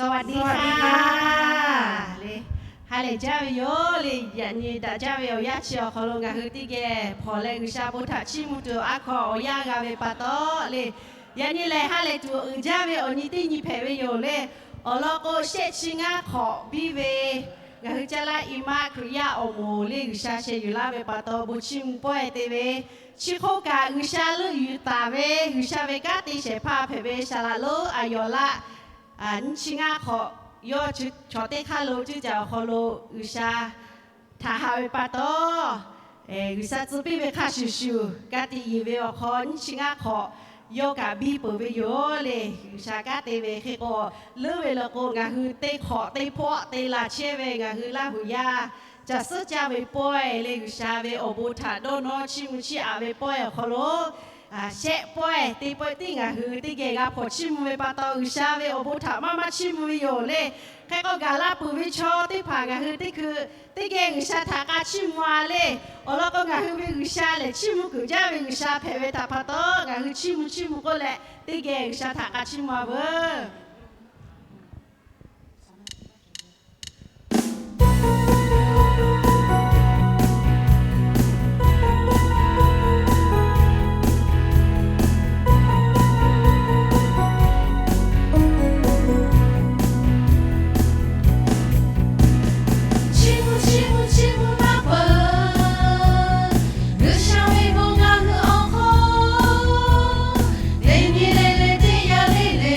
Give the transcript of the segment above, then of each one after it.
สวัสดีค่ะ le, ha lehˬ jaˇ ve yoˬ le. Yaꞈ nyi daꞈ jaˇ ve awˬ yanˇ chi awˬ hk'aw lo ngaˬ hui teˇ geh hpawnˬ leh G'uiˬsha bon htaꞈ chiˇ mvuh tuˬ aˉ hkawˇ awˬ yanˇ g'a ve pa taw le, yaꞈ nyi lehˬ ha lehˬ tuˬ uiˍ jaˇ ve awˬ nyi teˇ nyi hpehꞈ ve yoˬ le. Awˬ lawn k'o, shehˆ chi ngaˇ hk'awꞈ biˇ ve ngaˬ hui Caˇ laˇ i maˆ Hkriꞈ yaˇ awˬ moˍ le G'uiˬsha sheh yuˬ laˇ ve pa taw bon chiˇ mvuh pawehˇ te ve, chi hk'oˆ kaꞈ G'uiˬsha leuˆ yuˬ taˍ ve G'uiˬsha ve kanˉ te shehˍ hpaˇ hpehꞈ ve Saˍ laꞈ lonˉ Aˍyawˍlaˆ nyiˇ chi ngaˇ hk'awꞈ yawˇ chaw teˇ hk'aˇ lo cuˇ caˍ awˬ hk'aw lo G'uiˬsha htaꞈ haꞈ ve pa taw, G'uiˬsha tcuh piˇ ve hk'a shuˍ shuˍ ka tiꞈ yeˬ ve awˬ hk'aw nyiˇ chi ngaˇ hk'awꞈ yawˇ kaꞈ biˇ peuˬ ve yoˬ le. G'uiˬsha kanˉ te ve hk'e k'o, leuˉ ve le k'o ngaˬ hui teˇ hk'awꞈ teˇ hpawˆ te la chehˇ ve ngaˬ hui Laˇ huˍ yaˇ caˬ suhˉ caˇ ve pawehˇ le G'uiˬsha ve awˬ bon htaꞈ dawˇ nawˇ chiˇ mvuh chiˇ aꞈ ve pawehˇ awˬ hk'aw lo shehˆ pawehˇ teˇ pawehˇ tiˉ ngaˬ hui teˇ geh g'a hpawnˬ chiˇ mvuh ve pa taw, G'uiˬsha ve awˬ bon htaꞈ maˇ maˇ chiˇ mvuh ve yoˬ le. Hk'e k'o, gaˬ la peuˬ ve chaw teˇ hpaˍ ngaˬ hui teˇ hkui teˇ geh G'uiˬsha htaꞈ k'a chiˇ mvuh a le. Awˬ lawn k'o, ngaˬ hui ve G'uiˬsha lehˬ chiˇ mvuh kuiˬ jaˇ ve G'uiˬsha hpehꞈ ve htaꞈ pa taw, ngaˬ hui chiˇ mvuh chiˇ mvuh k'oˆ leh teˇ geh G'uiˬsha htaꞈ k'a chiˇ mvuh a veuˬ. Chiˇ mvuh chiˇ mvuh chiˇ mvuh maˇ peuˬ, G'uiˬsha ve bon ngaˬ hui awˬ hk'aw teˇ nyi le le teˇ yanˇ le le.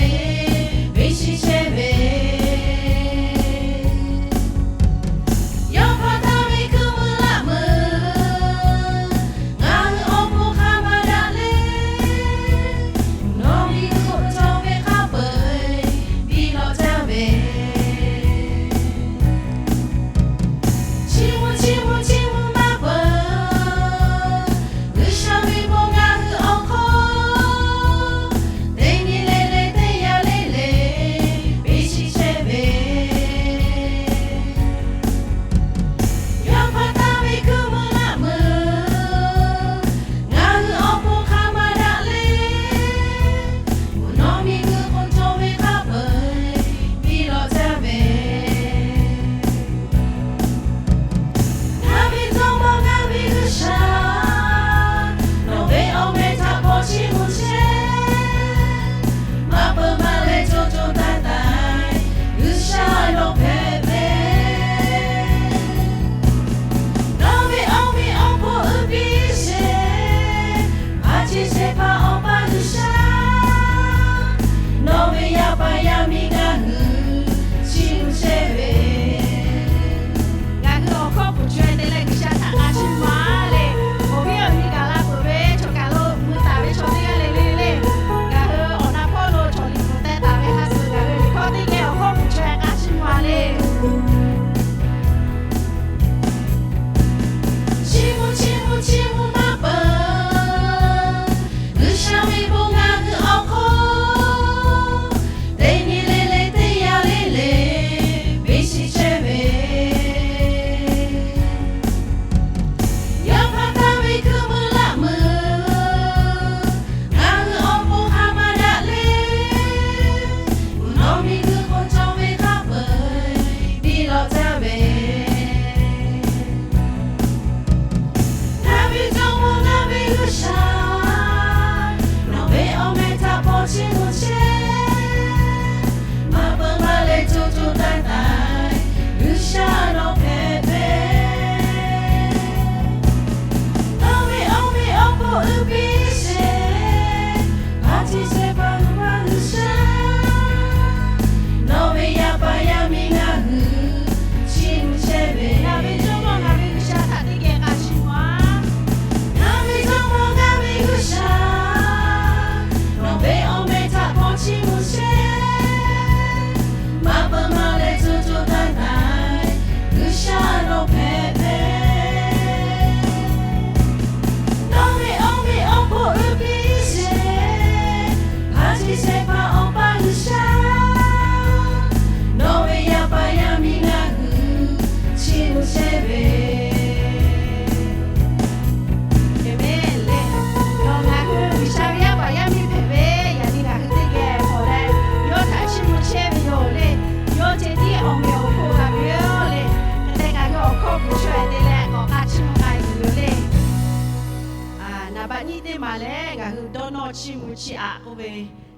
leh ngaˬ hui dawˇ nawˇ chiˇ mvuh chiˇ aꞈ k'oˆ ve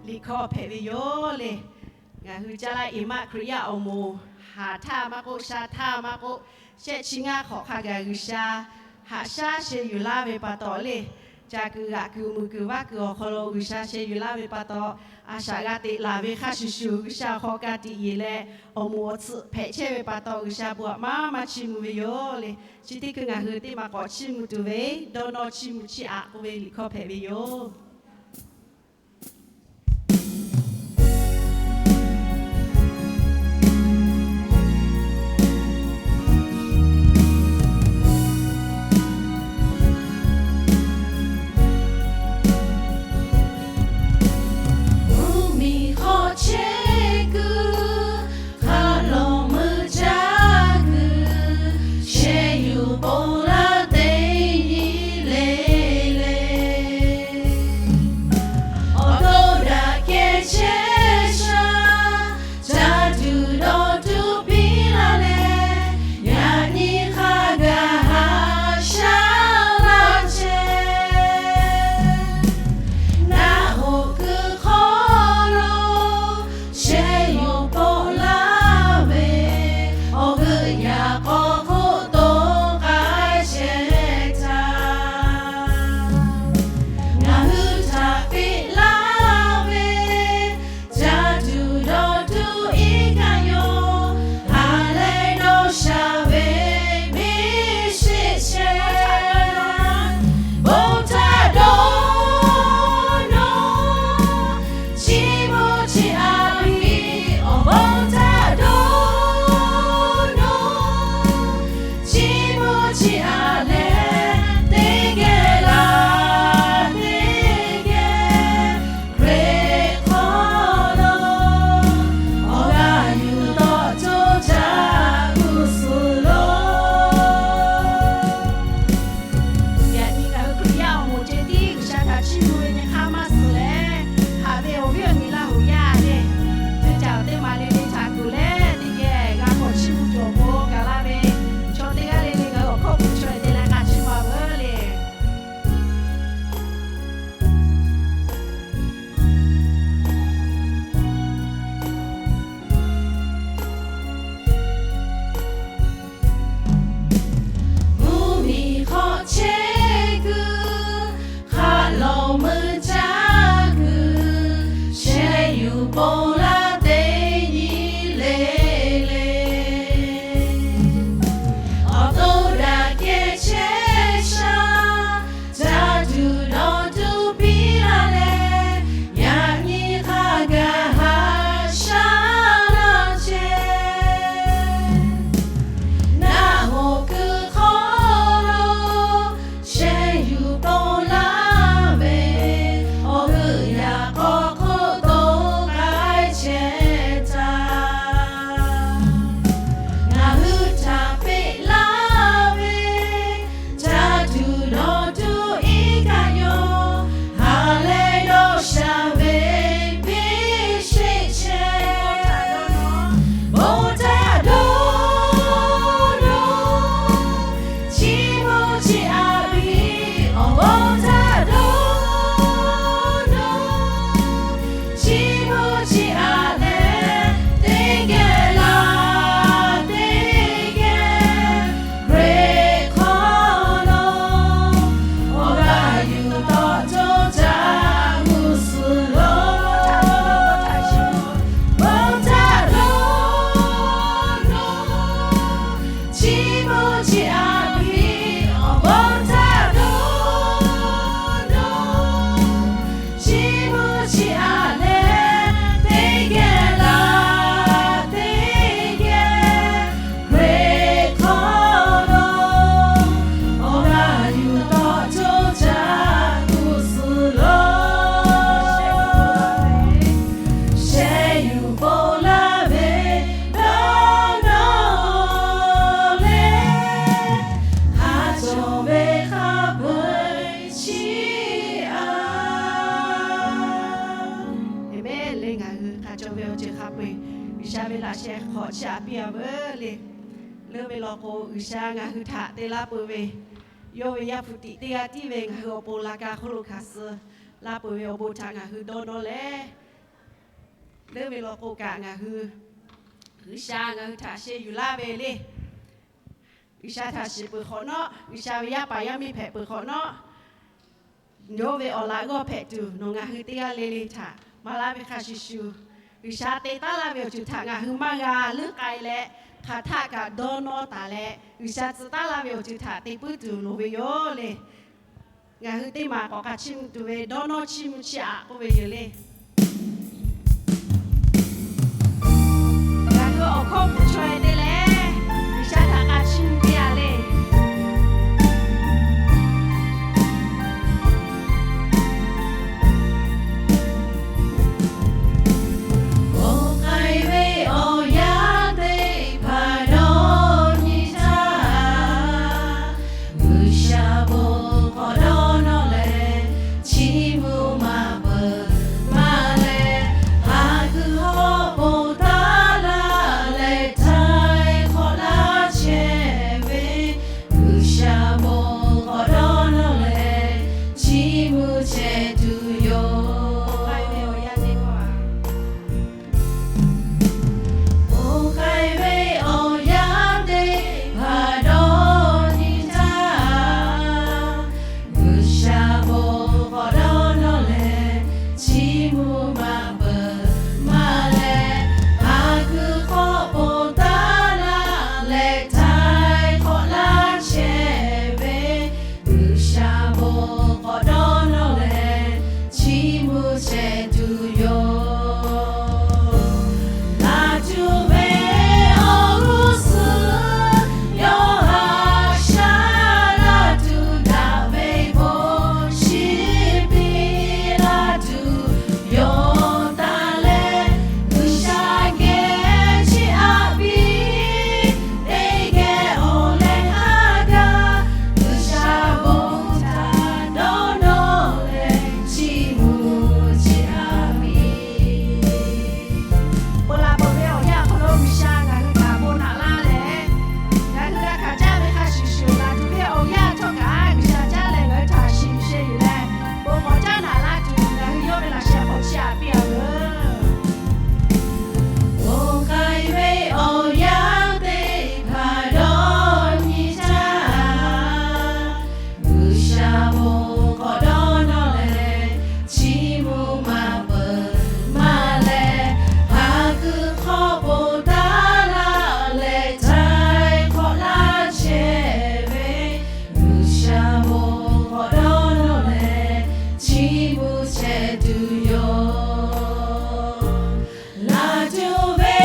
liꞈ hkawˇ hpehꞈ ve yoˬ le. Ngaˬ hui caˇ laˇ iˍ maˆ Hkriꞈ yaˇ awˬ moˍ, haˍ htaˇ maˇ k'oˆ, sha htaˇ maˇ k'oˆ, shehˆ chi ngaˇ hk'awꞈ hk'a gaˬ G'uiˬsha haꞈ shaˉ sheh yuˬ laˇ ve pa taw le, ca kuiˬ g'aꞈ kuiˬ muiˬ kuiˬ vaˇ kuiˬ awˬ hk'aw lo G'uiˬsha sheh yuˬ laˇ ve pa taw, a shaꞈ g'a teꞈ laˬ ve hk'a shuˍ shuˍ G'uiˬsha awˬ hk'aw ka tiꞈ yeˬ leh, awˬ moˍ awˬ tsuhꞈ hpehꞈ chehˇ ve pa taw G'uiˬsha bon aꞈ maˇ maˇ chiˇ mvuh ve yoˬ le. Chi teˇ hkui ngaˬ hui teˇ maꞈ k'awꞈ chiˇ mvuh tuˬ ve, dawˇ nawˇ chiˇ mvuh chiˇ aꞈ k'oˆ ve liꞈ hkawˇ hpehꞈ ve yoˬ. Mvuhˇmiˬ hk'aw chehˇ kuiˬ, hk'a lawˬ meuˇ caˇ kuiˬ, sheh yuˬ ponˬ laˇ teˇ nyi le le. Awˬ to daꞈ kehˬ chehˇ sha, caˇ tuˬ dawˬ tuˬ piˇ laˇ leh, yaꞈ nyi hk'a gaˬ haꞈ shaˉ laˇ chehˇ. Naˆ hoꞈ kuiˬ hk'aw lo sheh yuˬ ponˬ laˇ ve, awˬ g'euˆ yaꞈ k'aw hk'oˆ to k'ai chehˇ htaˇ, ngaˬ hui htaꞈ peꞈ laˇ ve, caˇ tuˬ dawˬ tuˬ iˉ kaˆ yoˬ. Ha leh dawˇ sha ve biˇ sheˆ chehˇ, bon htaꞈ dawˇ nawˇ, chiˇ mvuh chiˇ aꞈ piˇ, awˬ bon htaꞈ dawˇ nawˇ, chiˇ mvuh chiˇ aꞈ leh, teˇ geh laˬ teˇ geh, Hkriꞈ hk'aw lo awˬ g'aˇ yuˬ tawˆ coˇ caˇ g'uˇ suhˍ loˬ. Yaꞈ nyi ngaˬ hui Hkriꞈ yaˇ awˬ moˍ ceh tiˉ G'uiˬsha htaꞈ chiˇ mvuh ve nyi hk'aˇ maˇ suhˍ leh, haꞈ ve awˬ viˉ awˬ nyi Laˇ huˍ yaˇ lehˬ, ceuˇ caˬ teˇ maˍ le le htaꞈ kuˬ leh teˇ geh g'a k'awꞈ chiˇ mvuh cawˬ bon gaˬ la ve, chaw teˇ g'aˇ le le ngaˬ hui awˬ hkawˇ kuˬ chaw e te leh k'a chiˇ mvuh a veuˬ le. Mvuhˇmiˬ hk'aw chehˇ kuiˬ, hk'a lawˬ meuˇ caˇ kuiˬ, sheh yuˬ ponˬ laˇ teˇ nyi le le. Awˬ to daꞈ kehˬ chehˇ sha, caˇ tuˬ dawˬ tuˬ piˇ laˇ leh, yaꞈ nyi hk'a gaˬ haꞈ shaˉ laˇ chehˇ. Naˆ hoꞈ kuiˬ hk'aw lo sheh yuˬ ponˬ laˇ ve, awˬ g'euˆ yaꞈ k'aw hk'oˆ to k'ai chehˇ htaˇ, ngaˬ hui htaꞈ peꞈ laˇ ve, caˇ tuˬ dawˬ tuˬ iˉ kaˆ yoˬ. Ha leh dawˇ sha ve biˇ sheˆ chehˇ, bon htaꞈ dawˇ nawˇ, chiˇ mvuh chiˇ aꞈ piˇ, awˬ bon htaꞈ dawˇ nawˇ, chiˇ mvuh chiˇ aꞈ leh, teˇ geh laˬ teˇ geh, Hkriꞈ hk'aw lo awˬ g'aˇ yuˬ tawˆ coˇ caˇ g'uˇ suhˍ loˬ. Bon htaꞈ dawˇ nawˇ, chiˇ mvuh chiˇ aꞈ piˇ, awˬ bon htaꞈ dawˇ nawˇ, chiˇ mvuh chiˇ aꞈ leh, teˇ geh laˬ teˇ geh, Hkriꞈ hk'aw lo awˬ g'aˇ yuˬ tawˆ coˇ caˇ g'uˇ suhˍ loˬ. Sheh yuˬ ponˬ laˇ ve dawˇ nawˇ leh, hk'a cawˬ ve hk'a peu-eˬ chiˇ aꞈ. Aˍmenˍ le. Ngaˬ hui hk'a cawˬ ve awˬ ceuˬ hk'a peu-eˬ G'uiˬsha ve laꞈ sheh hk'awꞈ chiˇ aꞈ piˇ a veuˬ le. Leuˉ ve law k'o, G'uiˬsha ngaˬ hui htaꞈ te laˇ peuˬ ve Yawˇ ve Yaˇ hpu tiꞈ teˇ g'aˇ tiˉ ve ngaˬ hui awˬ pon laꞈ ka hk'oˆ lo hkanˍ suh la peuˬ ve awˬ bon htaꞈ ngaˬ hui dawˇ nawˇ leh, leuˉ ve law k'o kaꞈ ngaˬ hui G'uiˬsha ngaˬ hui htaꞈ sheh yuˬ laˇ ve le. G'uiˬsha htaꞈ shiˍ peuˬ hk'awꞈ nawˉ, G'uiˬsha ve yaˇ paˍ yaˇ miˇ hpehꞈ peuˬ hk'awꞈ nawˉ, yawˇ ve awˬ laꞈ g'awˇ hpehꞈ tuˬ nawˬ ngaˬ hui teˇ g'aˇ le le htaꞈ maˍ laˇ ve hk'a shuˍ shuˍ, G'uiˬsha te taˉ laˇ ve awˬ ceuˬ htaꞈ ngaˬ hui maˇ g'a leuˉ k'ai leh, hk'aˬ htaˆ kaꞈ dawˇ nawˇ taˍ leh, G'uiˬsha tcuh taˉ laˇ ve awˬ ceuˬ htaꞈ te puiˉ tuˬ loˍ ve yoˬ le. Ngaˬ hui teˇ maˬ k'awꞈ k'a chiˇ mvuh tuˬ ve dawˇ nawˇ chiˇ mvuh chiˇ aꞈ k'oˆ ve yoˬ le. Ngaˬ hui awˬ hkawˇ kuˬ chaw e te leh, G'uiˬsha htaꞈ k'a chiˇ mvuh piˇ a le. Bon k'ai ve awˬ yanˇ teˇ hpaˍ dawˇ nyi htaˇ, G'uiˬsha bon k'awꞈ dawˇ nawˇ leh, chiˇ mvuh maˇ peuˬ maˇ leh, haˍ kuiˬ hawˉ ponˬ taˉ laˇ leh htaiˍ hk'awꞈ laˇ chehˇ ve, G'uiˬsha bon k'awꞈ dawˇ nawˇ leh, chiˇ mvuh chehˇ tuˬ yoˬ. Bon k'ai ve awˬ yanˇ teˇ hpaˍ dawˇ nyi htaˇ, G'uiˬsha bon k'awꞈ dawˇ nawˇ leh, chiˇ mvuh maˇ peuˬ maˇ leh, haˍ kuiˬ hawˉ ponˬ taˉ laˇ leh htaiˍ hk'awꞈ laˇ chehˇ ve, G'uiˬsha bon k'awꞈ dawˇ nawˇ leh, chiˇ mvuh chehˇ tuˬ yoˬ. Laˬ tuˬ ve awˬ g'uˇ suhˍ yawˇ haꞈ shaˉ laˇ tuˬ, daꞈ ve bon shiˍ piˇ laˇ tuˬ, yonˍ taˍ leh G'uiˬsha geh chiˇ aꞈ piˇ. Teˇ geh awˬ leh haˉ gaˇ, G'uiˬsha bon htaꞈ dawˇ nawˇ leh, chiˇ mvuh chiˇ aꞈ piˇ. Ponˬ laˬ peuˬ ve awˬ yanˇ hk'aw lo G'uiˬsha ngaˬ hui htaꞈ bon naꞈ laˇ leh, ngaˬ hui g'a hkanˍ caˇ ve hk'a shuˍ shuˍ, laˬ tuˬ ve awˬ yanˇ htawˇ kaꞈ G'uiˬsha caˉ leh ngaˬ hui htaꞈ shiˍ sheˍ yuˬ leh, bon k'awꞈ caˉ naꞈ laˇ tuˬ ngaˬ hui yawˇ ve laꞈ sheh hk'aw chiˇ aꞈ piˇ a veuˬ. Bon k'ai ve awˬ yanˇ teˇ hpaˍ dawˇ nyi htaˇ, G'uiˬsha bon k'awꞈ dawˇ nawˇ leh, chiˇ mvuh maˇ peuˬ maˇ leh, haˍ kuiˬ hawˉ ponˬ taˉ laˇ leh htaiˍ hk'awꞈ laˇ chehˇ ve, G'uiˬsha bon k'awꞈ dawˇ nawˇ leh, chiˇ mvuh chehˇ tuˬ yoˬ. Laˬ tuˬ ve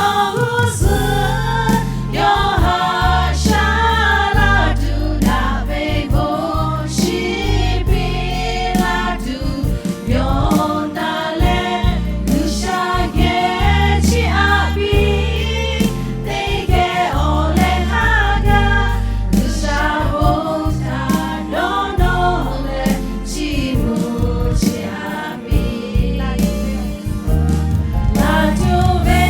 awˬ g'uˇ suhˍ yawˇ haꞈ shaˉ laˇ tuˬ, daꞈ ve bon shiˍ piˇ laˇ tuˬ, yonˍ taˍ leh G'uiˬsha geh chiˇ aꞈ piˇ. Teˇ geh awˬ leh haˉ gaˇ, G'uiˬsha bon htaꞈ dawˇ nawˇ leh, chiˇ mvuh chiˇ aꞈ piˇ. Laˬ tuˬ ve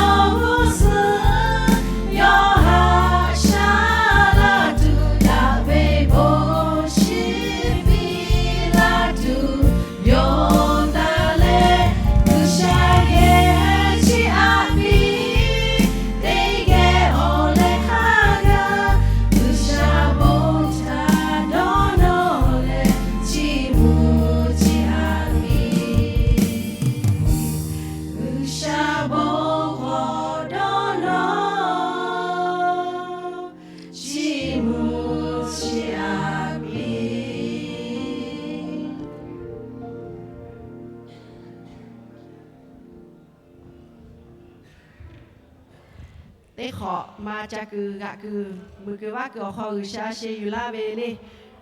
awˬ g'uˇ suhˍ yawˇ haꞈ shaˉ laˇ tuˬ, daꞈ ve bon shiˍ piˇ laˇ tuˬ, yonˍ taˍ leh G'uiˬsha geh chiˇ aꞈ piˇ. Teˇ geh awˬ leh haˉ gaˇ, G'uiˬsha bon htaꞈ dawˇ nawˇ leh, chiˇ mvuh chiˇ aꞈ piˇ. G'uiˬsha bon k'awꞈ dawˇ nawˇ, chiˇ mvuh chiˇ aꞈ piˇ. Teˇ hk'awꞈ ma ca kuiˬ g'aꞈ kuiˬ, muiˬ kuiˬ vaˇ kuiˬ awˬ hk'aw G'uiˬsha sheh yuˬ laˇ ve le.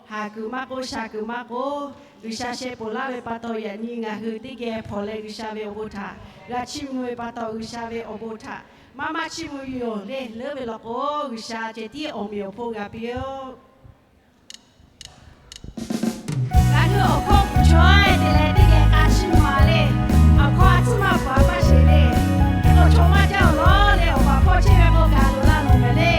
Haˍ kuiˬ maˇ k'oˆ, sha kuiˬ maˇ k'oˆ, G'uiˬsha sheh ponˬ laˇ ve pa taw, yaꞈ nyi ngaˬ hui teˇ geh hpawnˬ leh G'uiˬsha ve awˬ bon htaꞈ g'a chiˇ mvuh ve pa taw, G'uiˬsha ve awˬ bon htaꞈ maˇ maˇ chiˇ mvuh yoˬ le. Leuˉ ve law k'o, G'uiˬsha ceh tiˉ awˬ meꞈ awˬ hponˇ g'a piˇ-oˆ. Ngaˬ hui awˬ hkawˇ kuˬ chaw e te leh teˇ geh k'a chiˇ mvuh a le. Awˬ hkawˇ a tcuhˉ maˇ pfuhˍ a maˇ sheˍ le. Teˇ k'o chaw maˇ jaˇ awˬ lawn leh awˬ baˬ hpawˇ chehˇ ve k'o gaˬ loꞈ la nawˬ mehˍ le.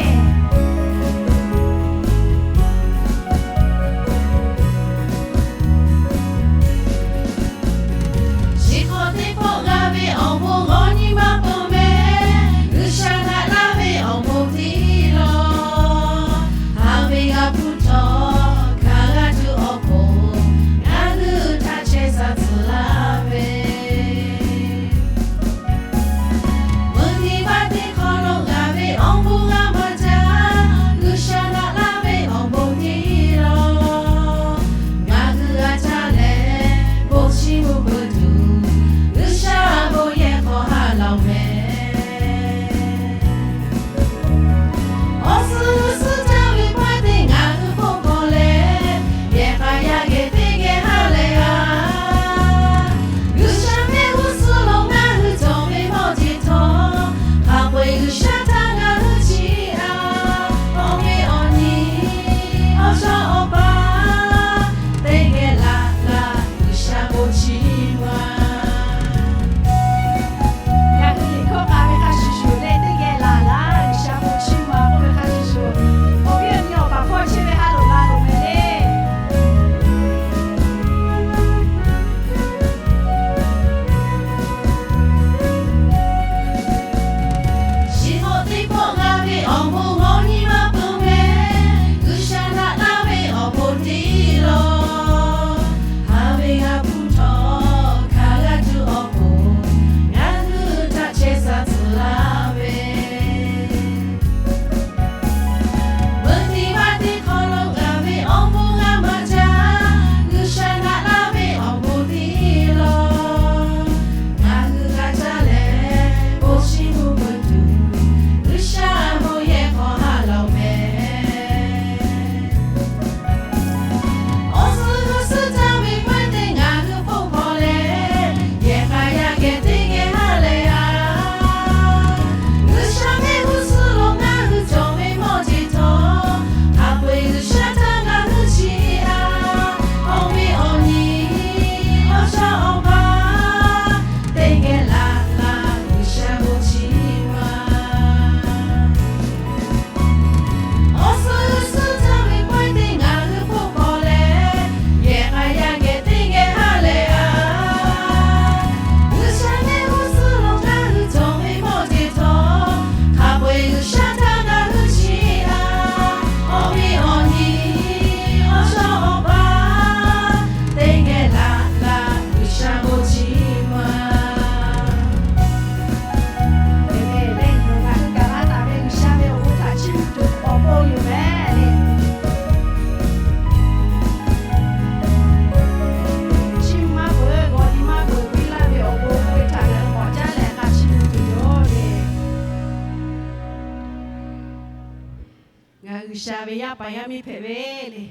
G'uiˬsha ve yaˇ paˍ yaˇ miˇ hpehꞈ ve le.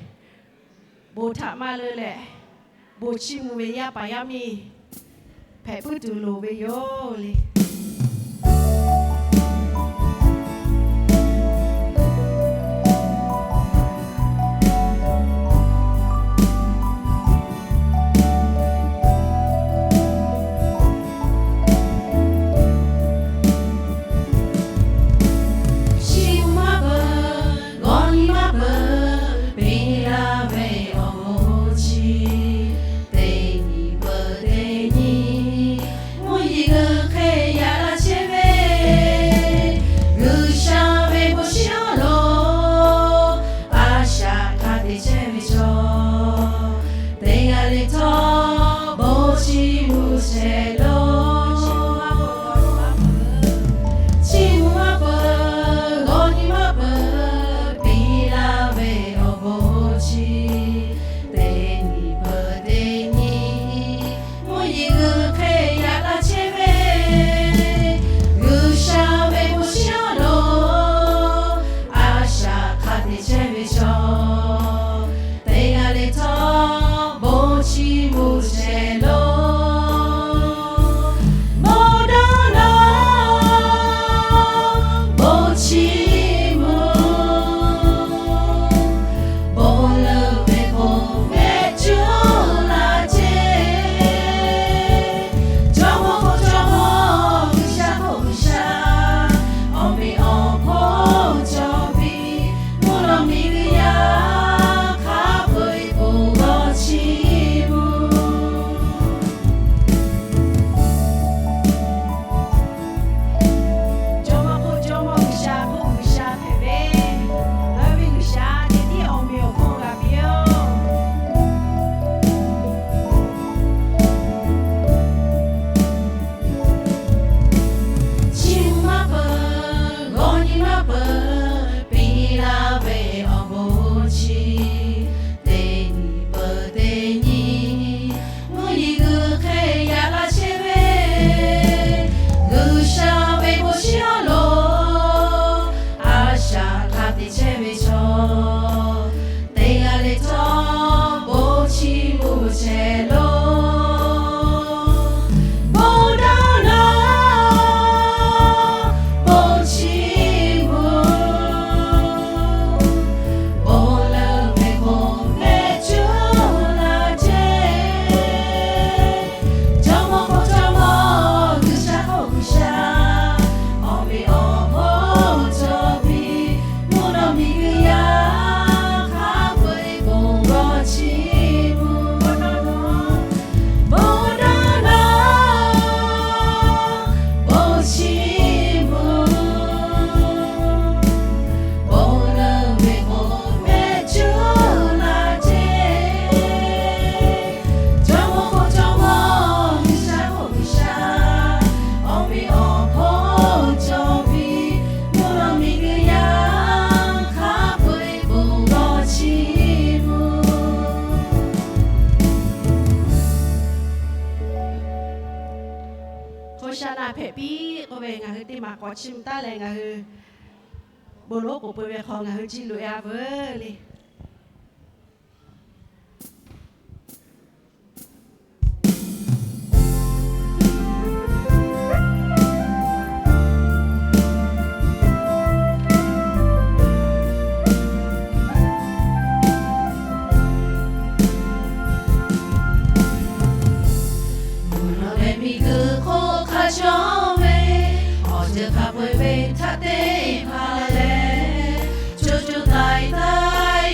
Bon htaꞈ maˇ leuˆ leh, bon chiˇ mvuh ve yaˇ paˍ yaˇ miˇ hpehꞈ puiˉ tuˬ loˍ ve yoˬ le. Chiˇ mvuh maˇ peuˬ, g'aw nyi maˇ peuˬ, piˇ laˇ ve awˬ bon chi teˇ nyi peuˬ teˇ nyi, mvuhˇ yeˬ g'uiˬ hk'e yaꞈ la chehˇ ve, G'uiˬsha ve bon shiˉ awˬ lo a shaꞈ hk'a te chehˇ ve chaw, teˇ g'aˇ le htawˇ bon chiˇ mvuh shehˍ lo. Chiˇ mvuh maˇ peuˬ, g'aw nyi maˇ peuˬ, piˇ laˇ ve awˬ bon chi teˇ nyi peuˬ teˇ nyi, mvuhˇ yeˬ g'uiˬ hk'e yaꞈ la chehˇ ve, G'uiˬsha ve bon shiˉ awˬ lo a shaꞈ hk'a te chehˇ ve chaw, teˇ g'aˇ le htawˇ bon chiˇ mvuh shehˍ lo. Bon dawˇ nawˬ, bon chiˇ mvuh, bon leuˆ ve k'o, mehˆ cuˉ la ceˇ. Jawˇmawˇ k'o Jawˇmawˇ, G'uiˬsha k'o G'uiˬsha, awˬ meꞈ awˬ hponˇ cawˬ piˇ, mvuhˇ naw miˬ g'uiˬ yaˇ hk'a peu-eˬ bon g'aw chiˇ mvuh. Jawˇmawˇ k'o Jawˇmawˇ, G'uiˬsha k'o G'uiˬsha hpehꞈ ve, ngaˬ hui ve G'uiˬsha ceh tiˉ awˬ meꞈ awˬ hponˇ g'a piˇ-oˆ. Chiˇ mvuh maˇ peuˬ, g'aw nyi maˇ peuˬ, piˇ laˇ ve awˬ bon chi teˇ nyi peuˬ teˇ nyi, mvuhˇ yeˬ g'uiˬ hk'e yaꞈ la chehˇ ve, G'uiˬsha ve bon shiˉ awˬ lo a shaꞈ hk'a te chehˇ ve chaw, teˇ g'aˇ le htawˇ bon chiˇ mvuh shehˍ lo. Bon dawˇ nawˬ, bon chiˇ mvuh, bon leuˆ ve k'o, mehˆ cuˉ la ceˇ. Jawˇmawˇ k'o Jawˇmawˇ, G'uiˬsha k'o G'uiˬsha, awˬ meꞈ awˬ hponˇ cawˬ piˇ, mvuhˇ naw miˬ g'uiˬ yaˇ hk'a peu-eˬ bon g'aw chiˇ mvuh. Bon dawˇ nawˬ, bon chiˇ mvuh, bon leuˆ ve k'o, mehˆ cuˉ la ceˇ. Jawˇmawˇ k'o Jawˇmawˇ, G'uiˬsha k'o G'uiˬsha, awˬ meꞈ awˬ hponˇ cawˬ piˇ, mvuhˇ naw miˬ g'uiˬ yaˇ hk'a peu-eˬ bon g'aw chiˇ mvuh. Hk'o sha na hpehꞈ piˇ k'oˆ ve, ngaˬ hui teˇ maˬ k'awꞈ chiˇ mvuh taˉ leh, ngaˬ hui bon lonˉ k'oˍ pui ve hk'aw ngaˬ hui jiˇ loꞈ-e a veuˬ le. Mvuhˇ naw leh miˬguiˬ hk'oˆ hk'a cawˇ ve, awˬ ceuˬ hk'a peu-eˬ ve htaꞈ te hpanˍ leh, co co taiˍ taiˍ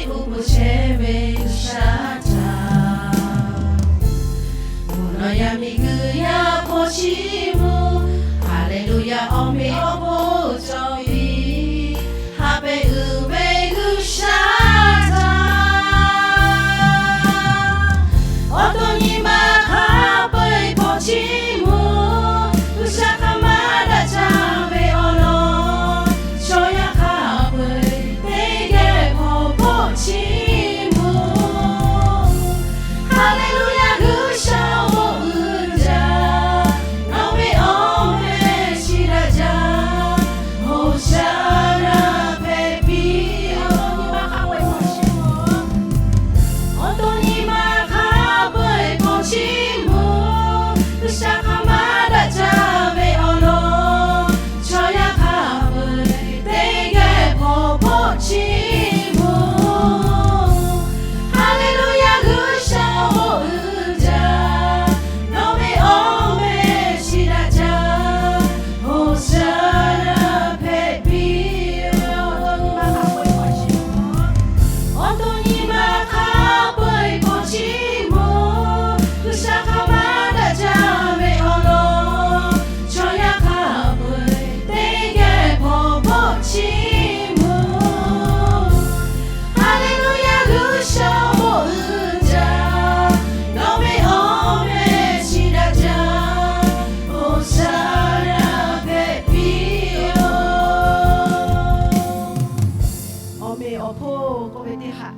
Awˬ hpoˇ k'oˆ ve teˇ haꞈ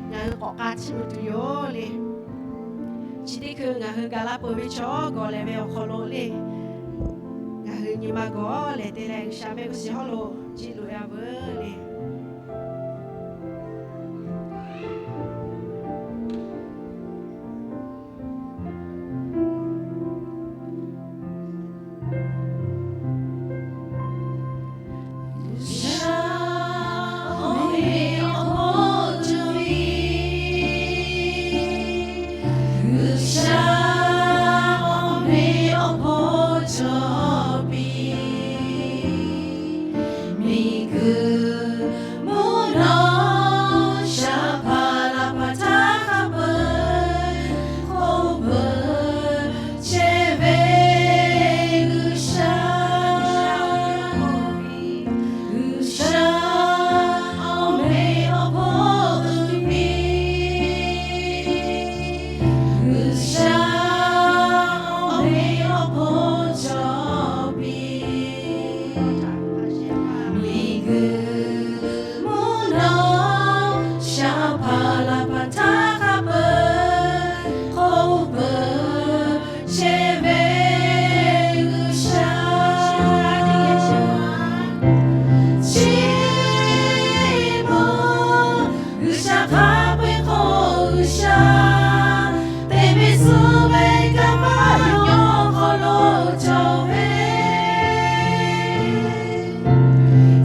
ngaˬ hui k'awꞈ k'aˇ chiˇ mvuh tuˬ yoˬ le. Chi teˇ hkui ngaˬ hui gaˬ la peuˬ ve chaw gawˬ lehˬ ve awˬ hk'aw lo le, ngaˬ hui nyi ma gawˬ lehˬ te leh G'uiˬsha mehˆ g'uˇ suhˍ hawˉ lo jiˇ loꞈ e a veuˬ le. Miˬguiˬ mvuhˇ naw shaˍ hpaˍ laˬ hpaˍ htaˇ hk'a peu-eˬ k'oˆ peuˬ chehˇ ve G'uiˬsha. G'uiˬsha awˬ meꞈ awˬ hponˇ uiˍ piˇ. G'uiˬsha awˬ meꞈ awˬ hponˇ cawˬ piˇ. Miˬguiˬ mvuhˇ naw shaˍ hpaˍ laˬ hpaˍ htaˇ hk'a peu-eˬ k'oˆ peuˬ chehˇ ve G'uiˬsha. Chi mvuhˇ G'uiˬsha hk'a peu-eˬ hk'oˆ G'uiˬsha, teˇ meˇ suh ve kanˇ paˆ yawˇ hk'aw lo cawˬ ve.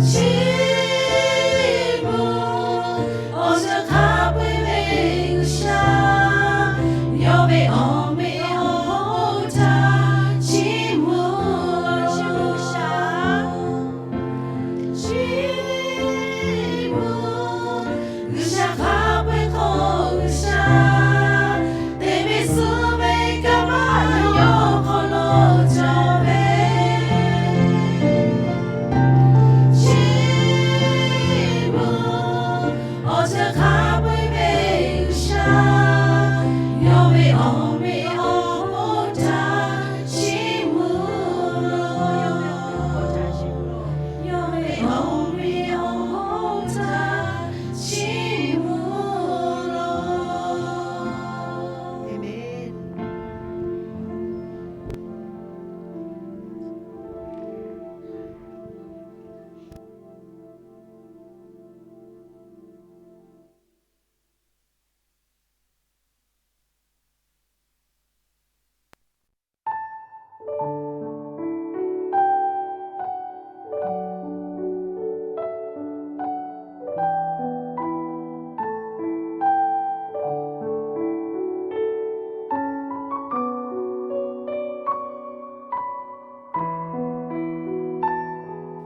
Chi mvuhˇ awˬ ceuˬ hk'a peu-eˬ ve G'uiˬsha, yawˇ ve awˬ meꞈ awˬ hponˇ htaꞈ chiˇ mvuh G'uiˬsha. Chi mvuhˇ G'uiˬsha hk'a peu-eˬ hk'oˆ G'uiˬsha, teˇ meˇ suh ve kanˇ paˆ yawˇ hk'aw lo cawˬ ve. Chi mvuhˇ awˬ ceuˬ hk'a peu-eˬ ve G'uiˬsha, yawˇ ve awˬ meꞈ awˬ hponˇ htaꞈ chiˇ mvuh. Yawˇ ve awˬ meꞈ awˬ hponˇ htaꞈ chiˇ mvuh. Aˍmenˍ.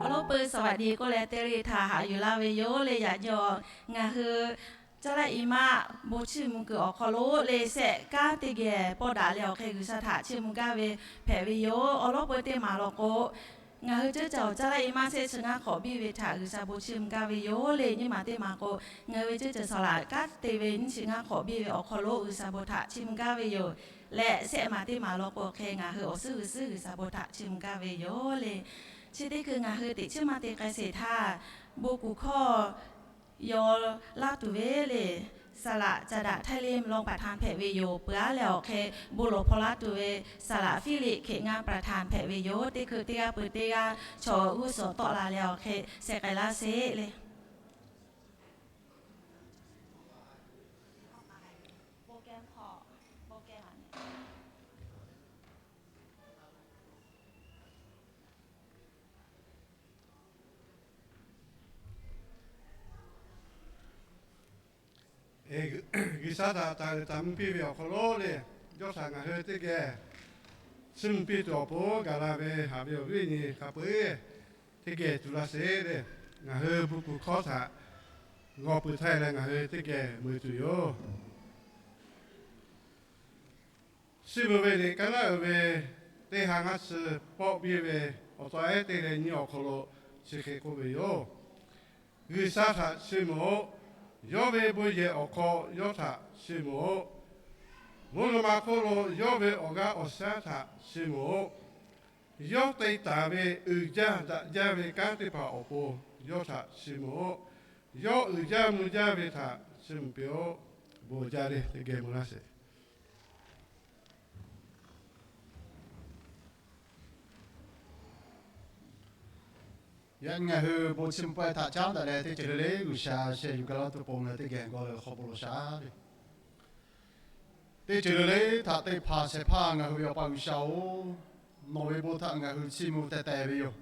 Awˬ lawn peu สวัสดี k'oˆ leh teˇ g'aˇ le htaꞈ haꞈ yuˬ laˇ ve yoˬ le. Yaꞈ nyi ngaˬ hui Caˇ laˇ i maˆ bon chiˇ mvuh kuiˬ awˬ hk'aw lo le shehˆ kanˉ teˇ geh pawˆ daꞈ leh awˬ hk'e G'uiˬsha htaꞈ chiˇ mvuh gaˇ ve hpehꞈ ve yoˬ. Awˬ lawn peu teˇ maˬ law k'o, ngaˬ hui ceuˇ caˬ awˬ caˇ laˇ i maˆ shehˆ chi ngaˇ hk'awꞈ biˇ ve htaꞈ G'uiˬsha bon chiˇ mvuh gaˇ ve yoˬ le. Nyiˇ maˬ teˇ maˬ k'o, ngaˬ hui ve ceuˇ caˬ saˍ laꞈ kanˉ te ve nyiˇ chi ngaˇ hk'awꞈ biˇ ve awˬ hk'aw lo G'uiˬsha bon htaꞈ chiˇ mvuh gaˇ ve yoˬ. Leh shehˆ maˬ teˇ maˬ law k'o hk'e ngaˬ hui awˬ suhˉ g'uiˬ suhˉ G'uiˬsha bon htaꞈ chiˇ mvuh gaˇ ve yoˬ le. Chi teˇ hkui ngaˬ hui teꞈ chiˉ maˇ te k'ai sheˍ htaˇ, bon kuˬ hkawˇ yaw laˇ tuˬ ve le, saˍ laꞈ ca daꞈ htaˇ le รองประธาน hpehꞈ ve yoˬ. Peuˬ aˉ leh awˬ hk'e bon lawˬ hpaw laˇ tuˬ ve saˍ laꞈ ฟิลิป hk'e ngaˇ ประธาน hpehꞈ ve yoˬ. Teˇ hkui teˇ g'aˇ peuˬ teˇ g'aˇ chaw g'uˇ suhˍ tawˆ la leh awˬ hk'e sheh k'ai laˇ sheˍ le. G'uiˬsha htaꞈ taˍ uiˍ taˍ mvuh piˇ ve awˬ hk'aw lo le, yawˇ htaꞈ ngaˬ hui teˇ geh chiˇ mvuh piˇ tuˬ awˬ pon gaˬ la ve haꞈ ve awˬ viˉ awˬ nyi hk'a peu-eˬ teˇ geh tu laˇ sheˍ le. Ngaˬ hui bon kuˬ hkawˇ htaꞈ g'aw peuˬ htaˇ leh ngaˬ hui teˇ geh mui tuˬ yoˬ. Chi beuꞈ ve liꞈ kaˉ naˉ uiˍ ve teˇ ha ngaˇ chi pawˆ biˇ ve awˬ tawˇ ehˉ teˇ leh nyi awˬ hk'aw lo chi hk'e k'oˆ ve yoˬ. G'uiˬsha htaꞈ chiˇ mvuh-oˆ. Yawˇ ve bon yehˬ awˬ hk'aw yawˇ htaꞈ chiˇ mvuh-oˆ. Mvuhˇ naw ma hk'oˆ lo yawˇ ve awˬ g'aˇ awˬ shaˉ htaꞈ chiˇ mvuh-oˆ. Yawˇ te taˍ ve uiˍ jaˇ daꞈ jaˇ ve kanˉ teˇ hpaˍ awˬ pon yawˇ htaꞈ chiˇ mvuh-oˆ. Yawˇ uiˍ jaˇ mvuh jaˇ ve htaꞈ chiˇ mvuh piˇ-oˆ. Bon jaˇ le, teˇ geh mvuh laˇ sheˍ. Yaꞈ nyi ngaˬ hui bon chiˇ mvuh pawehˇ htaꞈ caˉ daꞈ leh teˇ ceuˬ le le G'uiˬsha sheh yuˬ gaˇ laˇ tuˬ pon leh teˇ geh g'aw leh hk'aw bon lawˬ shaˍ le. Teˇ ceuˬ le le htaꞈ teˇ hpaˍ shehˍ hpaˇ ngaˬ hui ve Awˬ pa G'uiˬsha-oˬ, nawˬ ve bon htaꞈ ngaˬ hui chiˇ mvuh teh teh ve yoˬ.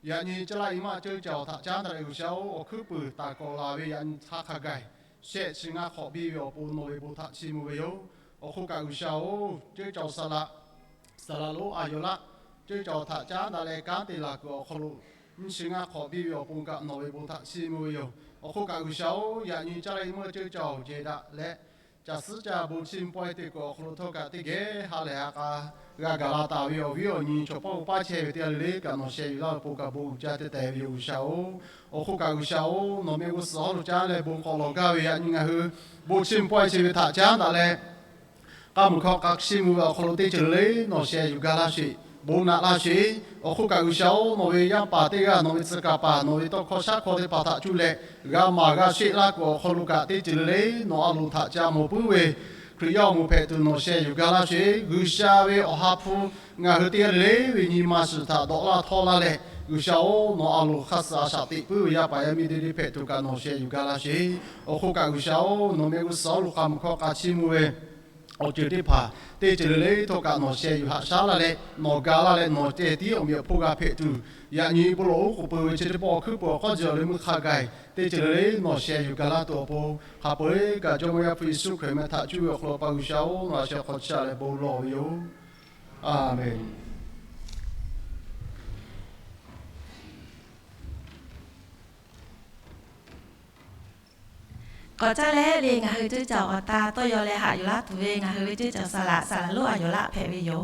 Yaꞈ nyi caˇ laˇ i maˇ ceuˇ caˬ htaꞈ caˉ daꞈ leh G'uiˬsha-oˬ, awˬ hkuiˉ puiˍ taˍ kawꞈ laˬ ve yaꞈ nyi htaˇ hk'a gaˬ shehˆ chi ngaˇ hk'awꞈ biˇ ve awˬ pon nawˬ ve bon htaꞈ chiˇ mvuh ve yoˬ. Awˬ hk'oˆ kaꞈ G'uiˬsha-oˬ, ceuˇ caˬ saˍ laꞈ, saˍ laꞈ lonˉ a yoˬ laˆ, ceuˇ caˬ htaꞈ caˉ daꞈ leh kanˉ te laˬ kuiˬ awˬ hk'aw lo nyiˇ chi ngaˇ hk'awꞈ biˇ ve awˬ pon kaꞈ nawˬ ve bon htaꞈ chiˇ mvuh ve yoˬ. Awˬ hk'oˆ kaꞈ G'uiˬsha-oˬ, yaꞈ nyi caˇ laˇ i maˇ ceuˇ caˬ jeˬ daꞈ leh caˬ suhˉ caˇ bon chiˇ mvuh pawehˇ te kuiˬ awˬ hk'aw lo htawˇ kaꞈ teˇ geh ha lehˬ ha k'a g'a gaˬ la taˍ ve awˬ viˉ awˬ nyi chaw pawˆ uiˍ paˇ chehˇ ve teˇ g'aˇ le le kaꞈ nawˬ sheh yuˬ laˇ ve pon kaꞈ bon jaˇ teh teh ve yoˬ G'uiˬsha-oˬ. Awˬ hk'oˆ kaꞈ G'uiˬsha-oˬ, nawˬ mehˆ g'uˇ suhˍ hawˉ lo caˉ leh bon k'awꞈ lawˬ gaˇ ve yaꞈ nyi ngaˬ hui bon chiˇ mvuh pawehˇ chi ve htaꞈ caˉ daꞈ leh k'a muiˬ hkawˇ k'a chiˇ mvuh ve awˬ hk'aw lo teˇ ceuˬ le le nawˬ sheh yuˬ gaˇ laˇ sheˍ. Bon naꞈ laˇ sheˍ. Awˬ hk'oˆ kaꞈ G'uiˬsha-oˬ, nawˬ ve yaˇ paˍ teˇ g'aˇ, nawˬ ve tcuh kaˍ paˍ, nawˬ ve tawˇ hkawˇ shaˉ hkawˇ teˇ hpaˍ htaꞈ cuˇ leh g'a maˍ g'a sheˆ laˇ kuiˬ awˬ hk'aw lo kaꞈ teˇ ceuˬ le le nawˬ a loˍ htaꞈ ca mawˬ puiˉ ve Hkriꞈ yaˇ awˬ moˍ hpehꞈ tuˬ nawˬ sheh yuˬ gaˇ laˇ sheˍ. G'uiˬsha ve awˬ ha hpu ngaˬ hui teˇ g'aˇ le le ve nyi ma shiˍ htaꞈ dawꞈ laˇ htawˇ laˇ leh, G'uiˬsha-oˬ, nawˬ a loˍ hk'a suhˍ a shaꞈ teꞈ puiˉ ve yaˇ paˍ yaˇ miˇ deˇ deˇ hpehꞈ tuˬ kaꞈ nawˬ sheh yuˬ gaˇ laˇ sheˍ. Awˬ hk'oˆ kaꞈ G'uiˬsha-oˬ, nawˬ mehˆ g'uˇ suhˍ hawˉ lo k'a muiˬ hkawˇ k'a chiˇ mvuh ve awˬ ceuˬ teˇ hpaˍ teˇ ceuˬ le le htawˇ kaꞈ nawˬ sheh yuˬ haꞈ shaˉ laˇ leh nawˬ ga laˇ leh nawˬ ceh tiˉ awˬ meꞈ awˬ hponˇ g'a hpehꞈ tuˬ, yaꞈ nyi bon lawˬ oˉ k'oˍ pui ve chi teˇ pawˆ awˬ hkuiˉ pui awˬ hk'aw jiˬ awˬ leh meuˇ hk'a gaˬ teˇ ceuˬ le le nawˬ sheh yuˬ ga laˇ tuˬ awˬ pon, hk'a peu-eˬ kaꞈ Jawˇmawˇ Yaˇ hpu Yeˍsuˆ Hkriꞈ meh htaꞈ cuˇ ve awˬ hk'aw lo Awˬ pa G'uiˬsha-oˬ, nawˬ a sheh hk'aw chi a leh bon lawˬ ve yoˬ. A menˬ. K'awꞈ caˇ leh le ngaˬ hui ceuˇ caˬ awˬ ta tawˇ yaw leh haꞈ yuˬ laˇ tuˬ ve ngaˬ hui ve ceuˇ caˬ saˍ laꞈ, saˍ laꞈ lonˉ a yoˬ laˆ hpehꞈ ve yoˬ.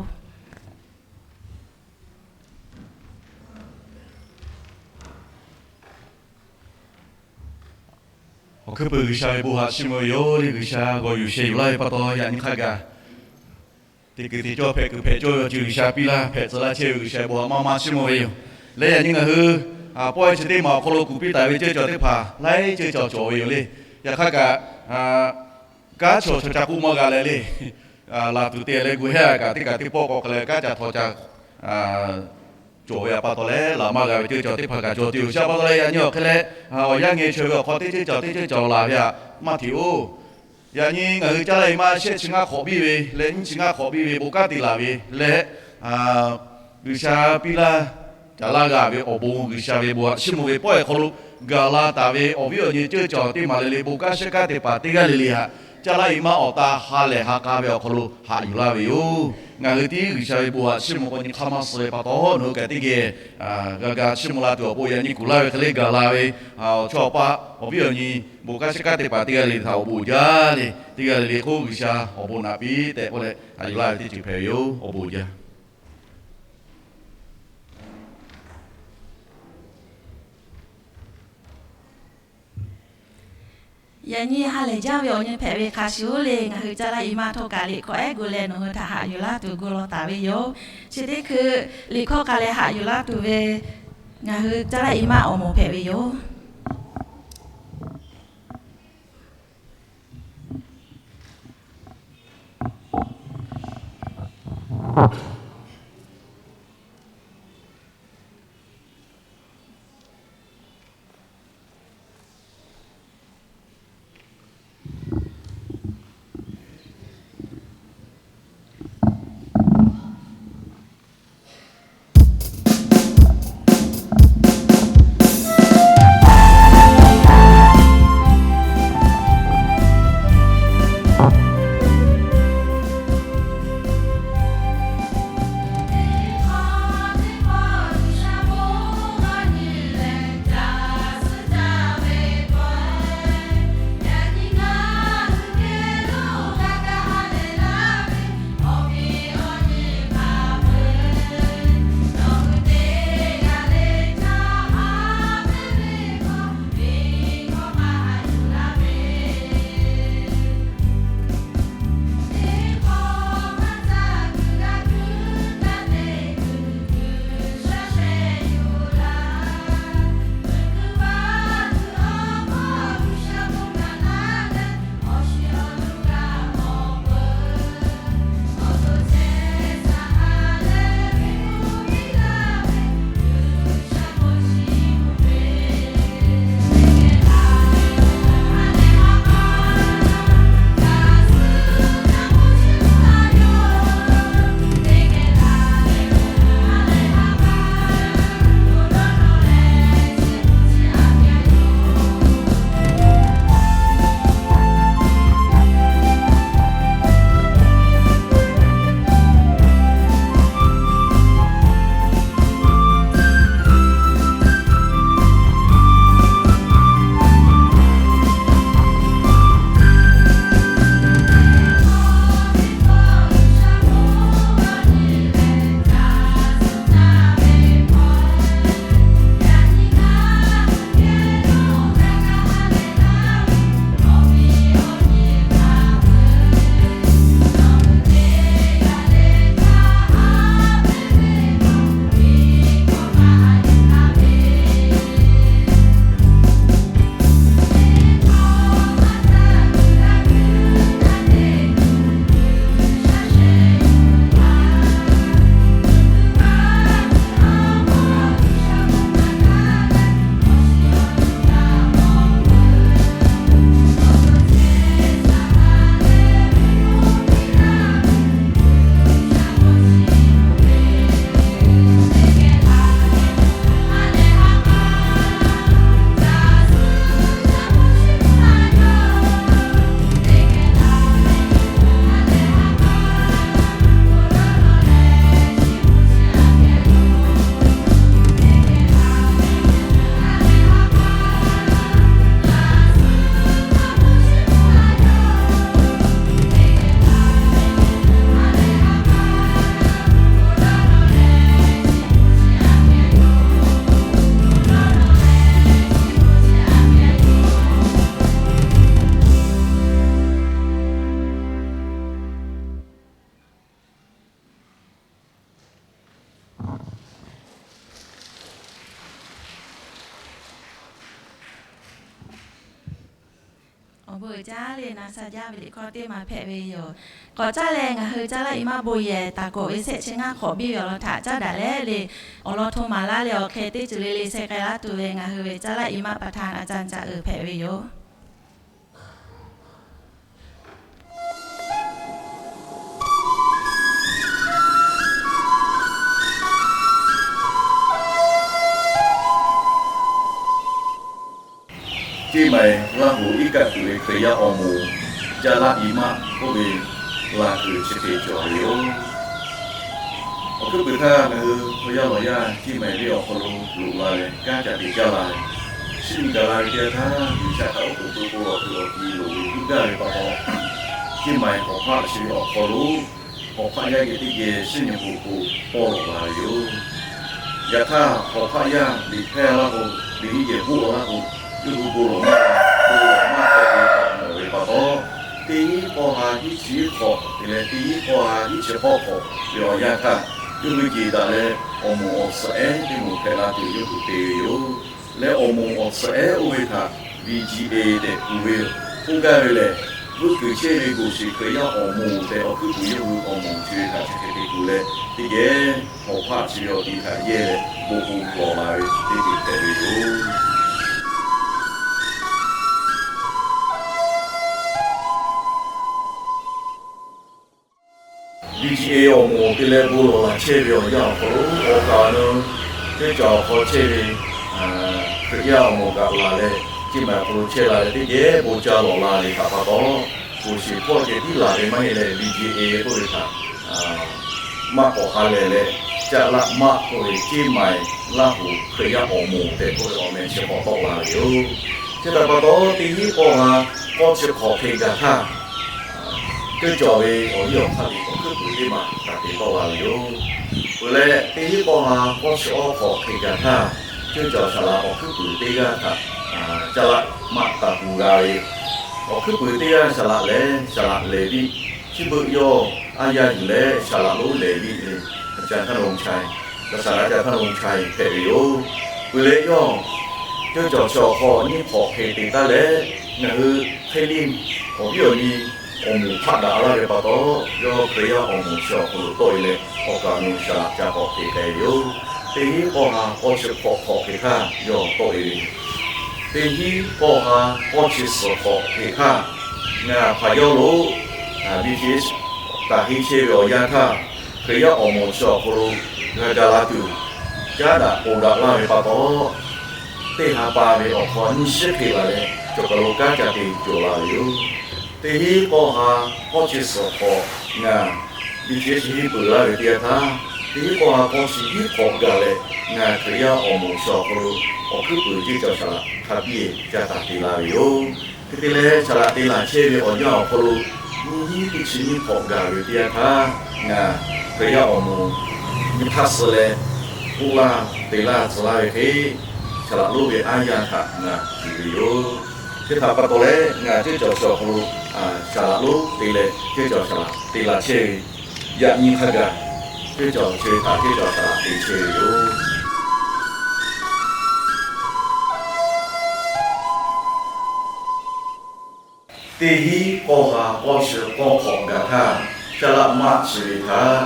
Awˬ hkuiˉ pui G'uiˬsha ve bon haꞈ chiˇ mvuh ve yoˬ le. G'uiˬsha g'aw yuˬ sheh yuˬ laˇ ve pa taw yaꞈ nyi hk'a gaˬ teˇ kuiˬ teˇ cawˇ hpehꞈ kuiˬ hpehꞈ cawˇ ve awˬ ceuˬ G'uiˬsha piˇ laˇ hpehꞈ tcuh laˇ chehˇ ve G'uiˬsha bon haꞈ maˇ maˇ chiˇ mvuh ve yoˬ. Leh yaꞈ nyi ngaˬ hui pawehˇ chi teˇ maˬ awˬ hk'aw lo kuˬ piˇ taˍ ve ceuˇ caˬ teˇ hpaˍ laiˉ ceuˇ caˬ cawˬ ve yoˬ le. Yaꞈ hk'aˇ kaꞈ kanˉ chaw chaw ca k'oˆ maˇ g'a leh le, laˬ tuˬ te leh gu hehˉ kaꞈ teˇ kaꞈ teˇ pawˆ k'awꞈ hk'a leh kanˉ ca htaw ca cawˬ ve pa taw leh laˬ maˇ g'a ve ceuˇ caˬ teˇ hpaˍ kaꞈ cawˬ tuˬ yoˬ. Sha pa taw leh yaꞈ nyi awˬ hk'e leh awˬ yanˇ ngeh chaweh ve awˬ hk'aw teˇ ceuˇ caˬ teˇ ceuˇ caˬ laˬ ve htaꞈ maˇ hteꞈ-oˬ. Yaꞈ nyi ngaˬ hui caˇ laˇ i maˇ shehˆ chi ngaˇ hk'awꞈ biˇ ve leh nyiˇ chi ngaˇ hk'awꞈ biˇ ve bon kanˉ te laˬ ve leh G'uiˬsha piˇ laˇ caˍ laˇ g'a ve awˬ bon G'uiˬsha ve bon haꞈ chiˇ mvuh ve pawehˇ awˬ hk'aw lo gaˬ la taˍ ve awˬ viˉ awˬ nyi ceuˇ caˬ teˇ maˬ le le bon kanˉ shehˆ kanˉ teˇ hpaˍ teˇ g'aˇ le le htaꞈ caˇ laˇ i maˇ awˬ ta ha lehˬ ha k'a ve awˬ hk'aw lo haꞈ yuˬ laˇ ve yoˬ. Ngaˬ hui tiˉ G'uiˬsha ve bon haꞈ chiˇ mvuh k'o nyi hk'aˇ maˇ suh ve pa taw nawˬ hui kaꞈ teˇ geh g'a ga chiˇ mvuh la tuˬ awˬ pon yaꞈ nyi kuˬ laˇ ve hk'e le gaˬ la ve awˬ chawˇ awˬ paˆ awˬ viˉ awˬ nyi bon kanˉ shehˆ kanˉ teˇ hpaˍ teˇ g'aˇ le le htaꞈ awˬ bon uiˍ jaˇ le. Teˇ g'aˇ le le hk'oˆ G'uiˬsha awˬ bon naꞈ piˇ tehꞈ k'oˆ leh haꞈ yuˬ laˇ ve teˇ ceuˬ hpehꞈ ve yoˬ. Awˬ bon uiˍ jaˇ. Yaꞈ nyi ha lehˬ jaˇ ve awˬ nyi hpehꞈ ve hk'a shuˍ le ngaˬ hui caˇ laˇ i maˇ htawˇ kaꞈ liꞈ hkawˇ ehˉ gu leh nawˬ hui htaꞈ haꞈ yuˬ laˇ tuˬ gu law taˍ ve yoˬ. Chi teˇ hkui liꞈ hkawˇ k'a leh haꞈ yuˬ laˇ tuˬ ve ngaˬ hui caˇ laˇ i maˇ awˬ moˍ hpehꞈ ve yoˬ. Awˬ bon uiˍ jaˇ le, na sha jaˇ ve liꞈ hkawˇ teˇ ma hpehꞈ ve yoˬ. K'awꞈ caˉ leh ngaˬ hui Caˇ laˇ i maˇ bon yehˬ taˍ kawꞈ ve shehˆ chi ngaˇ hk'awꞈ biˇ ve awˬ lawn htaꞈ caˉ daꞈ leh le, awˬ lawn hto maˍ laˇ leh awˬ hk'e teˇ ceuˬ le le sheh k'ai laˇ tuˬ ve ngaˬ hui ve Caˇ laˇ i maˇ ประธาน อาจารย์ Caˇ uiˍ hpehꞈ ve yoˬ. Ceˇ maiˍ Laˇ huˍ iˉ kaˆ tuˬ ve Hkriꞈ yaˇ awˬ moˍ, Caˇ laˇ i maˇ k'oˆ ve, laˬ kuiˬ chi hk'e cawˬ ve yoˬ. Awˬ hkuiˉ puiˍ htaˇ ngaˬ hui hk'aw yaˇ lawˬ yaˇ ceˇ maiˍ venˇ awˬ hk'aw lo loꞈ la leh kanˉ ca te jaˇ la ve, chi nyi gaˬ la ve teˇ yanˇ htaˇ, G'uiˬsha htaꞈ oˉ k'oˍ pui k'o lawˬ tuˬ awˬ ti loˍ ve uˉ gaˇ ve pa taw, ceˇ maiˍ k'awꞈ hpaˆ chi ve awˬ hk'aw lo hk'awꞈ hpaˆ yaˇ geh teˇ geh shiˉ nyi k'o k'o pawˇ lawˬ la ve yoˬ. Yaꞈ hk'aˇ, hk'awꞈ hpaˆ yaˇ liꞈ hpehˇ laˇ k'o, liꞈ hiˉ geh hoˆ laˇ k'o, yawˇ hui bon lawˬ maˇ, bon lawˬ maˇ hpehꞈ ve htaꞈ mawˬ ve pa taw, teˇ hinˉ k'awˇ ha hiˉ chi hk'awꞈ te leh teˇ hinˉ k'awˇ ha hiˉ chi hk'awꞈ hk'awꞈ ve awˬ yanˇ htaˇ, yawˇ hui jeˬ daꞈ leh awˬ moˍ awˬ suhˍ ehˉ teˇ moˍ hpehꞈ la tuˬ yawˇ hui te ve yoˬ. Leh awˬ moˍ awˬ suhˍ ehˉ oˇ ve htaꞈ V G A tehꞈ kuˬ ve yoˬ. K'oˆ gaˇ ve lehˬ, vuiˇ kuiˬ chehˇ ve G'uiˬsha Hkriꞈ yaˇ awˬ moˍ tehꞈ awˬ hkuiˉ puiˍ yawˇ hui awˬ moˍ chi ve htaꞈ chi hk'e te kuˬ leh, teˇ geh hk'awꞈ hpaˆ chi ve awˬ ti htaꞈ yehˇ leh bon k'o lawˬ la ve teˇ ceuˬ hpehꞈ ve yoˬ. V G A awˬ moˍ te leh bon lawˬ laˬ chehˇ ve awˬ yanˇ awˬ hk'aw lo, awˬ kaˍ awˬ nu teˇ cawˬ awˬ hk'aw chehˇ ve Hkriꞈ yaˇ awˬ moˍ kaꞈ laˬ leh, ceˇ maiˍ awˬ hk'aw lo chehˇ la leh teˇ geh bon ca lawˬ la ve htaꞈ pa taw, G'uiˬsha hpawˇ ceh tiˉ laˬ ve maˇ heˆ leh, V G A k'oˆ ve htaꞈ maˇ k'awꞈ ha lehˬ leh, Caˇ laˇ maˇ k'oˆ ve ceˇ maiˍ Laˇ huˍ Hkriꞈ yaˇ awˬ moˍ tehꞈ k'oˆ ve awˬ meh chi k'awꞈ tawˆ la ve yoˬ. Chi htaꞈ pa taw, teˇ hinˉ k'awˇ ha k'awˇ chi hk'awꞈ hk'e gaˬ htaˇ, ceuˇ cawˬ ve awˬ liˇ awˬ hk'aˇ ve awˬ hkuiˉ puiˍ teˇ maˬ htaꞈ te tawˆ la ve yoˬ. Peuˬ leh, teˇ hinˉ k'awˇ ha k'awˇ chi awˇ hk'awꞈ hk'e gaˬ htaˇ, ceuˇ cawˬ saˍ laꞈ awˬ hkuiˉ puiˍ teˇ g'aˇ htaꞈ Caˇ laˇ maˇ taˍ kuˬ g'a ve yoˬ. Awˬ hkuiˉ puiˍ teˇ g'aˇ saˍ laꞈ lehˬ, saˍ laꞈ Leˍviˆ, chi beuꞈ yawˇ aˉ yaˇ yuˬ leh saˍ laꞈ lonˉ Leˍviˆ le, อาจารย์ ท่านธงชัย, กษัตริย์ อาจารย์ ท่านธงชัย hpehꞈ ve yoˬ. Peuˬ leh yawˇ ceuˇ cawˬ chi awˬ hk'aw nyiˇ hk'awꞈ hk'e te taˉ leh, ngaˬ hui hk'e liˇ awˬ viˉ awˬ nyi awˬ moˍ hpaˆ daꞈ laˇ ve pa taw, yawˇ Hkriꞈ yaˇ awˬ moˍ chi awˬ hk'aw lo tawˆ e leh, awˬ kaˍ awˬ nu saˍ laꞈ ca k'awꞈ te k'ai ve yoˬ. Teˇ hinˉ k'awˇ ha k'awˇ chi hk'awꞈ hk'awꞈ hk'e htaˇ yawˇ tawˆ e ve yoˬ. Teˇ hinˉ k'awˇ ha k'awˇ chi suhˍ hk'awꞈ hk'e htaˇ, ngaˬ hpaˍ yawˇ lo B T S taˍ henˇ chehˇ ve awˬ yanˇ htaˇ, Hkriꞈ yaˇ awˬ moˍ chi awˬ hk'aw lo g'a ga la tuˬ, caˉ daꞈ k'oˍ daꞈ laˇ ve pa taw, teˇ ha pa ve awˬ hk'aw nyiˇ shiˉ hk'e laˬ leh, cawˬ kaˬ lo kanˉ ca te cawˬ la ve yoˬ. Teˇ hinˉ k'awˇ ha k'awˇ chi suhˍ hk'awꞈ ngaˬ B T S henˇ peuˬ laˇ ve teˇ yanˇ htaˇ, teˇ hinˉ k'awˇ ha k'awˇ chi hiˉ hk'awꞈ gaˬ leh, ngaˬ Hkriꞈ yaˇ awˬ moˍ chi awˬ hk'aw lo awˬ hkuiˉ puiˍ ceuˇ cawˬ saˍ laꞈ hk'a biˇ ca taˍ te la ve yoˬ. Hk'e te leh, saˍ laꞈ te laˬ chehˇ ve awˬ yanˇ awˬ hk'aw lo nyiˇ hinˉ teˇ chi nyiˇ hk'awꞈ gaˬ ve teˇ yanˇ htaˇ, ngaˬ Hkriꞈ yaˇ awˬ moˍ nyi hk'aˇ suh leh, k'oˆ laˇ te laˇ tcuh laˇ ve hk'e, saˍ laꞈ lonˉ ve aˉ yaˇ htaꞈ ngaˬ yuˬ ve yoˬ. Chi htaꞈ pa taw leh, ngaˬ ceuˇ cawˬ chi awˬ hk'aw lo saˍ laꞈ lonˉ te leh ceuˇ cawˬ saˍ laꞈ te laˬ chehˇ ve yaꞈ nyi hk'a gaˬ, ceuˇ cawˬ chi ve htaꞈ ceuˇ cawˬ saˍ laꞈ te chehˇ ve yoˬ. Teˇ hinˉ k'awˇ ha k'awˇ chi k'awˇ hk'awꞈ gaˬ htaˇ, caˇ laˆ maˆ chi ve htaꞈ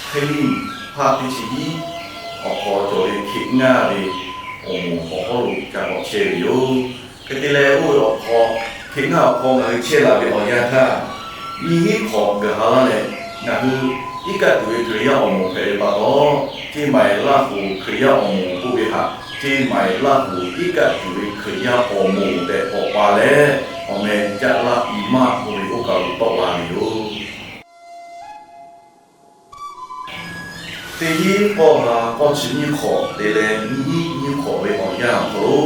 hk'e liˇ hpaˆ teˇ chi hiˉ awˬ hk'aw cawˬ ve hk'e ngaˇ ve awˬ moˍ awˬ hawˉ lo ca k'awꞈ chehˇ ve yoˬ. Hk'e te leh, oˇ ve awˬ hk'aw hk'e ngaˇ awˬ hk'aw ngaˬ hui chehˇ laˬ ve awˬ yanˇ htaˇ, nyiˇ hinˉ hk'awꞈ gaˬ ha laˇ leh, ngaˬ hui iˉ kaˆ tuˬ ve Hkriꞈ yaˇ awˬ moˍ hpehꞈ ve pa taw, ceˇ maiˍ Laˇ huˍ Hkriꞈ yaˇ awˬ moˍ k'oˆ ve htaꞈ ceˇ maiˍ Laˇ huˍ iˉ kaˆ tuˬ ve Hkriꞈ yaˇ awˬ moˍ tehꞈ k'awꞈ pa leh, awˬ meh Caˇ laˆ i maˆ k'oˆ ve oˇ kaˬ lo tawˆ la ve yoˬ. Teˇ hinˉ k'awˇ ha k'awˇ chi nyiˇ hk'awꞈ te leh nyiˇ hinˉ nyiˇ hk'awꞈ ve awˬ yanˇ awˬ hk'aw lo,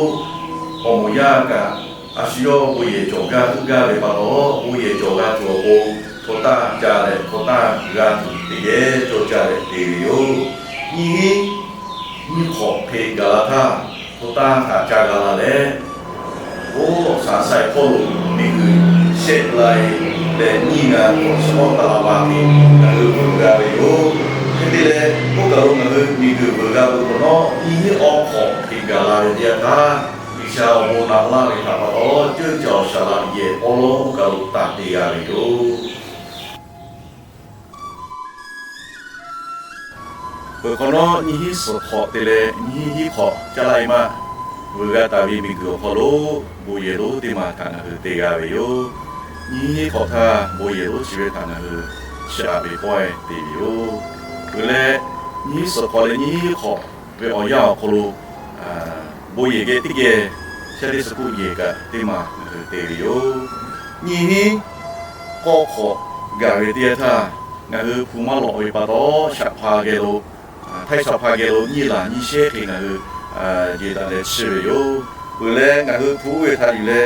awˬ moˍ yaˇ kaꞈ a shu yawˇ bon yehˬ cawˬ gaˇ uiˍ gaˇ ve pa taw, bon yehˬ cawˬ g'a tuˬ awˬ pon hto taˇ ca leh hto taˇ g'a tuˬ teˇ geh cawˇ ca leh te ve yoˬ. Nyiˇ hinˉ nyiˇ hk'awꞈ hk'e gaˬ la htaˇ, hto taˇ htaꞈ ca g'a la leh, oˇ shaˍ sai hpawˇ lo miˬguiˬ shehˆ lai leh nyiˇ g'a k'awꞈ shawˉ taˍ la ve hk'e, ngaˬ hui veuꞈ g'a ve yoˬ. Hk'e te leh, oˇ kaˬ lo ngaˬ hui miˬguiˬ veuꞈ g'a ve hk'awꞈ nawˉ, nyiˇ hinˉ awˇ hk'awꞈ hk'e gaˬ la ve teˇ yanˇ htaˇ, G'uiˬsha awˬ bon naꞈ laˇ ve htaꞈ pa taw, ceuˇ caˬ awˬ saˍ laꞈ yehˬ awˉ lawˉ kaˬ lo taˍ te g'a ve yoˬ. Peuˬ hk'awꞈ nawˉ, nyiˇ hinˉ suhˍ hk'awꞈ te leh nyiˇ hinˉ hk'awꞈ caˇ laˇ e maˆ vuiˬ g'a taˍ ve miˬguiˬ awˬ hk'aw lo bon yehˬ lonˉ teˇ maˬ htaꞈ ngaˬ hui te g'a ve yoˬ. Nyiˇ hinˉ hk'awꞈ htaˇ bon yehˬ lonˉ chi ve htaꞈ ngaˬ hui chi aꞈ ve pawehˇ te ve yoˬ. Peuˬ leh, nyiˇ hinˉ suhˍ hk'awꞈ leh nyiˇ hinˉ hk'awꞈ ve awˬ yanˇ awˬ hk'aw lo bon yehˬ geh teˇ geh shaˉ teˇ suhˍ kuˆ yehˬ kaꞈ teˇ maˬ ngaˬ hui te ve yoˬ. Nyiˇ hinˉ k'awˇ hk'awꞈ gaˬ ve teˇ yanˇ htaˇ, ngaˬ hui hpu maˇ lawꞈ ve pa taw, shaꞈ hpa geh lo, htaiˇ shaꞈ hpa geh lo nyiˇ laˬ nyiˇ shehˉ hk'e ngaˬ hui jeˬ daꞈ leh chiˇ ve yoˬ. Peuˬ leh, ngaˬ hui hpu uˉ ve htaꞈ yuˬ leh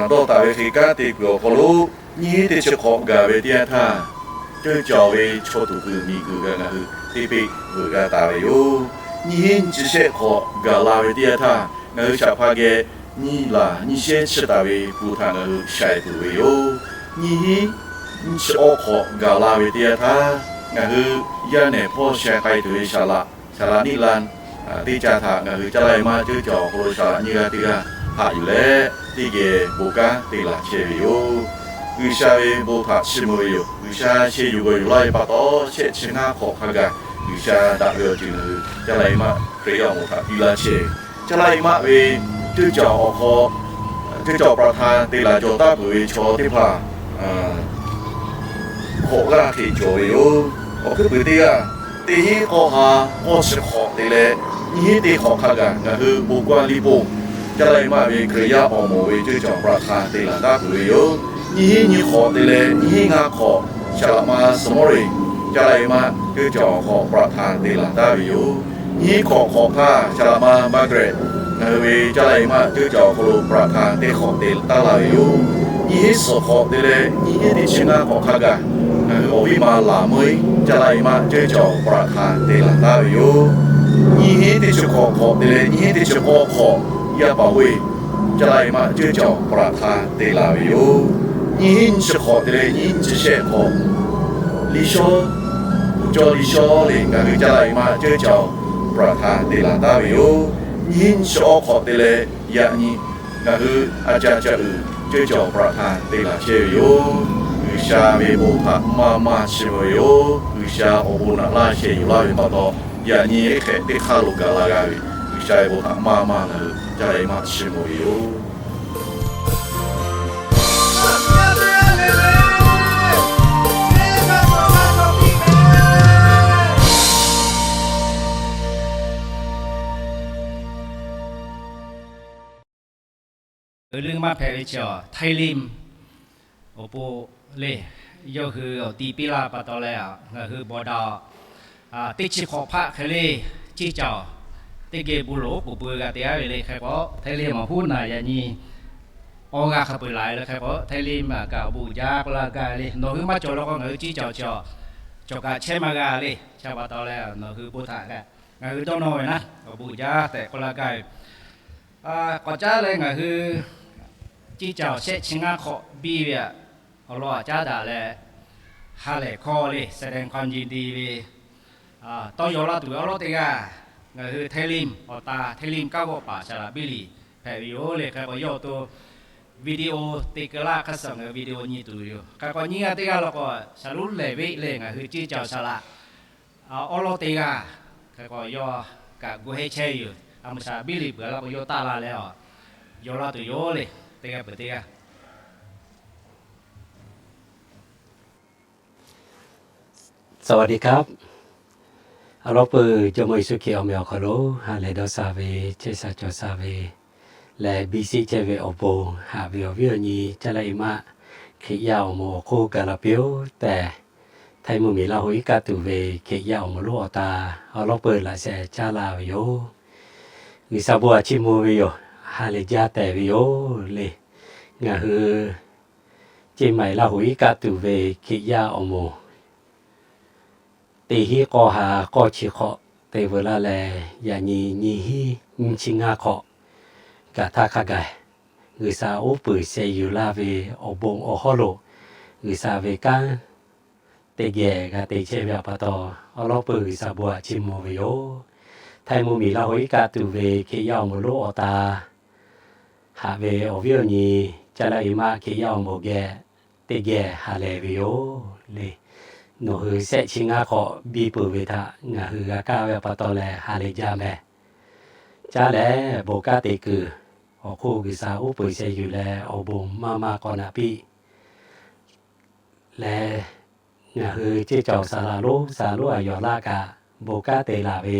dawˇ taˍ ve hk'e kanˉ te kuiˬ awˬ hk'aw lo, nyiˇ hinˉ teˇ chi hk'awꞈ gaˬ ve teˇ yanˇ htaˇ, ceuˇ caˬ ve chaw tuˬ kuiˬ miˬguiˬ g'a ngaˬ hui teˇ peˆ veuꞈ g'a taˍ ve yoˬ. Nyiˇ hinˉ nyiˇ chi shehˆ hk'awꞈ gaˬ la ve teˇ yanˇ htaˇ, ngaˬ hui shaꞈ hpa geh nyiˇ laˬ nyiˇ shehˉ chiˇ taˍ ve hpu htaꞈ ngaˬ hui shaiˍ tuˬ ve yoˬ. Nyiˇ hinˉ nyiˇ chi awˇ hk'awꞈ gaˬ la ve teˇ yanˇ htaˇ, ngaˬ hui yaˇ nehˬ hpawˇ sheh k'ai tuˬ ve saˍ laꞈ, saˍ laꞈ niˆ la teˇ ca htaꞈ ngaˬ hui caˇ laˇ e maˇ ceuˇ caˬ awˬ hk'aw lo saˍ laꞈ nyiˇ g'aˇ teˇ g'aˇ haꞈ yuˬ leh, teˇ geh bon kanˉ te laˬ chehˇ ve yoˬ. G'uiˬsha ve bon htaꞈ chiˇ mvuh ve yoˬ. G'uiˬsha sheh yuˬ g'awˬ yuˬ laˇ ve pa taw, shehˆ chi ngaˇ hk'awꞈ hk'a gaˬ G'uiˬsha daꞈ ve awˬ ceuˬ ngaˬ hui caˇ laˇ e maˇ Hkriꞈ yaˇ awˬ moˍ htaꞈ piˇ laˇ chehˇ ve. Caˇ laˇ e maˆ ve ceuˇ caˬ awˬ hk'aw, ceuˇ caˬ awˬ ประธาน te laˬ cawˬ taˍ peuˬ ve chaw teˇ hpaˍ hk'awꞈ g'aˇ hk'e cawˬ ve yoˬ. Awˬ hkuiˉ puiˍ teˇ g'aˇ, teˇ hinˉ k'awˇ ha k'awˇ chi hk'awꞈ te leh, nyiˇ hinˉ teˇ hk'awꞈ hk'a gaˬ ngaˬ hui bon kaˇ liˇ poˆ caˇ laˇ e maˆ ve Hkriꞈ yaˇ awˬ moˍ ve ceuˇ caˬ awˬ ประธาน te laˬ taˍ peuˬ ve yoˬ. Nyiˇ hinˉ nyiˇ hk'awꞈ te leh nyiˇ hinˉ ngaˇ hk'awꞈ, saˍ laꞈ ma suhˍ mawˇ reˬ caˇ laˇ e maˆ ceuˇ caˬ awˬ hk'aw ประธาน te laˬ taˍ ve yoˬ. Nyiˇ hinˉ hk'awꞈ hk'awꞈ htaˇ, saˍ laꞈ ma Margaret ngaˬ hui ve caˇ laˇ e maˆ ceuˇ caˬ awˬ hk'aw lo ประธาน teˇ hk'awꞈ te taˍ laˇ ve yoˬ. Nyiˇ hinˉ suhˍ hk'awꞈ te leh nyiˇ hinˉ teˇ chi ngaˇ hk'awꞈ hk'a gaˬ ngaˬ hui awˬ viˉ ma Laˍ meuˇ caˇ laˇ e maˆ ceuˇ caˬ awˬ ประธาน te laˬ taˍ ve yoˬ. Nyiˇ hinˉ teˇ chi hk'awꞈ hk'awꞈ te leh nyiˇ hinˉ teˇ chi k'awˇ hk'awꞈ, yaˇ paˍ hoˇ e caˇ laˇ e maˆ ceuˇ caˬ awˬ ประธาน te laˬ ve yoˬ. Nyiˇ hinˉ nyiˇ chi hk'awꞈ te leh nyiˇ hinˉ nyiˇ chi shehˆ hk'awꞈ, liˇ shawˉ, uˉ cawˇ liˇ shawˉ le ngaˬ hui caˇ laˇ e maˆ ceuˇ caˬ awˬ ประธาน te laˬ taˍ ve yoˬ. Nyiˇ hinˉ nyiˇ chi awˇ hk'awꞈ te leh yaꞈ nyi ngaˬ hui a ca ca uiˍ ceuˇ caˬ awˬ ประธาน te laˬ chehˇ ve yoˬ. G'uiˬsha ve bon htaꞈ maˇ maˇ chiˇ mvuh ve yoˬ. G'uiˬsha awˬ bon naꞈ laˇ sheh yuˬ laˇ ve pa taw, yaꞈ nyi hk'e teˇ hk'aˇ lo gaˬ la g'a ve G'uiˬsha ve bon htaꞈ maˇ maˇ ngaˬ hui caˇ laˇ e maˆ chiˇ mvuh ve yoˬ. Uiˍ leuˇ maˇ hpehꞈ ve chi Htaiˇ Limˇ awˬ pon le, yawˇ hui awˬ ti piˇ laˇ pa taw leh, ngaˬ hui bawˬ daꞈ teˇ chi hk'awꞈ hpaˆ hk'e le, ceˇ caoˬ teˇ geh bon loˍ k'oˍ pui g'a te aˉ ve le. Hk'e k'o, Htaiˇ Limˇ awˬ huˉ naˍ yaꞈ nyi awˬ g'a hk'a peu-eˬ la ve le. Hk'e k'o, Htaiˇ Limˇ kaꞈ awˬ bon uiˍ jaˇ k'oˆ laˇ gaˇ ve le. Nawˬ hui maˇ cawˬ law k'o, ngaˬ hui ceˇ caoˬ cawˬ, cawˬ kaꞈ chehˇ maˇ g'a le. Chi pa taw leh, nawˬ hui bon htaꞈ kaꞈ ngaˬ hui dawˇ nawˇ ve naˉ, awˬ bon uiˍ jaˇ tehꞈ k'oˆ laˇ gaˇ ve. K'awꞈ caˉ leh ngaˬ hui ceˇ caoˬ shehˆ chi ngaˇ hk'awꞈ biˇ ve aꞈ, awˬ lawn aꞈ caˉ daꞈ leh, ha lehˬ hkawˇ le แสดงความยินดี ve tawˇ yaw laˇ tuˬ ve awˉ lawˉ teˇ g'aˇ, ngaˬ hui Htaiˇ Limˇ awˬ ta, Htaiˇ Limˇ kaˉ g'awˆ paˍ saˍ laꞈ Biˇ liꞈ hpehꞈ ve yoˬ le. Hk'e k'o, yawˇ awˬ to video te keu laˇ hk'aˇ suh ngaˬ hui video nyi tuˬ ve yoˬ. Hk'e k'o, nyiˇ g'aˇ teˇ g'aˇ law k'o, saˍ lonˉ lehˬ ve le ngaˬ hui ceˇ caoˬ saˍ laꞈ awˉ lawˉ teˇ g'aˇ, hk'e k'o, yawˇ kaꞈ gu hehˇ chehˇ ve yoˬ. A muˍ saˍ laꞈ Biˇ liꞈ peuˬ laˇ k'o, yawˇ taˆ la leh a, yaw laˇ tuˬ yoˬ le. Teˇ g'aˇ peuˬ teˇ g'aˇ สวัสดีครับ Awˬ lawn peuˬ Jawˇmawˇ Yeˍsuˆ Hkriꞈ awˬ meh awˬ hk'aw lo ha lehˬ dawˇ sha ve, chehˇ sha cawˬ sha ve leh biˇ sheˆ chehˇ ve awˬ bon haꞈ ve awˬ viˉ awˬ nyi caˇ laˇ e maˆ Hkriꞈ yaˇ awˬ moˍ awˬ hk'oˆ gaˬ la piˇ-oˆ tehꞈ, Htaiˇ mvuhˇmiˬ Laˇ hoꞈ iˉ kaˆ tuˬ ve Hkriꞈ yaˇ awˬ moˍ lonˉ awˬ ta awˬ lawn peuˬ laꞈ sheh caˇ laˇ ve yoˬ. G'uiˬsha bon htaꞈ chiˇ mvuh ve yoˬ. Ha lehˬ jaˇ tehˬ ve yoˬ le. Ngaˬ hui Ceˇ maiˍ Laˇ hoꞈ iˉ kaˆ tuˬ ve Hkriꞈ yaˇ awˬ moˍ teˇ hinˉ k'awˇ ha k'awˇ chi hk'awꞈ te veu laˇ leh, yaꞈ nyi nyiˇ hinˉ nyiˇ chi ngaˇ hk'awꞈ gaˬ htaˇ hk'a gaˬ, G'uiˬsha uˉ peunˍ sheh yuˬ laˇ ve awˬ bon awˬ hawˉ lo G'uiˬsha ve kanˉ teˇ geh g'a te chehˇ ve pa taw, awˬ lawn peuˬ G'uiˬsha bon htaꞈ chiˇ mvuh ve yoˬ. Htaiˇ mvuhˇmiˬ Laˇ hoꞈ iˉ kaˆ tuˬ ve Hkriꞈ yaˇ awˬ moˍ lonˉ awˬ ta Haꞈ ve awˬ viˉ awˬ nyi, caˇ laˆ i maˆ Hkriꞈ yaˇ awˬ moˍ geh teˇ geh ha lehˬ ve yoˬ le. Nawˬ hui shehˆ chi ngaˇ hk'awꞈ biˇ peuˬ ve htaꞈ ngaˬ hui g'a kaˇ ve pa taw leh ha lehˬ jaˇ meh. Caˇ lehˬ bon kanˉ te kuiˬ awˬ hk'oˆ G'uiˬsha uˉ peunˍ sheh yuˬ leh awˬ bon maˇ maˇ k'awꞈ naꞈ piˇ leh, ngaˬ hui ceˇ cawˬ saˍ laˍ lonˉ saˍ laˍ lonˉ Aˍ Yawˬ Laˆ kaꞈ bon kanˉ te laˬ ve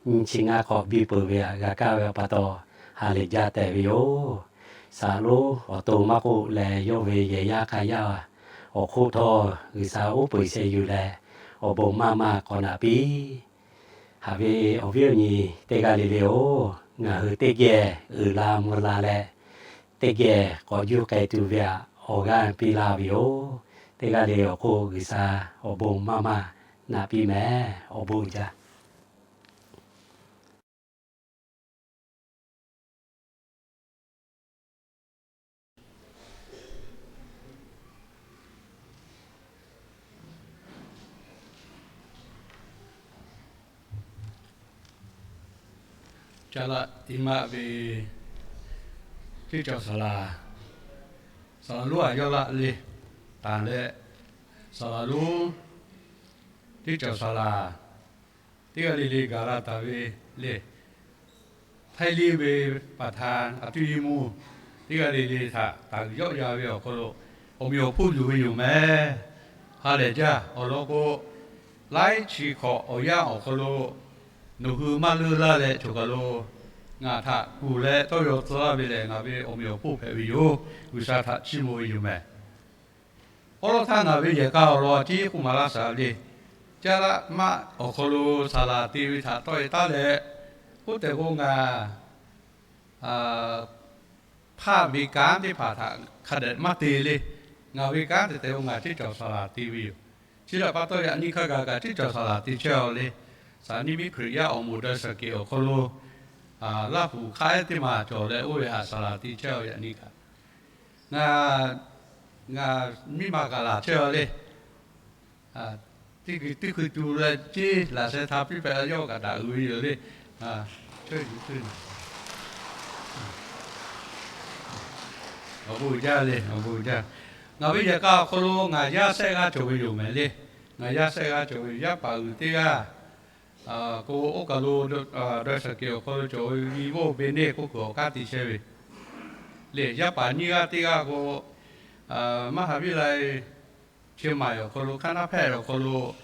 nyi chi ngaˇ hk'awꞈ biˇ peuˬ ve htaꞈ g'a kaˇ ve pa taw ha lehˬ jaˇ tehꞈ ve yoˬ. Saˍ laˍ lonˉ awˬ to maˇ k'oˆ leh, yawˇ ve yehˬ yaˇ hk'a yaˇ awˬ hk'oˆ htawˇ G'uiˬsha uˉ peunˍ sheh yuˬ leh awˬ bon maˇ maˇ k'awꞈ naꞈ piˇ. Haꞈ ve awˬ viˉ awˬ nyi teˇ g'aˇ le le-oˬ, ngaˬ hui teˇ geh uiˍ la mvuh la leh, teˇ geh k'awꞈ juˇ k'ai tuˬ ve htaꞈ awˬ g'aˇ piˇ laˇ ve yoˬ. Teˇ g'aˇ le awˬ hk'oˆ G'uiˬsha awˬ bon maˇ maˇ naꞈ piˇ meh. Awˬ bon uiˍ jaˇ. Caˇ laˆ i maˆ ve teˇ cawˬ saˍ laˍ, saˍ laˍ lonˉ Aˍ Yawˇ Laˆ le, taˍ leh, saˍ laˍ lonˉ teˇ cawˬ saˍ laˍ teˇ g'aˇ le le gaˬ la taˍ ve le. Htaiˇ liˇ ve paˍ htaꞈ a tuˇ yiˇ mvuhˇ teˇ g'aˇ le le htaꞈ taˍ uiˍ yawˆ yan ve awˬ hk'aw lo awˬ meꞈ awˬ hponˇ yuˬ ve yoˬ meh. Ha lehˬ jaˇ. Awˬ lawn k'o, laiˉ chi hk'awꞈ awˬ yanˇ awˬ hk'aw lo nawˬ hui maˇ leuˇ laˇ leh choˬ kaˬ lo ngaˬ htaꞈ kuˬ leh tawˇ yaw tcuh laˇ ve lehˬ, ngaˬ ve awˬ meꞈ awˬ hponˇ hpehꞈ ve yoˬ. G'uiˬsha htaꞈ chiˇ mvuh ve yoˬ meh. Awˉ lawˉ htaˇ ngaˬ ve yehˬ k'a awˬ lawn a ciˉ k'oˆ maˍ laˇ shaˍ le. Caˇ laˆ maˆ awˬ hk'aw lo saˍ laˍ te ve htaꞈ tawˆ e taˉ leh, k'oˆ tehꞈ k'o ngaˬ hpaˆ ve kanˉ teˇ hpaˍ htaꞈ hk'a dehꞈ maˇ te le. Ngaˬ ve kanˉ te tehꞈ k'o ngaˬ teˇ cawˬ saˍ laˍ te ve yoˬ. Chi htaꞈ pa taw yaꞈ nyi hk'a gaˬ kaꞈ teˇ cawˬ saˍ laˍ te chehˇ a le. Saˍ niˇ miˉ Hkriꞈ yaˇ awˬ moˍ daꞈ shaˍ kehˬ awˬ hk'aw lo Laˇ huˍ hk'aˆ ehˉ teˇ maˬ cawˬ leh oˇ ve htaꞈ saˍ laˍ te chehˇ a yaꞈ nyi kaꞈ, ngaˬ, ngaˬ miˇ ma kaꞈ laˬ chehˇ a le. Teˇ hkui tu leh ceˇ laꞈ sheh htaꞈ piˇ pehꞈ yawˇ kaꞈ daꞈ uiˍ ve yoˬ le. Awˬ bon jaˇ le, awˬ bon jaˇ. Ngaˬ ve yehˬ k'a awˬ hk'aw lo ngaˬ yaˇ shehˆ g'aˇ cawˬ ve yoˬ mehˍ le. Ngaˬ yaˇ shehˆ g'aˇ cawˬ ve yoˬ. Yaˇ paˍ uiˍ teˇ g'aˇ k'o, oˇ kaˬ lo daꞈ shaˍ kehˬ awˬ hk'aw lo cawˬ ve Vivo Business k'oˆ kuiˬ awˬ kanˉ te chehˇ ve le. Yaˇ paˍ nyiˇ g'aˇ teˇ g'aˇ k'o, maˇ ha viˉ lai Chiang Mai awˬ hk'aw lo, คณะแพทย์ awˬ hk'aw lo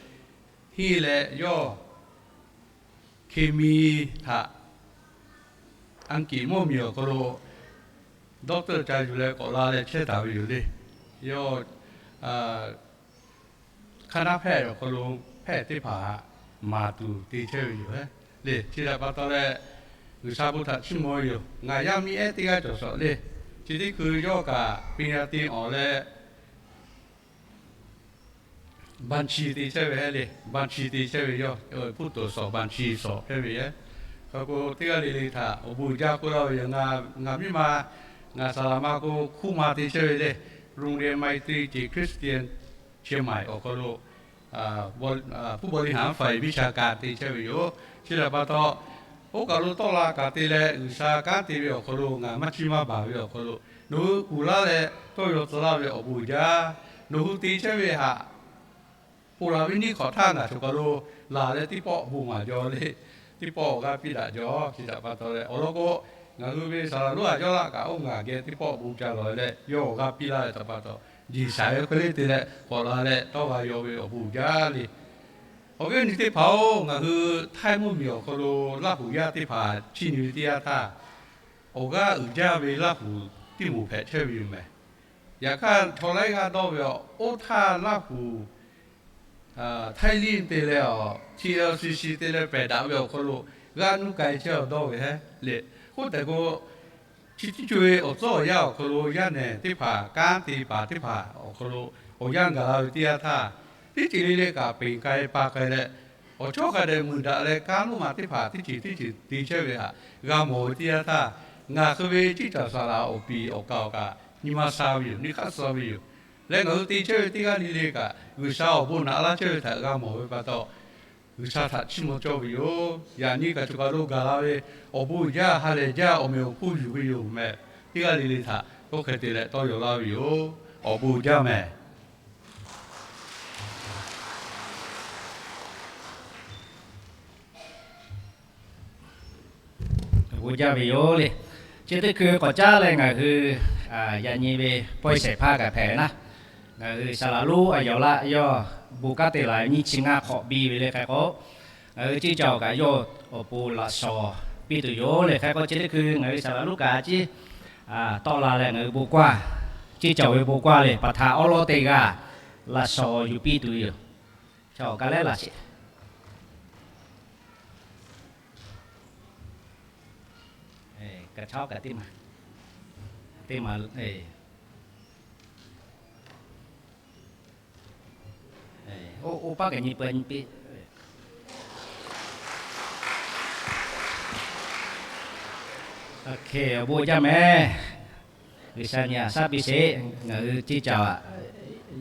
henˇ leh yawˇ เคมี htaꞈ Anˉ kiˍ mvuhˇ miˬ awˬ hk'aw lo doctor ca yuˬ leh k'awꞈ la leh chehˇ taˍ ve yoˬ le. Yawˇ คณะแพทย์ awˬ hk'aw lo แพทย์ teˇ hpaˍ htaꞈ maˍ tuˬ te chehˇ ve yoˬ le. Chi htaꞈ pa taw leh G'uiˬsha bon htaꞈ chiˇ mvuh ve yoˬ. Ngaˬ yaˇ miˇ ehˉ teˇ g'aˇ cawˬ shawˍ le. Chi teˇ hkui yawˇ kaꞈ ปริญญาตรี awˬ leh บัญชี te chehˇ ve le. บัญชี te chehˇ ve yawˇ ผู้ตรวจสอบบัญชี shawˍ chehˇ ve yoˬ. Hk'a k'o teˇ g'aˇ le le htaꞈ awˬ bon uiˍ jaˇ k'oˆ laˇ ve yoˬ. Ngaˬ miˇ ma, ngaˬ saˍ laˍ ma k'o ครูมา te chehˇ ve le. โรงเรียนไมตรีจิต คริสเตียน เชียงใหม่ awˬ hk'aw lo ผู้บริหารฝ่ายวิชาการ te chehˇ ve yoˬ. Chi htaꞈ pa taw, oˇ kaˬ lo tawˆ la kaꞈ te leh G'uiˬsha kanˉ te ve awˬ hk'aw lo ngaˬ maˇ chiˇ maˇ baˬ ve awˬ hk'aw lo nawˬ hui kuˬ laˇ leh tawˇ yaw tcuh laˇ ve awˬ bon uiˍ jaˇ. Nawˬ hui te chehˇ ve htaꞈ ponˬ laˬ ve nyiˇ hk'awꞈ htaˇ ngaˬ choˬ kaˬ lo laˬ leh teˇ pawˆ bon maˍ jaw le. Teˇ pawˆ awˬ g'aˇ piˇ daꞈ jaw. Chi htaꞈ pa taw leh awˬ lawn k'o, ngaˬ hui ve saˍ laˍ lonˉ Aˍ Yawˇ Laˆ kaꞈ oˇ ngaˬ geh teˇ pawˆ bon ca lawˬ leh yawˇ awˬ g'aˇ piˇ laˇ ve htaꞈ pa taw, G'uiˬsha ve hk'e le te leh k'awꞈ la leh tawˇ g'a yaw ve awˬ bon uiˍ jaˇ le. Awˬ viˉ awˬ nyi teˇ hpaˍ-oˬ, ngaˬ hui Htaiˇ mvuhˇ miˬ awˬ hk'aw lo Laˇ huˍ yaˇ teˇ hpaˍ chiˇ nyi ve teˇ yanˇ htaˇ, awˬ g'aˇ uiˍ jaˇ ve Laˇ huˍ tiˇ moˍ hpehꞈ chehˇ ve yoˬ meh. Yaꞈ hk'aˇ chaw laiˉ g'aˇ dawˇ ve aˬ, oˇ htaˇ Laˇ huˍ Htaiˇ liˇ te leh aˬ, T L C C te leh pehˬ daꞈ ve awˬ hk'aw lo g'aˇ nuˇ k'ai chehˇ awˬ dawˇ ve heˆ le. K'oˆ tehꞈ k'o, chi teˇ co e awˬ tcuhˉ awˬ yanˇ awˬ hk'aw lo yaˇ nehˬ teˇ hpaˍ kanˉ te paˍ teˇ hpaˍ awˬ hk'aw lo awˬ yanˇ gaˬ la ve teˇ yanˇ htaˇ, teˇ ceuˬ le le kaꞈ peˬ k'ai pa k'ai leh, awˬ chawˇ hk'a dehꞈ muiˬ daꞈ leh kanˉ lonˉ ma teˇ hpaˍ teˇ ceuˬ teˇ ceuˬ te chehˇ ve htaꞈ g'a mawˬ ve teˇ yanˇ htaˇ, ngaˬ hui ve ciˉ caˬ saˍ laˍ awˬ piˍ awˬ kaˍ awˬ kaꞈ nyi ma sha ve yoˬ. Nyi hk'aˇ suh ve yoˬ. Leh ngaˬ hui te chehˇ ve teˇ g'aˇ le le kaꞈ G'uiˬsha awˬ bon naꞈ laˇ chehˇ ve htaꞈ g'a mawˬ ve pa taw, G'uiˬsha htaꞈ chiˇ mvuh cawˇ ve yoˬ. Yaꞈ nyi kaꞈ choˬ kaˬ lo gaˬ la ve awˬ bon uiˍ jaˇ, ha lehˬ jaˇ, awˬ meꞈ awˬ hponˇ yuˬ ve yoˬ meh. teˇ g'aˇ le le htaꞈ k'oˆ hk'e te leh tawˇ yaw laˇ ve yoˬ. Awˬ bon jaˇ mehˍ. Awˬ bon jaˇ ve yoˬ le. Chi teˇ hkui k'awꞈ caˉ leh ngaˬ hui yaꞈ nyi ve pawehˇ shehˍ hpaˇ kaꞈ hpehꞈ ve naˉ, ngaˬ hui Saˍlaˍ lonˉ a yawˬ laˆ yawˇ bon kanˉ te laˬ nyiˇ chi ngaˇ hk'awꞈ biˇ ve le hk'e k'o, ngaˬ hui ceˇ caoˬ kaꞈ yawˇ awˬ pon laꞈ shawˍ piˇ tuˬ yoˬ le hk'e k'o, chi teˇ hkui ngaˬ hui Saˍlaˍ lonˉ kaꞈ a ciˉ tawˆ la leh ngaˬ hui bon kaˇ, ceˇ caoˬ ve bon kaˇ le, paˍ htaꞈ awˉ lawˉ teˇ g'aˇ laꞈ shawˍ yuˬ piˇ tuˬ yoˬ. Chaw awˬ ka lehˉ laˬ sheˍ. Ka chaw kaꞈ teˇ maˬ, teˇ maˬ, oˇ paˉ kaꞈ nyi peuˬ nyi piˇ. Awˬ bon jaˇ mehˍ. G'uiˬsha nyi aꞈ shaˉ piˇ sheˍ. Ngaˬ hui ceˇ caoˬ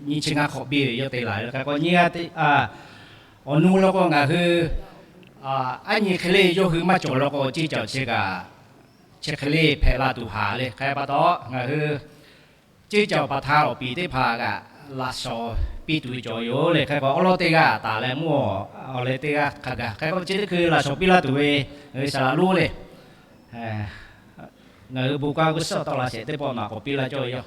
nyiˇ chi ngaˇ hk'awꞈ biˇ ve yawˇ te laˬ ve hk'e k'o, nyiˇ g'aˇ teˇ, awˬ nu lo k'o ngaˬ hui aˉ nyi hk'e le yawˇ hui maˇ cawˬ lo k'o, ceˇ caoˬ chi kaꞈ chi hk'e le hpehꞈ la tuˬ haˍ le hk'e pa taw, ngaˬ hui ceˇ caoˬ paˍ htaꞈ awˬ piˍ teˇ hpaˍ kaꞈ laꞈ shawˍ piˇ tuˬ ve cawˬ yoˬ le hk'e k'o, awˉ lawˉ teˇ g'aˇ taˍ leh mvuhˇ awˬ leh teˇ g'aˇ hk'a gaˬ hk'e k'o, chi teˇ hkui laꞈ shawˍ piˇ laˇ tuˬ ve ngaˬ hui Saˍlaˍ lonˉ le. Ngaˬ hui bon kaˇ g'uˇ suhˉ tawˆ la sheˍ, teˇ pawˆ naˬ k'awꞈ piˇ laˇ cawˇ ve yoˬ.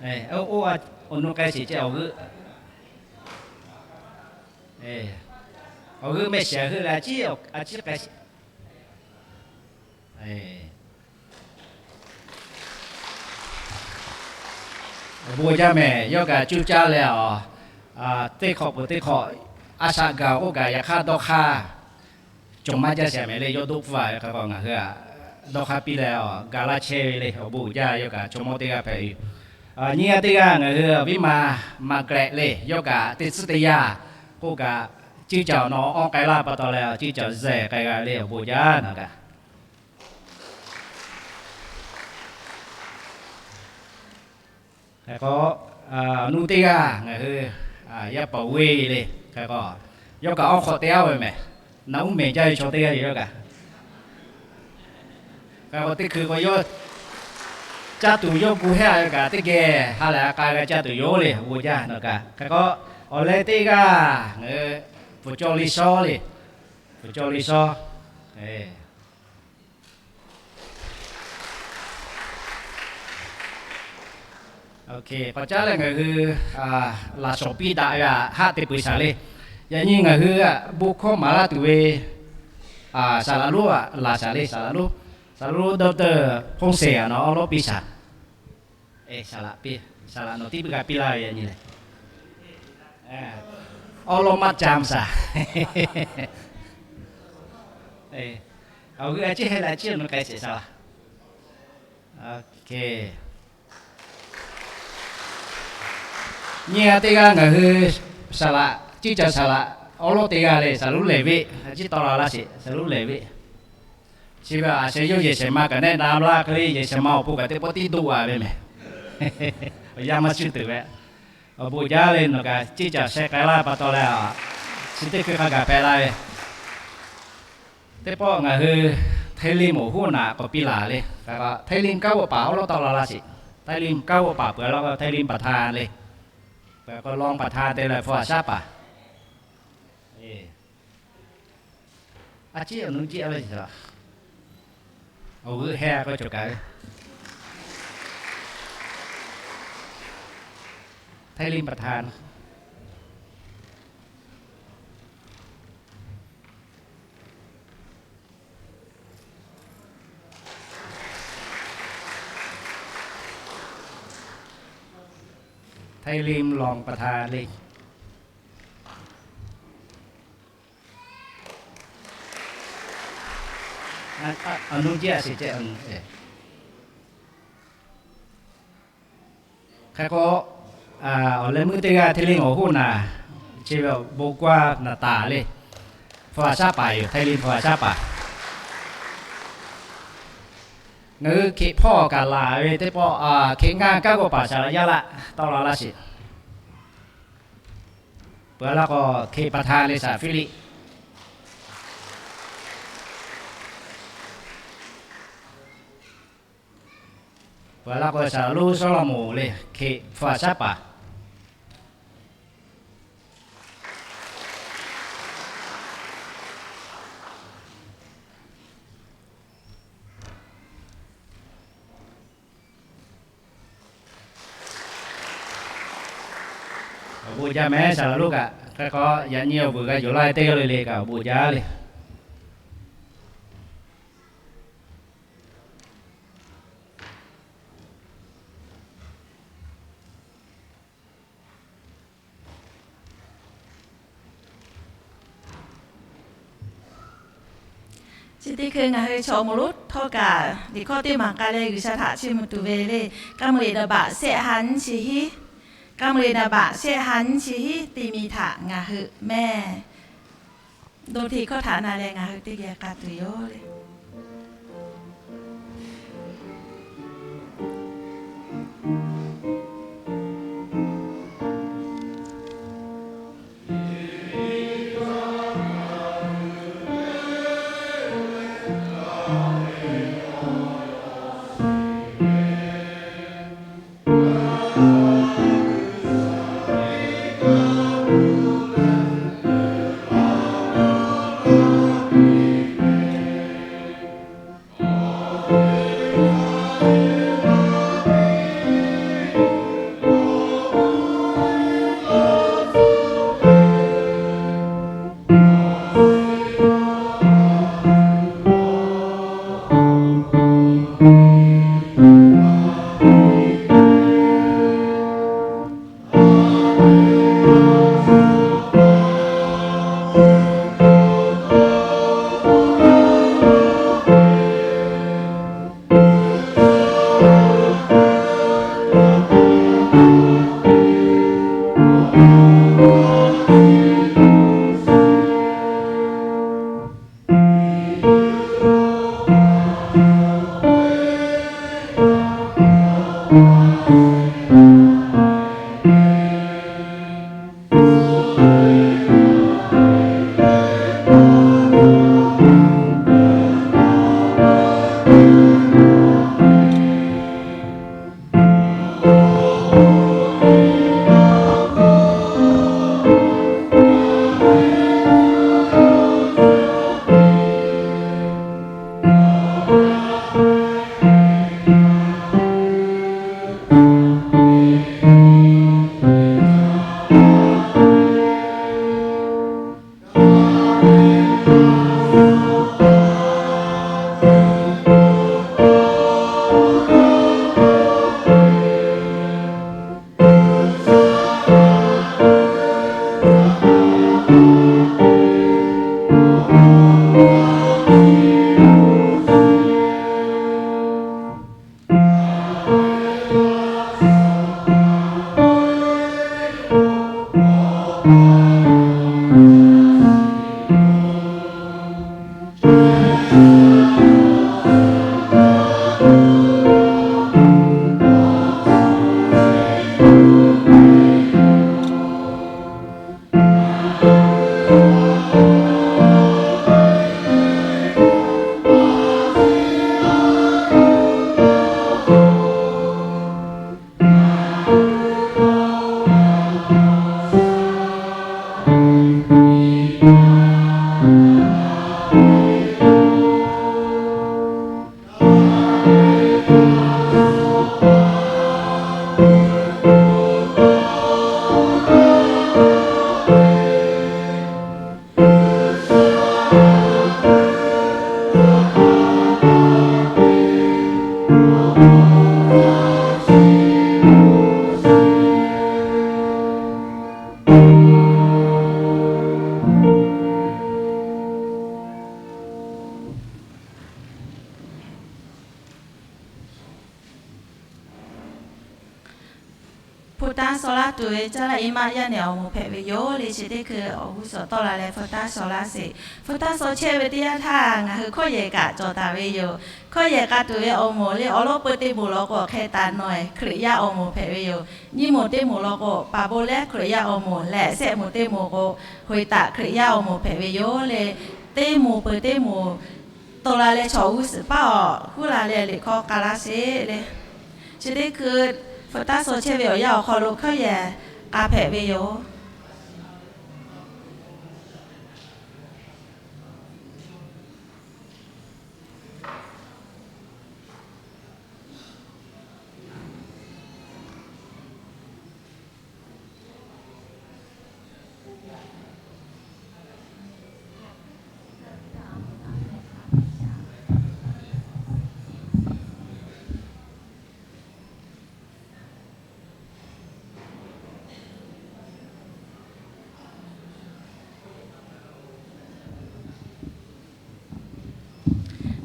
Oˇ, awˬ nu k'ai sheˍ ceh awˬ g'euˆ, awˬ g'euˆ mehˆ shiˍ heuˆ leh a ciˉ k'ai sheˍ. Awˬ bon jaˇ mehˍ. Yawˇ kaꞈ cuˇ caˇ leh a, teˇ hk'awꞈ peuˬ teˇ hk'awꞈ a shaꞈ gaˬ k'oˆ kaꞈ, yaꞈ hk'aˇ dawˇ hk'aˇ cawˬ maˇ jaˇ sheˍ mehˍ le. Yawˇ doˆ pfuhˇ a ve hk'e k'o, ngaˬ hui a dawˇ hk'aˇ piˇ leh a ga laˇ chehˇ ve le. Awˬ bon uiˍ jaˇ. Yawˇ kaꞈ chaw mawˇ teˇ g'aˇ hpehꞈ ve yoˬ. Nyiˇ g'aˇ teˇ g'aˇ ngaˬ hui viˉ ma Maˍ Klehꞈ le. Yawˇ kaꞈ teˇ tcuhˉ teˇ yanˇ k'oˆ kaꞈ, ceˇ caoˬ nawˬ awˬ k'ai laˇ pa taw leh ceˇ caoˬ zehˬ k'ai g'a ve le. Awˬ bon jaˇ naˬ kaꞈ Hk'e k'o, awˬ nu teˇ g'aˇ ngaˬ hui yaˇ paˍ Weˇ le. Hk'e k'o, yawˇ kaꞈ awˬ hk'awꞈ teˇ g'aˇ ve mehˍ. Naꞈ uˉ mehˍ jaˇ ve chaw teˇ g'aˇ yoˬ yawˇ kaꞈ. Hk'e k'o, teˇ hkui k'o yawˇ caˇ tuˬ yawˇ gu hehˉ a ve kaꞈ, teˇ geh ha lehˬ a k'a g'a caˇ tuˬ yoˬ le. Awˬ bon jaˇ naˬ kaꞈ. Hk'e k'o, awˬ leh teˇ g'aˇ ngaˬ hui Pfuhˍ Caw Liˇ Shawˉ le. Pfuhˍ Caw Liˇ Shawˉ. K'awꞈ caˉ leh ngaˬ hui laꞈ shawˍ piˇ daꞈ ve haˆ te peuˬ shaˍ le. Yaꞈ nyi ngaˬ hui bon hkawˇ maˍ laˇ tuˬ ve saˍ laꞈ lonˉ laˬ shaˍ le. Saˍ laꞈ lonˉ, saˍ laꞈ lonˉ Doctor Hpoˇ Seˍ a nawˬ awˉ lawˉ piˇ shaˍ. Saˍ laꞈ piˇ, saˍ laꞈ nawˬ tiˉ piˇ g'a piˇ laˇ ve yaꞈ nyi lehˬ, awˉ lawˉ maˇ ca shaˍ. Awˬ g'euˆ a ciˉ heh leh a ciˉ awˬ nu k'ai sheˍ shaˍ laꞈ. Nyiˇ g'aˇ teˇ g'aˇ ngaˬ hui saˍ laꞈ, ciˉ ca saˍ laꞈ awˉ lawˉ teˇ g'aˇ le, saˍ laꞈ lonˉ lehˬ ve, a ciˉ tawˆ la laˇ sheˍ, saˍ laꞈ lonˉ lehˬ ve. Chi ve a sheh yawˇ yehˬ shehˍ ma kaꞈ nehˆ na laˇ hk'e le, yehˬ shehˍ ma awˬ pon kaꞈ teˇ pawˆ tiˉ doˆ a ve mehˍ. Awˬ yanˇ maˇ cuˇ tuˬ ve, awˬ bon jaˇ le nawˬ kaꞈ ciˉ ca sheh k'ai laˇ pa taw leh, chi teˇ hkui hk'a gaˬ hpehꞈ la ve. Teˇ pawˆ ngaˬ hui Htaiˇ Limˇ awˬ hoˉ naꞈ k'awꞈ piˇ laˬ le. Htaiˇ Limˇ kanˉ g'awˆ paˍ awˉ lawˉ tawˆ la laˇ sheˍ. Htaiˇ Limˇ kanˉ g'awˆ paˍ peuˬ laˇ k'o, Htaiˇ Limˇ paˍ htaˇ le, peuˬ k'o lawˇ paˍ htaˇ te leh hpu a shaˉ paˍ. A ciˉ awˬ nu jiˆ a ve, awˬ g'euˆ heh k'o cawˬ kaꞈ ve, Htaiˇ Limˇ paˍ htaˇ Htaiˇ Limˇ lawˇ paˍ htaˇ le. Awˬ nu jiˆ a sheˍ ceh. Hk'e k'o, awˬ leh meuˇ teˇ g'aˇ Htaiˇ Limˇ awˬ hoˉ naꞈ, chi ve bon g'aˇ naˍ taˍ le. Hpu a shaˉ paˍ yoˬ, Htaiˇ Limˇ hpu a shaˉ paˍ. Ngaˬ hui Hkriꞈ hpawˇ kaꞈ laˬ ve teˇ pawˆ, Hkriꞈ ngaˇ kanˉ g'awˆ paˍ saˍ laꞈ yaˇ laˆ tawˆ la laˇ sheˍ. Peuˬ laˇ k'o, Hkriꞈ paˍ htaˇ le saˍ Hpiˇliˆ. Peuˬ laˇ k'o, Saˍ Laˍ lonˉ Sawˉlaꞈmonˍ le, hk'e hpu a shaˉ paˍ. Awˬ bon jaˇ mehˍ, Saˍ Laˍ lonˉ kaꞈ hk'e k'o, yaꞈ nyi awˬ vuiˬ g'a yonˍ laˇ ve teˇ g'aˇ le le kaꞈ awˬ bon jaˇ le. Chi teˇ hkui ngaˬ hui chaw awˬ moˍ lonˉ htawˇ kaꞈ liꞈ hkawˇ teˇ maˬ k'ai leh G'uiˬsha htaꞈ chiˇ mvuh tuˬ ve le. Kaˇ mvuh liꞈ naˍ baꞈ shehˆ ha nyiˇ chi hiˉ, kaˇ mvuh liꞈ naˍ baꞈ shehˆ ha nyiˇ chi hiˉ teˇ miˬ htaꞈ ngaˬ hui mehˍ. Dawˇ hteˇ hkawˇ htaꞈ na leh ngaˬ hui teˇ geh k'a tuˬ yoˬ le. Hpu taˇ shaw laˇ tuˬ ve caˇ laˇ iˉ maˆ yaˇ nehˬ awˬ moˍ hpehꞈ ve yoˬ le. Chi teˇ hkui awˬ g'uˇ suhˍ tawˆ la leh hpu taˇ shaw laˇ sheˍ. Hpu taˇ shaw chehˇ ve teˇ yanˇ htaˇ ngaˬ hui hkawˇ yehˬ kaꞈ cawˬ taˍ ve yoˬ. Hkawˇ yehˬ k'a tuˬ ve awˬ moˍ le, awˬ lawˉ peu teˇ moˍ law k'o hk'e taˍ nawˬ ehˬ Hkriꞈ yaˇ awˬ moˍ hpehꞈ ve yoˬ. Nyiˇ moˍ teˇ moˍ law k'o, paˍ bon lehˉ Hkriꞈ yaˇ awˬ moˍ leh, shehˆ moˍ teˇ moˍ k'o, hoꞈ e taꞈ Hkriꞈ yaˇ awˬ moˍ hpehꞈ ve yoˬ le. Teˇ moˍ peu teˇ moˍ tawˆ la leh chaw g'uˇ suhˍ paˉ awˬ huˉ la leh liꞈ hkawˇ k'a laˇ sheˍ le. Chi teˇ hkui hpu taˇ suh chehˇ ve awˬ yanˇ awˬ hk'aw lo hkawˇ yehˬ k'a hpehꞈ ve yoˬ.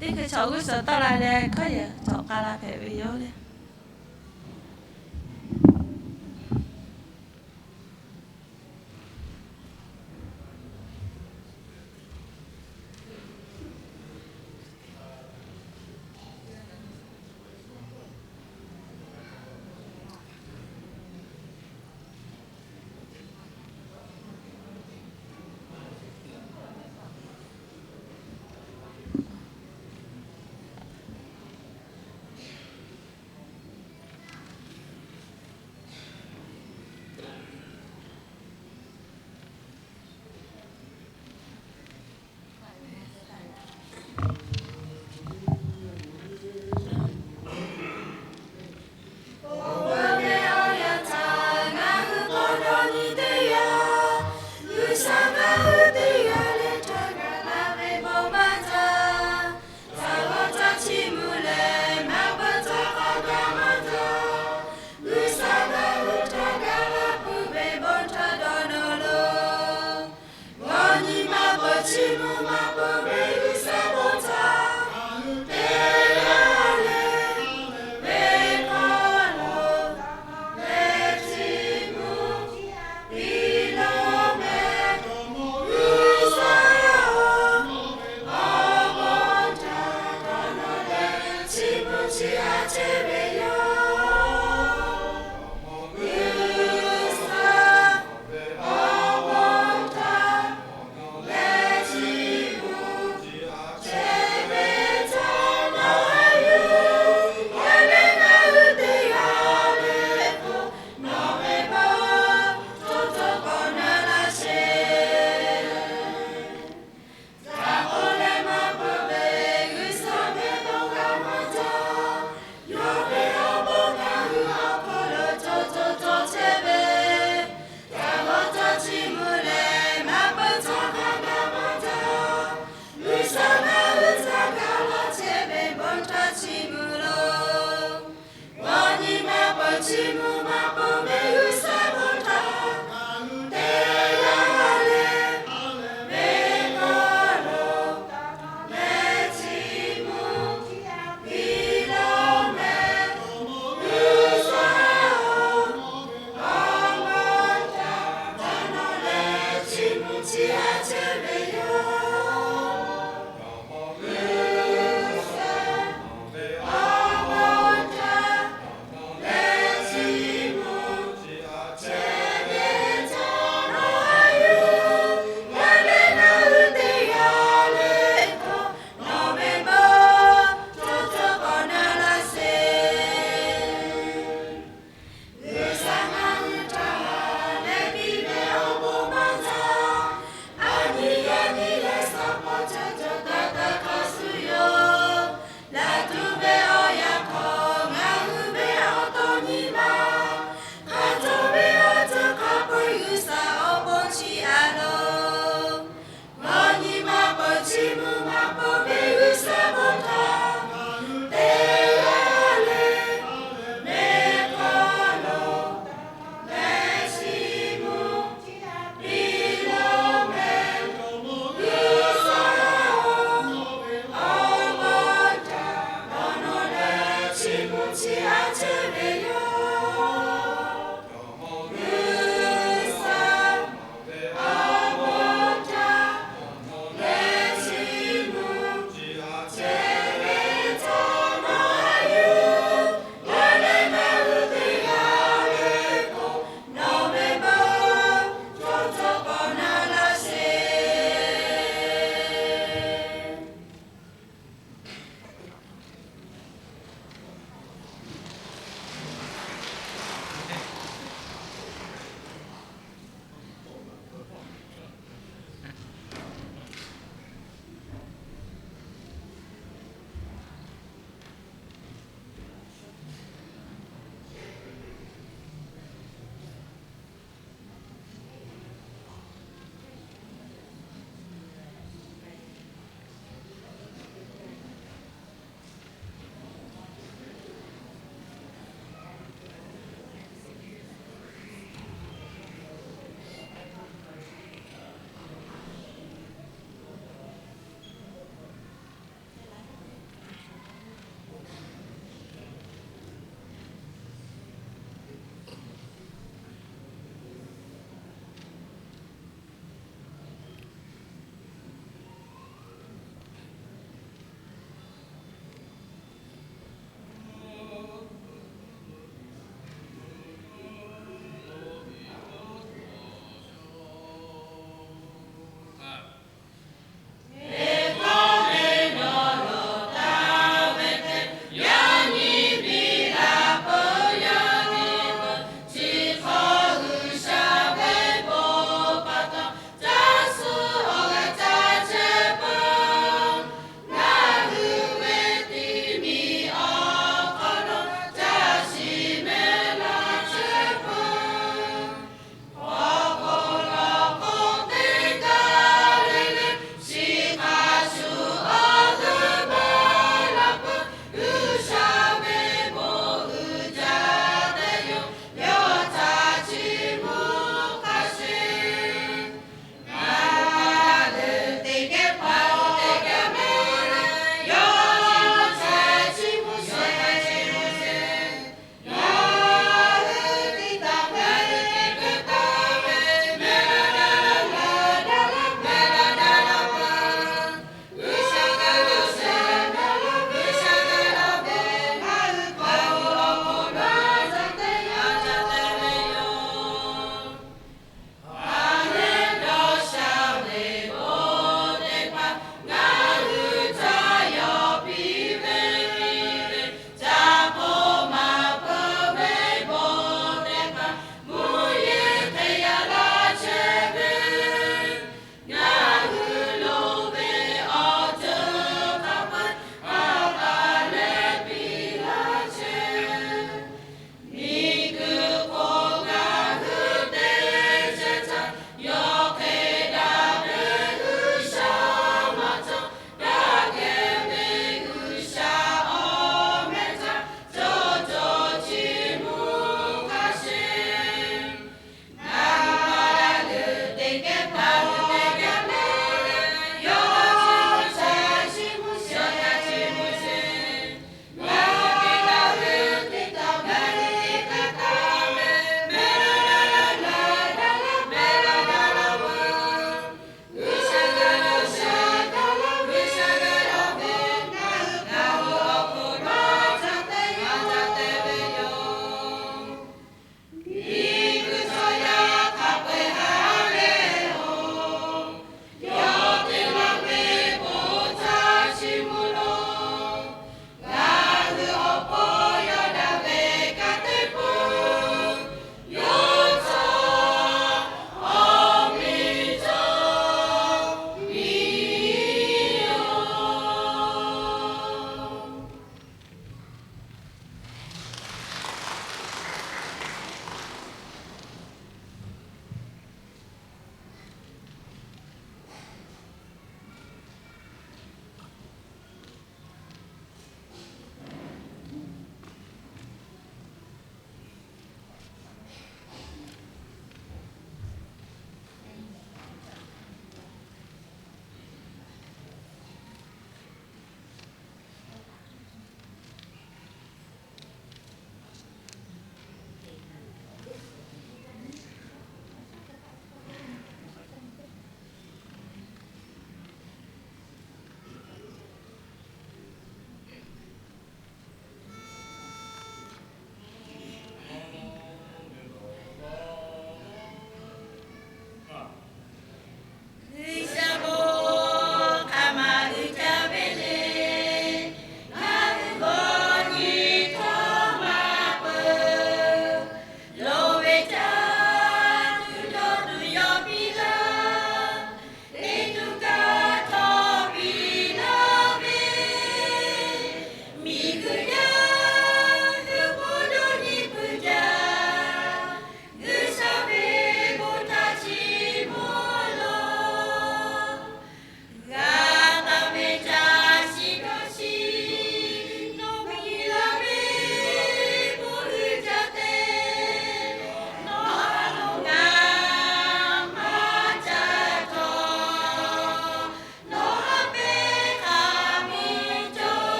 Teˇ hkui chaw g'uˇ suhˍ tawˆ la leh hkawˇ yehˬ cawˬ k'a la hpehꞈ ve yoˬ le.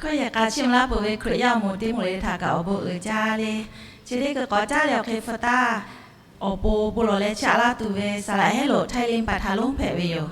Hkawˇ yehˬ k'a chiˇ mvuh laˇ peuˬ ve Hkriꞈ yaˇ awˬ moˍ teˇ moˍ le htaꞈ kaꞈ awˬ bon uiˍ jaˇ le. Chi teˇ hkui k'awꞈ caˉ leh awˬ hk'e hpu taˇ awˬ pon bon lawˬ leh chiˇ aꞈ laˇ tuˬ ve saˍ laꞈ Heˉ loꞈ Htaiˇ Liˇ Paˍ htaꞈ lonˉ hpehꞈ ve yoˬ.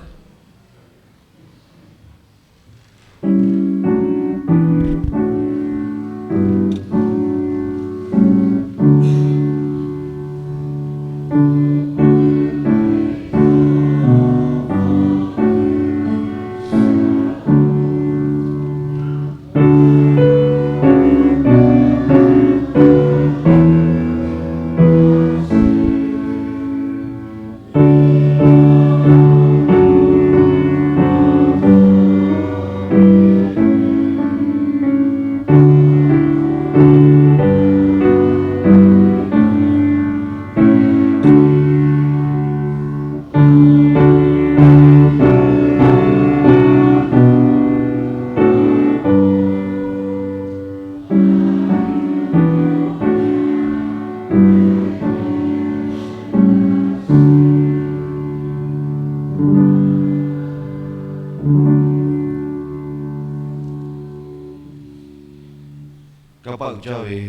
Kanˇ paˆ uiˍ jaˇ ve,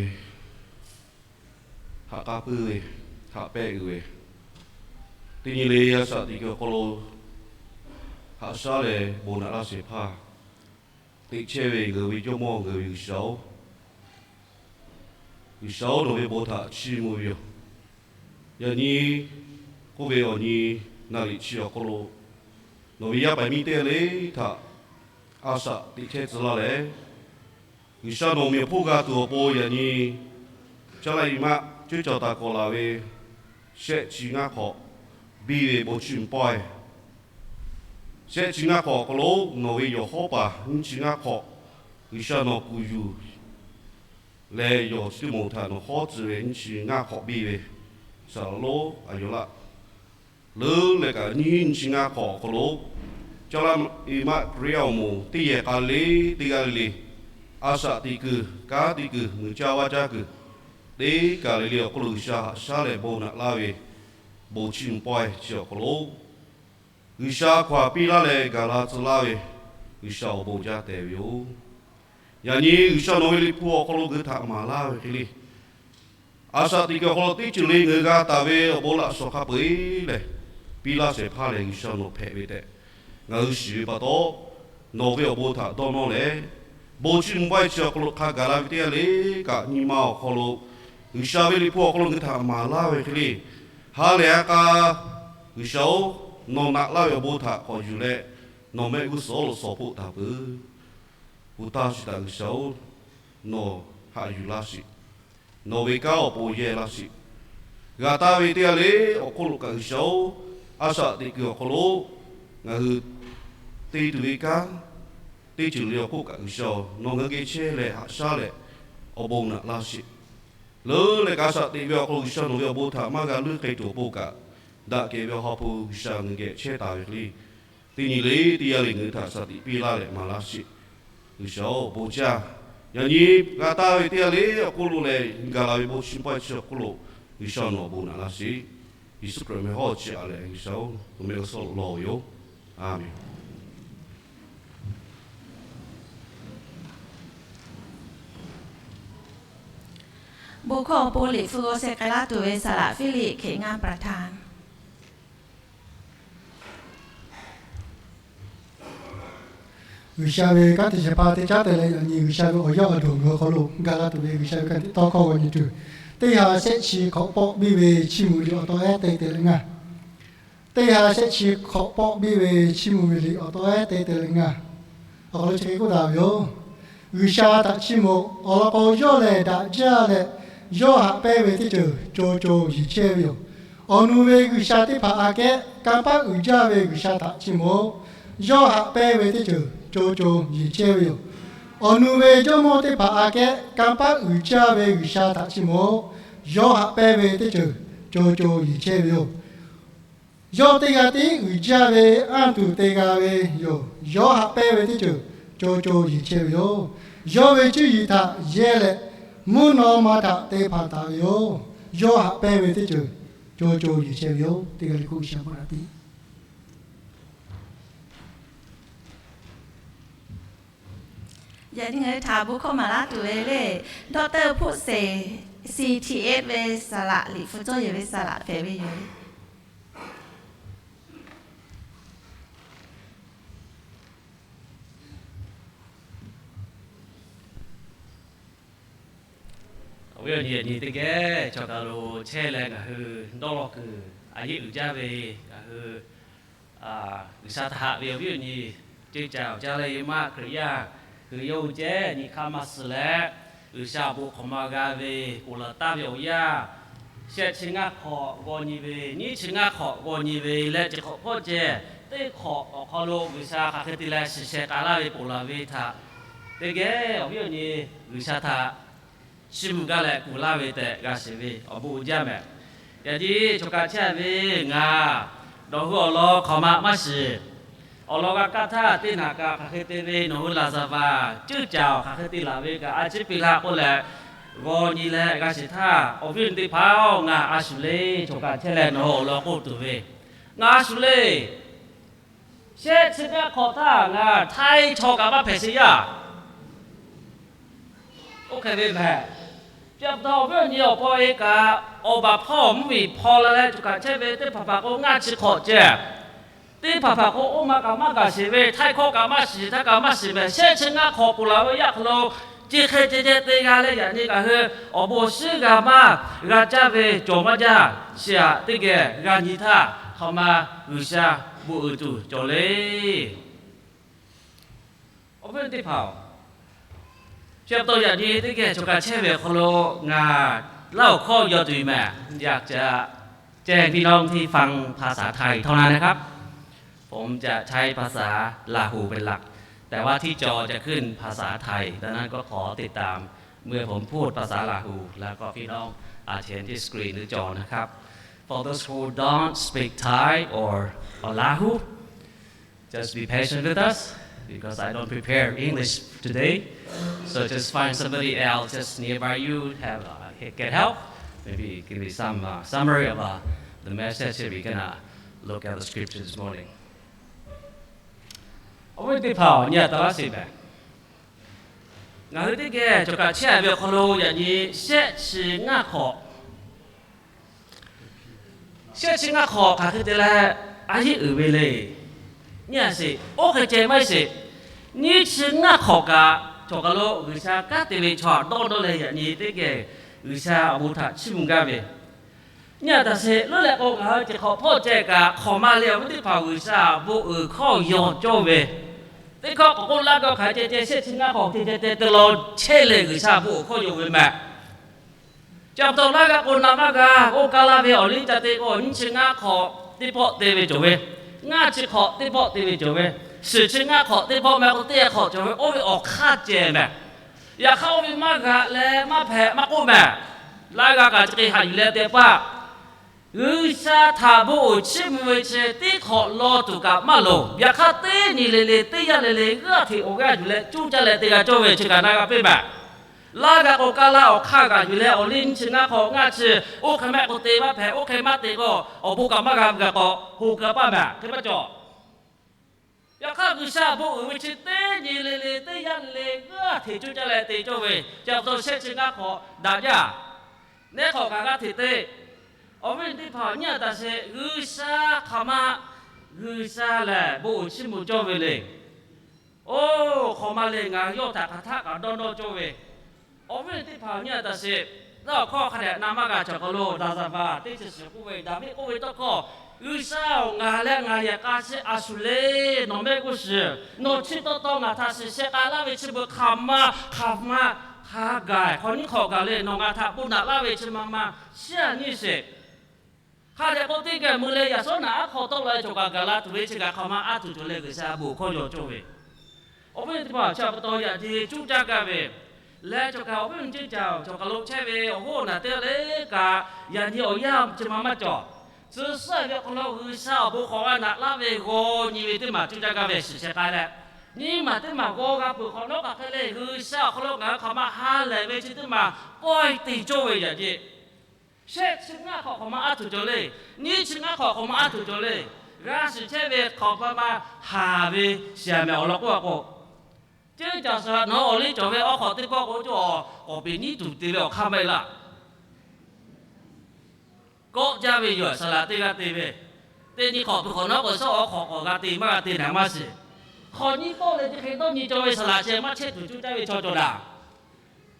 haꞈ k'a puiˉ ve, haꞈ pehnˇ uiˍ ve, teˇ nyi le a shaꞈ teꞈ kuiˬ awˬ hk'aw lo haꞈ shaˉ leh bon naꞈ laˇ shehˍ hpaˇ, teꞈ chehˇ ve ngaˬ hui ve Jawˇmawˇ ngaˬ hui ve G'uiˬsha-oˬ, G'uiˬsha-oˬ, nawˬ ve bon htaꞈ chiˇ mvuh ve yoˬ. Yaꞈ nyi k'oˆ ve awˬ nyi naˍ riˍ chi awˬ hk'aw lo nawˬ ve yaˇ paˍ miˇ teˇ g'aˇ le htaꞈ a shaꞈ teꞈ chehˇ tcuh laˇ leh, G'uiˬsha nawˬ miˬ awˬ hponˇ g'a tuˬ awˬ pon yaꞈ nyi caˇ laˇ i maˆ cuˇ caˬ taˍ kawꞈ laˬ ve shehˆ chi ngaˇ hk'awꞈ biˇ ve bon chiˇ mvuh pawehˇ, shehˆ chi ngaˇ hk'awꞈ awˬ hk'aw lo nawˬ ve yawˬ hawˉ paˍ nyiˇ chi ngaˇ hk'awꞈ G'uiˬsha nawˬ kuˬ yuˬ leh yawˬ chi teˇ moˍ htaꞈ nawˬ hawˉ tcuh ve nyiˇ chi ngaˇ hk'awꞈ biˇ ve saˍ laꞈ lonˉ a yaw laˆ leuˉ leh kaꞈ nyiˇ nyiˇ chi ngaˇ hk'awꞈ awˬ hk'aw lo caˇ laˇ i maˆ Hkriꞈ yaˇ awˬ moˍ teˇ yehˬ k'a le teˇ g'aˇ le le a shaꞈ teꞈ kuiˬ, kanˉ teꞈ kuiˬ, muiˬ caˇ vaˇ caˇ kuiˬ, teˇ kaˬ le le awˬ hk'aw lo G'uiˬsha haꞈ shaˉ leh bon naꞈ laˇ ve bon chiˇ mvuh pawehˇ chi awˬ hk'aw lo G'uiˬsha hkawˇ htaꞈ piˇ laˇ leh gaˬ la tcuh laˇ ve G'uiˬsha awˬ bon jaˇ tehꞈ ve yoˬ. Yaꞈ nyi G'uiˬsha nawˬ ve Liꞈ hpu awˬ hk'aw lo ngaˬ hui htaꞈ maˍ laˇ ve hk'e le, a shaꞈ teꞈ kuiˬ awˬ hk'aw lo teˇ ceuˬ le ngaˬ hui g'a taˍ ve awˬ bon laꞈ shawnˍ hk'a peu-eˬ lehˬ, piˇ laˇ shehˍ hpaˇ lehˬ G'uiˬsha nawˬ hpehꞈ ve tehꞈ ngaˬ hui shiˍ ve pa taw, nawˬ ve awˬ bon htaꞈ dawˇ nawˇ leh, bon chiˇ mvuh pawehˇ chi awˬ hk'aw lo hk'a gaˬ la ve teˇ g'aˇ le kaꞈ nyi ma awˬ hk'aw lo G'uiˬsha ve Liꞈ hpu awˬ hk'aw lo ngaˬ hui htaꞈ maˍ laˇ ve hk'e le, ha lehˬ ha k'a G'uiˬsha-oˬ, nawˬ naꞈ laˇ ve awˬ bon htaꞈ k'awꞈ yuˬ leh, nawˬ mehˆ g'uˇ suhˍ lo suhˍ hpoˆ taˍ peuˬ. Pu taˇ shiˍ taˍ G'uiˬsha-oˬ, nawˬ haꞈ yuˬ laˇ sheˍ. Nawˬ ve kanˉ awˬ pon yehˇ laˇ sheˍ. G'a taˍ ve teˇ g'aˇ le awˬ hk'oˆ lo kaꞈ G'uiˬsha-oˬ, a shaꞈ teꞈ kuiˬ awˬ hk'aw lo ngaˬ hui te tuˬ ve kanˉ teˇ ceuˬ le awˬ hk'oˆ kaꞈ G'uiˬsha nawˬ ngaˬ hui geh chehˇ leh haꞈ shaˉ leh awˬ bon naꞈ laˇ sheˍ. Leuˉ leh kaꞈ a shaꞈ teꞈ ve awˬ hk'aw lo G'uiˬsha nawˬ ve awˬ bon htaꞈ maˇ g'a leuˉ k'ai tuˬ awˬ pon kaꞈ, daꞈ kehˬ ve Awˬ ha hpu G'uiˬsha ngaˬ hui geh chehˇ taˍ ve hk'e le, teˇ nyi le teˇ g'aˇ le ngaˬ hui htaꞈ shaꞈ teꞈ piˇ laˇ leh maˍ laˇ sheˍ. G'uiˬsha-oˬ, awˬ bon jaˇ. Yaꞈ nyi g'a taˍ ve teˇ g'aˇ le awˬ hk'oˆ lo lehˬ, gaˬ la ve bon chiˇ mvuh pawehˇ chi awˬ hk'oˆ lo G'uiˬsha nawˬ awˬ bon naꞈ laˇ sheˍ. Yeˍsuˆ Hkriꞈ meh hawˉ chi aꞈ leh G'uiˬsha-oˬ, awˬ mehˆ g'uˇ suhˍ lo lawˬ ve yoˬ. A menˬ. Bon hkawˇ awˬ pon Liꞈ hpu g'aw sheh k'ai laˇ tuˬ ve saˍ laꞈ Hpiˇliˆ Hkeꞈ ngaˇ Praˍhtaˍn. G'uiˬsha ve kanˉ te shehˍ hpaˇ teˇ caˉ te leh yaꞈ nyi G'uiˬsha ve awˬ yaˇ awˬ duˬ ngaˬ hui awˬ hk'aw lo gaˬ la tuˬ ve G'uiˬsha ve kanˉ te tawˇ hkawˇ g'aw nyi tuˬ, teˇ ha shehˆ chi hk'awꞈ pawˆ biˇ ve chiˇ mvuh liꞈ awˬ taw ehˉ te te leh ngaˇ. Teˇ ha shehˆ chi hk'awꞈ pawˆ biˇ ve chiˇ mvuh ve liꞈ awˬ taw ehˉ te te leh ngaˇ. Awˬ hk'aw lo chi hk'e k'oˆ taˍ ve yoˬ. G'uiˬsha htaꞈ chiˇ mvuh awˬ lawn k'o, yawˇ lehˬ daꞈ jaˇ leh, yawˇ haꞈ pehnˇ ve teˇ ceuˬ co co yeˬ chehˇ ve yoˬ. Awˬ nu ve g'uiˬsha teˇ hpaˍ aꞈ kehˉ kanˇ paˆ uiˍ jaˇ ve G'uiˬsha htaꞈ chiˇ mvuh, yawˇ haꞈ pehnˇ ve teˇ ceuˬ co co yeˬ chehˇ ve yoˬ. Awˬ nu ve jawˇmawˇ teˇ hpaˍ aꞈ kehˉ kanˇ paˆ uiˍ jaˇ ve G'uiˬsha htaꞈ chiˇ mvuh, yawˇ haꞈ pehnˇ ve teˇ ceuˬ co co yeˬ chehˇ ve yoˬ. Yawˇ teˇ g'aˇ tiˉ uiˍ jaˇ ve anˇ tuˬ te g'a ve yoˬ. Yawˇ haꞈ pehnˇ ve teˇ ceuˬ co co yeˬ chehˇ ve yoˬ. Yawˇ ve cuˇ yiˍ htaꞈ yehˇ leh, mvuhˇ naw ma htaꞈ te hpanˍ taˍ ve yoˬ. Yawˇ haꞈ pehnˇ ve teˇ ceuˬ co co yeˬ chehˇ ve yoˬ. Teˇ g'aˇ le hk'oˆ G'uiˬsha bon naꞈ piˇ. Yaꞈ nyi ngaˬ hui htaꞈ bon hkawˇ maˍ laˇ tuˬ ve le, Doctor Hpoˆ Seˍ, C T S ve saˍ laꞈ, liꞈ hpu cawˇ yehˬ ve saˍ laꞈ hpehꞈ ve yoˬ. Awˬ viˉ awˬ nyi, yaꞈ nyi teˇ geh chaw kaˬ lo chehˇ leh ngaˬ hui dawˇ law kuiˬ a yeˆ uiˍ jaˇ ve, ngaˬ hui G'uiˬsha htaꞈ haꞈ ve awˬ viˉ awˬ nyi, ceˇ caˬ awˬ caˇ leh yehˬ maˇ Hkriꞈ yaˇ hui yawˇ hui ceh nyi hk'aˇ maˇ suhˍ leh, G'uiˬsha awˬ bon hk'awꞈ ma g'a ve ponˬ laˬ taˍ ve awˬ yanˇ, shehˆ chi ngaˇ hk'awꞈ g'aw nyi ve, nyiˇ chi ngaˇ hk'awꞈ g'aw nyi ve leh, chi hk'awꞈ hpawˇ ceh teˇ hk'awꞈ awˬ hk'aw lo G'uiˬsha hk'aˬ hk'e te leh shiˍ sheh k'ai laˇ ve ponˬ laˬ ve htaꞈ teˇ geh awˬ viˉ awˬ nyi G'uiˬsha htaꞈ chiˇ mvuh gaˇ leh kuˬ laˇ ve tehꞈ g'a shiˍ ve awˬ bon uiˍ jaˇ mehˍ. Yaꞈ nyi chaw kaˬ chehˇ ve ngaˬ, nawˬ hui awˬ lawn hk'aˬ ma maˇ shiˍ. Awˬ lawn g'a kaˇ htaˇ, teˇ naˬ kaꞈ hk'aˬ hk'e te ve nawˬ hui laˍ zaˍ vaˬ ceuˇ caˬ hk'aˬ hk'e te laˬ ve kaꞈ a ciˉ piˇ laˇ k'oˆ leh, g'aw nyi leh g'a shiˍ htaˇ, awˬ viˉ teˇ hpaˍ-oˬ, ngaˬ a shu le chaw kaˬ chehˇ leh nawˬ hui awˬ lawn k'oˆ tuˬ ve, ngaˬ a shu le shehˆ chi ngaˇ hk'awꞈ htaˇ ngaˬ Htaiˇ chaw kaꞈ maˇ hpehꞈ sheˍ yaˇ. Oˇ hk'e ve mehˍ. Chi pa taw awˬ viˉ awˬ nyi awˬ paw e kaꞈ, awˬ baˬ hpawˇ mvuhˇmiˬ hpaw la leh chaw kaˬ chehˇ ve teˇ hpaˍ hpaˍ k'o ngaˇ chi hk'awꞈ ceh. Teˇ hpaˍ hpaˍ k'o oˇ ma kaꞈ maˇ gaˬ sheˍ ve, Htaiˇ hkawˇ kaꞈ maˇ shiˍ, htaˇ kaꞈ maˇ shiˍ mehˍ. Shehˆ chi ngaˇ hk'awꞈ ponˬ laˬ ve yaˇ hk'aw lo, chi hk'e ceh ceh te g'a leh yaꞈ nyi ngaˬ hui awˬ bon awˬ shiˉ g'a maˇ g'a caˇ ve cawˬ maˇ jaˇ. Chi aꞈ teˇ geh g'a nyi htaˇ, hk'aˬ ma G'uiˬsha bon uiˍ tuˬ cawˬ le. Awˬ viˉ teˇ hpaˍ-oˬ, chi pa taw yaꞈ nyi teˇ geh chaw kaˬ chehˇ ve awˬ hk'aw lo ngaˬ Laˇ huˍ hkawˇ yaw tuˬ mehˍ. อยากจะแจ้งพี่น้องที่ฟังภาษาไทยเท่านั้นนะครับ ผมจะใช้ภาษาลาหูเป็นหลัก แต่ว่าที่จอจะขึ้นภาษาไทย ดังนั้นก็ขอติดตาม เมื่อผมพูดภาษาลาหู แล้วก็พี่น้องอาจจะเห็นที่สกรีนหรือจอนะครับ For those who don't speak Thai or, or Lahu, just be patient with us because I don't prepare English today. So just find somebody else just nearby you, have, uh, get help. Maybe give me some, uh, summary of, uh, the message that we're gonna look at the scripture this morning. Awˬ viˉ teˇ hpaˍ-oˬ, nyi a taˍ laˇ sheˍ mehˍ. Ngaˬ hui teˇ geh chaw kaˬ chehˇ ve awˬ hk'aw lo yaꞈ nyi shehˆ chi ngaˇ hk'awꞈ, shehˆ chi ngaˇ hk'awꞈ hk'aˬ hk'e te leh a yeˆ uiˍ ve le. Nyi a sheˍ, oˇ hk'e ceh maˇ heˆ sheˍ. Nyiˇ chi ngaˇ hk'awꞈ kaꞈ chaw kaˬ lo G'uiˬsha kanˉ te ve chaw dawˇ dawˇ leh yaꞈ nyi teˇ geh G'uiˬsha awˬ bon htaꞈ chiˇ mvuh gaˇ ve, nyi a taˍ sheˍ. Leuˉ leh k'o ngaˬ hui chi hk'awꞈ hpawˇ ceh kaꞈ hk'awꞈ ma le awˬ viˉ teˇ hpaˍ G'uiˬsha awˬ bon uiˍ hkawˇ yaw cawˇ ve, teˇ hkawˇ k'awꞈ k'oˆ laˇ gaˇ hk'aˬ ceh ceh shehˆ chi ngaˇ hk'awꞈ ceh ceh te te te law chehˇ leh G'uiˬsha awˬ bon uiˍ hkawˇ yaw ve mehˍ. Chi pa taw laˇ g'a k'o na maˇ g'a k'oˆ kaˇ laˇ ve awˬ liˇ ca te k'o, nyiˇ chi ngaˇ hk'awꞈ teˇ pawˆ te ve cawˬ ve, ngaˇ chi hk'awꞈ teˇ pawˆ te ve cawˬ ve, suhˍ chi ngaˇ hk'awꞈ teˇ pawˆ meh k'o teˇ hk'awꞈ cawˬ ve, oˇ ve awˬ hk'aˇ ceh mehˍ. Yaꞈ hk'aˇ oˇ ve maˇ g'a leh maˇ hpehꞈ maˇ k'oˆ mehˍ. Laˇ g'a kaꞈ chi hk'e haꞈ yuˬ leh te paˆ. G'uiˬsha htaꞈ bon uiˍ chiˇ mvuh ve chi teˇ hk'awꞈ law tuˬ kaꞈ maˇ loˍ. Yaꞈ hk'aˇ teˇ nyi le le teˇ yanˇ le le g'aˇ hteꞈ awˬ g'aˇ yuˬ leh cuˇ caˇ leh te g'a cawˇ ve chi kaꞈ na g'a piˇ mehˍ. Laˇ g'a k'o kaˇ laˇ awˬ hk'aˇ g'a yuˬ leh awˬ liˇ nyiˇ chi ngaˇ hk'awꞈ ngaˇ chi, oˇ hk'e mehˆ k'o te maˇ hpehꞈ, oˇ hk'e maˇ te k'o awˬ bon kaꞈ maˇ g'a ve kaꞈ k'o, ho kaꞈ paˇ mehˍ hk'e maˇ cawˬ. Yaꞈ hk'aˇ G'uiˬsha bon uiˍ ve chi teˇ nyi le le teˇ yanˇ le le g'aˇ hteꞈ cuˇ caˇ leh te cawˇ ve, chi pa taw shehˆ chi ngaˇ hk'awꞈ daꞈ jaˇ. Nehˉ hk'awꞈ kaꞈ g'aˇ hteꞈ te. Awˬ viˉ teˇ hpaˍ nyi a taˍ sheˍ, G'uiˬsha hk'aˬ ma G'uiˬsha lehˬ bon uiˍ chiˇ mvuh cawˇ ve le. Oˇ hk'awꞈ ma le ngaˬ hui yawˇ htaꞈ hk'aˬ htaˆ kaꞈ dawˇ nawˇ cawˇ ve, awˬ viˉ teˇ hpaˍ nyi a taˍ sheˍ. Laˇ awˬ hkawˇ hk'a dehꞈ na maˇ g'a cawˬ k'aw lo daꞈ zaˍ vaˬ teˇ chi shiˍ k'oˆ ve, daꞈ ve k'oˆ ve tawˇ hkawˇ, G'uiˬsha-oˬ, ngaˬ leh ngaˬ yehˬ k'a sheˆ a shuˍ le. Nawˬ mehˆ g'uˇ suhˍ, nawˬ chi taw taw ngaˬ htaꞈ shiˍ sheh k'ai laˇ ve chi beuꞈ hk'aˬ ma hk'aˬ ma hk'a gaˬ hk'awꞈ nyiˇ hk'awꞈ gaˬ le. Nawˬ ngaˬ htaꞈ bon naꞈ laˇ ve chi ma ma shiˉ a nyiˇ sheˍ. Hk'a dehꞈ k'oˆ teˇ geh mui leh yaꞈ shawˉ naꞈ aˉ hk'aw tawˆ la ve cawˬ kaꞈ gaˬ la tuˬ ve chi kaꞈ hk'aˬ ma a tuˬ cawˬ leh G'uiˬsha bon hkawˇ yaw cawˇ ve. Awˬ viˉ teˇ hpaˍ chi pa taw yaꞈ nyi cuˇ caˇ gaˇ ve leh cawˬ kaꞈ awˬ viˉ awˬ nyi ceuˇ caˬ cawˬ kaˬ lo chehˇ ve awˬ hoˉ naˬ teˇ g'aˇ le kaꞈ yaꞈ nyi awˬ yanˇ chi ma maˇ cawˬ. Tcuh suhˉ ve awˬ hk'aw lo G'uiˬsha awˬ bon hk'awꞈ g'a naꞈ laˇ ve g'aw nyi ve teˇ maˬ cuˇ caˇ gaˇ ve shiˍ sheh k'ai leh, nyiˇ maˬ teˇ maˬ g'aw g'a peuˬ hk'awꞈ nawˉ kaꞈ hk'e le G'uiˬsha awˬ hk'aw lo ngaˬ hui hk'aˬ ma ha lehˬ ve chi teˇ maˬ pawehˇ te cawˇ ve yaꞈ nyi shehˆ chi ngaˇ hk'awꞈ hk'aˬ ma aˉ tuˬ cawˬ le. Nyiˇ chi ngaˇ hk'awꞈ hk'aˬ ma aˉ tuˬ cawˬ le. G'a shiˍ chehˇ ve hk'awꞈ ma ma haˍ ve shiˍ a mehˍ awˬ lawn k'oˆ a k'o, Ceuˇ caˬ saˍ laꞈ nawˬ awˬ liˇ cawˬ ve awˬ hk'awꞈ teˇ pawˆ k'o, cawˬ k'awˍ peˍ nyiˉ tuˬ te ve awˬ hk'aˇ maˇ heˆ laˇ. Kawˆ jaˇ ve yoˬ, saˍ laꞈ teˇ g'aˇ te ve. Teˇ nyi hk'awꞈ peuˬ hk'awꞈ nawˉ k'awꞈ shaˉ awˬ hk'awꞈ k'awꞈ g'a te maˇ g'a te naˍ maˇ shiˍ. Hk'awꞈ nyiˇ pawˆ leh chi hk'e dawˇ nyi cawˬ ve saˍ laꞈ sheh maˇ chehˇ tuˬ cuˇ caˇ ve chaw cawˬ daꞈ.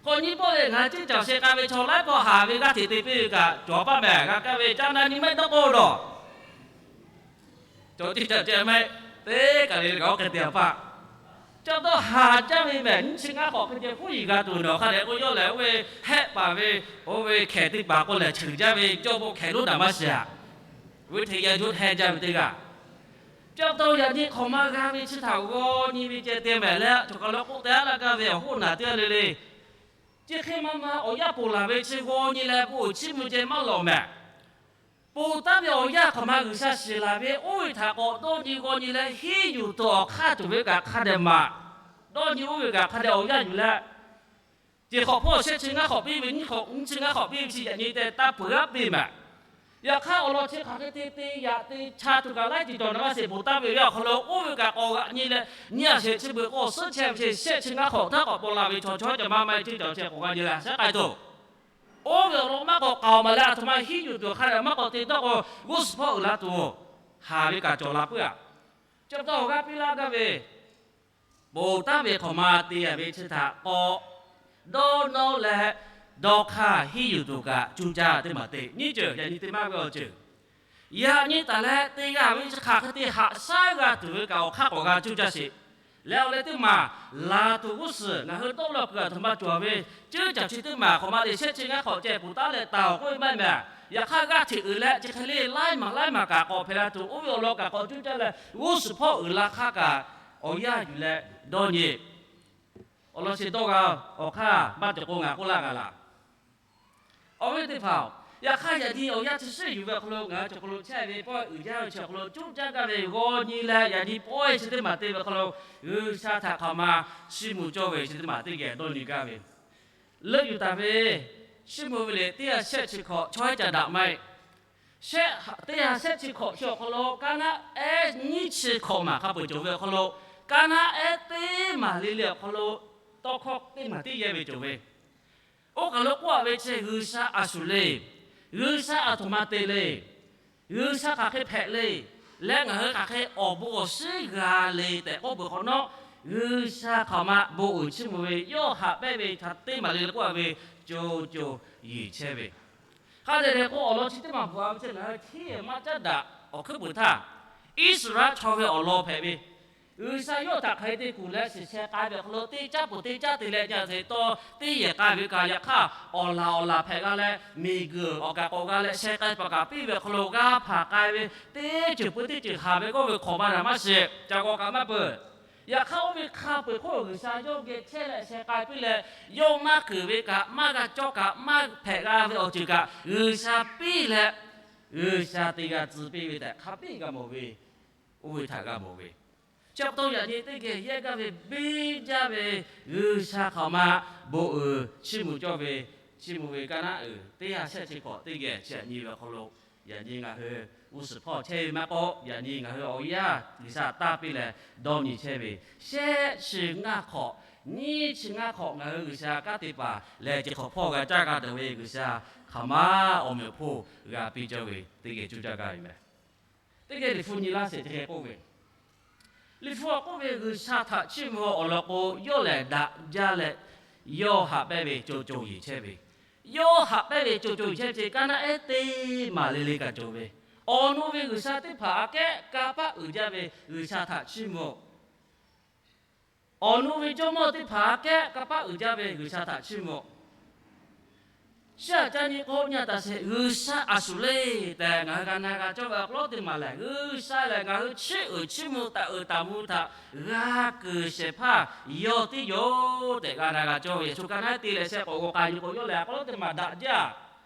Hk'awꞈ nyiˇ pawˆ leh ngaˬ hui ceuˇ caˬ sheh k'ai ve chaw laiˉ hkawˇ haˍ ve g'aˇ hteꞈ te piˇ ve kaꞈ cawˬ paˇ mehˍ g'a kaˇ ve caˇ na nyi maˇ heˆ dawˇ k'o dawˬ. Cawˬ ceuˇ caˬ ceh maˇ heˆ, teˇ kaˬ le le kaꞈ oˇ hk'e te a paˆ. Caˇ dawˇ haˍ jaˇ ve mehˍ nyiˇ chi ngaˇ hk'awꞈ hk'e ceh huˉ yiˍ g'a tuˬ nawˬ hk'a dehꞈ k'o yawˇ lehˬ oˇ ve hehˆ paˍ ve, oˇ ve hkehˬ teˇ hpaˍ k'o lehˬ cheuˬ jaˇ ve cawˇ bon hkehˬ lonˉ daꞈ maˇ shiˍ aꞈ. Ve hteꞈ yaˇ juˇ heh jaˇ ve teˇ g'aˇ. Caˇ dawˇ yaꞈ nyi hk'awꞈ ma g'a ve chi htaꞈ g'aw nyi ve ceh te mehˍ leh, chaw kaˬ lo k'oˆ te aˉ laˇ gaˇ ve awˬ hoˉ naˬ teˇ g'aˇ le le. Chi hk'e ma ma awˬ yanˇ ponˬ laˬ ve chi g'aw nyi leh bon uiˍ chiˇ mvuh ceh maˇ lawˬ mehˍ. Ponˬ taˉ ve awˬ yanˇ hk'awꞈ ma G'uiˬsha shiˍ laˬ ve oˇ ve htaꞈ k'awꞈ dawˇ nyi g'aw nyi leh hiˉ yuˬ tuˬ awˬ hk'aˇ cawˬ ve kaꞈ hk'a dehꞈ maˍ. Dawˇ nyi oˇ ve kaꞈ hk'a dehꞈ awˬ yanˇ yuˬ leh, ceˬ hk'awꞈ hpawˇ shehˆ chi ngaˇ hk'awꞈ piˇ ve, nyiˇ hk'awꞈ nyiˇ chi ngaˇ hk'awꞈ piˇ ve chi yaꞈ nyi te taˇ peuˬ g'aˇ piˇ mehˍ. Yaꞈ hk'aˇ awˬ lawn chi hk'aˬ hk'e te te yaꞈ te cha tuˬ kaꞈ laiˉ ceuˬ cawˬ na maˇ sheˍ. Ponˬ taˉ ve awˬ yanˇ awˬ hk'aw lo oˇ ve kaꞈ k'awꞈ g'aꞈ nyi leh, nyiˇ a shehˍ chi beuꞈ k'o suhˉ chehˇ ve chi shehˆ chi ngaˇ hk'awꞈ htaˇ k'awꞈ paw la ve chaw chawˇ ca maˇ maˇ heˆ ceuˇ caˬ sheh k'awꞈ g'a nyi leh a shaˉ k'ai tuˬ. Oˇ ve awˬ lawn maˇ k'awꞈ k'aoˍ maˍ leh a htoꞈ ma hiˉ yuˬ tuˬ hk'a dehꞈ maˇ k'awꞈ te dawˇ k'o, g'uˇ suhˍ hpawˇ uiˍ la tuˬ haˍ ve kaꞈ cawˬ la puiˉ aꞈ. Chi pa taw awˬ g'aˇ piˇ laˇ gaˇ ve, ponˬ taˉ ve hk'awꞈ ma te a ve chi htaꞈ k'awꞈ dawˇ nawˇ leh, dawˇ hk'aˇ hiˉ yuˬ tuˬ kaꞈ cuˇ caˇ teˇ maˬ te. Nyiˇ ceuˬ yaꞈ nyi te maˇ ve awˬ ceuˬ, yaꞈ nyi taˍ leh te g'a ve chi hk'aˬ hk'e te haꞈ shaˉ g'a tuˬ ve kaꞈ awˬ hk'aˇ k'awꞈ g'a cuˇ caˇ sheˍ. Leh awˬ leh teˇ maˬ laˬ tuˬ g'uˇ suhˍ ngaˬ hui dawˇ law kuiˬ a htoꞈ ma cawˬ ve, ceuˇ caˬ chi teˇ maˬ hk'awꞈ ma le shehˆ chi ngaˇ hk'awꞈ ceh ponˬ taˉ leh taˍ awˬ k'oˆ ve maˇ heˆ mehˍ. Yaꞈ hk'aˇ g'aˇ hteꞈ uiˍ leh chi hk'e le laiˉ maˬ laiˉ maˬ kaꞈ k'awꞈ hpehꞈ la tuˬ oˇ ve awˬ lawn kaꞈ k'awꞈ cuˇ caˇ leh g'uˇ suhˍ hpawˇ uiˍ la hk'aˇ kaꞈ awˬ yanˇ yuˬ leh dawˇ nyi. Awˬ lawn chi dawˇ g'a awˬ hk'aˇ maˇ cawˬ k'o ngaˬ k'oˆ laˇ g'a laˬ. Awˬ viˉ teˇ hpaˍ-oˬ, yaꞈ hk'aˇ yaꞈ nyi awˬ yanˇ chi shiˉ yuˬ ve awˬ hk'aw lo ngaˬ hui cawˬ hk'aw lo chehˇ ve pawehˇ uiˍ jaˇ ve chi awˬ hk'aw lo cuˇ caˇ gaˇ ve g'aw nyi leh yaꞈ nyi pawehˇ chi teˇ maˬ te ve awˬ hk'aw lo G'uiˬsha htaꞈ hk'aˬ ma chiˇ mvuh cawˇ ve chi teˇ maˬ teˇ geh dawˇ nyi gaˇ ve. Leuˆ yuˬ taˍ ve, chiˇ mvuh ve liꞈ teˇ ha shehˆ chi hkawꞈ chaw ehˉ ca daꞈ maˇ heˆ. Shehˆ, teˇ ha shehˆ chi hkawꞈ chi awˬ hk'aw lo kaˇ naˉ ehˉ nyiˇ chi hkawꞈ maˬ hk'a peu-eˬ cawˬ ve awˬ hk'aw lo, kaˇ naˉ ehˉ teˇ maˬ le le awˬ hk'aw lo tawˇ hkawˇ teˇ maˬ teˇ yehˇ ve cawˬ ve. Oˇ kaˬ lo k'oˆ a ve chi G'uiˬsha a shuˍ le, G'uiˬsha a htoꞈ ma te le, G'uiˬsha hk'aˬ hk'e hpehꞈ le, leh ngaˬ hui hk'aˬ hk'e awˬ bon awˬ shinˉ g'a le tehꞈ k'oˆ peuˬ hk'awꞈ nawˉ, G'uiˬsha hk'aˬ ma bon uiˍ chiˇ mvuh ve yawˇ haꞈ pehnˇ ve hk'a teˇ maˬ le le k'oˆ a ve co co yeˬ chehˇ ve. Hk'a dehꞈ dehꞈ k'o awˬ lawn chi teˇ maˬ bvuhꞈ a ve chi ngaˬ hui hteˇ maˇ caˉ daꞈ awˬ hkuiˉ peuˬ htaˇ, Iˉsaˍreˍlaˆ chaw ve awˬ lawn hpehꞈ ve, G'uiˬsha yawˇ htaꞈ hk'aˬ hk'e te kuˬ leh shiˍ sheh k'ai ve awˬ hk'aw lo teˇ caˉ peuˬ teˇ caˉ te leh nyi a hteꞈ taw teˇ yehˬ k'ai ve kaꞈ yaꞈ hk'aˇ awˬ laˬ awˬ laˬ hpehꞈ g'a leh miˬguiˬ awˬ kaˍ k'awꞈ g'a leh sheh k'ai paˍ kaꞈ piˇ ve awˬ hk'aw lo g'a hpanˍ k'ai ve teˇ ceuˬ peuˬ teˇ ceuˬ haˍ ve kawˇ ve hk'awꞈ maˇ daꞈ maˇ shiˍ ca g'aw kaꞈ maˇ peuˬ. Yaꞈ hk'aˇ oˇ ve hk'a peu-eˬ hk'oˆ G'uiˬsha yawˇ geh chehˇ leh sheh k'ai piˇ leh, yawˇ maˇ keunˍ ve kaꞈ maˇ g'a cawˇ kaꞈ maˇ hpehꞈ g'a ve awˬ ceuˬ kaꞈ G'uiˬsha piˇ leh, G'uiˬsha te g'a tcuh piˇ ve tehꞈ hk'a biˇ g'a mawˬ ve, oˇ ve htaꞈ g'a mawˬ ve. Chi pa taw yaꞈ nyi teˇ geh yehˇ gaˇ ve biˇ jaˇ ve G'uiˬsha hk'aˬ ma bon uiˍ chiˇ mvuh cawˇ ve, chiˇ mvuh ve kaˇ naˉ uiˍ teˇ ha shehˆ chi hkawꞈ teˇ geh chi yaꞈ nyi ve awˬ hk'aw lo, yaꞈ nyi ngaˬ hui g'uˇ suhˍ hpawˇ chehˇ ve maˇ k'oˆ, yaꞈ nyi ngaˬ hui awˬ yanˇ G'uiˬsha taˇ piˇ leh dawˇ nyi chehˇ ve shehˆ chi ngaˇ hk'awꞈ, nyiˇ chi ngaˇ hk'awꞈ ngaˬ hui G'uiˬsha kanˉ te paˍ leh ceˬ hk'awꞈ hpawˇ g'a caˇ g'a deuˬ ve G'uiˬsha hk'aˬ ma awˬ meꞈ awˬ hponˇ g'a piˇ cawˇ ve teˇ geh cuˇ caˇ gaˇ ve mehˍ. Teˇ geh Liꞈ hpu nyi laˇ sheˍ chi hk'e k'oˆ ve, Liꞈ hpu k'oˆ ve G'uiˬsha htaꞈ chiˇ mvuh awˬ lawn k'o, yawˇ lehˬ daꞈ jaˇ leh yawˇ haꞈ pehnˇ ve co co yeˬ chehˇ ve. Yawˇ haꞈ pehnˇ ve co co yeˬ chehˇ ve chi kaˇ naˉ ehˉ teˇ maˬ le le kaꞈ cawˬ ve. Awˬ nu ve G'uiˬsha teˇ hpaˍ aꞈ kehˉ kanˇ paˆ uiˍ jaˇ ve G'uiˬsha htaꞈ chiˇ mvuh. Awˬ nu ve jawˇmawˇ teˇ hpaˍ aꞈ kehˉ kanˇ paˆ uiˍ jaˇ ve G'uiˬsha htaꞈ chiˇ mvuh. Chi aꞈ ca nyi k'o nyi a taˍ sheˍ, G'uiˬsha a shuˍ le tehꞈ ngaˬ hui g'a na g'a cawˇ ve awˬ hk'aw lo teˇ maˬ lehˬ, G'uiˬsha lehˬ ngaˬ hui chiˇ uiˍ chiˇ mvuh taˍ uiˍ taˍ mvuh htaꞈ g'a keunˍ shehˍ hpaˇ yawˇ tiˉ yoˬ tehꞈ g'a na g'a cawˇ ve. Yaꞈ shu kaˇ naˉ te leh sheh k'awꞈ g'aw k'ai nyi k'o, yawˇ lehˬ awˬ hk'aw lo teˇ maˬ daꞈ jaˇ.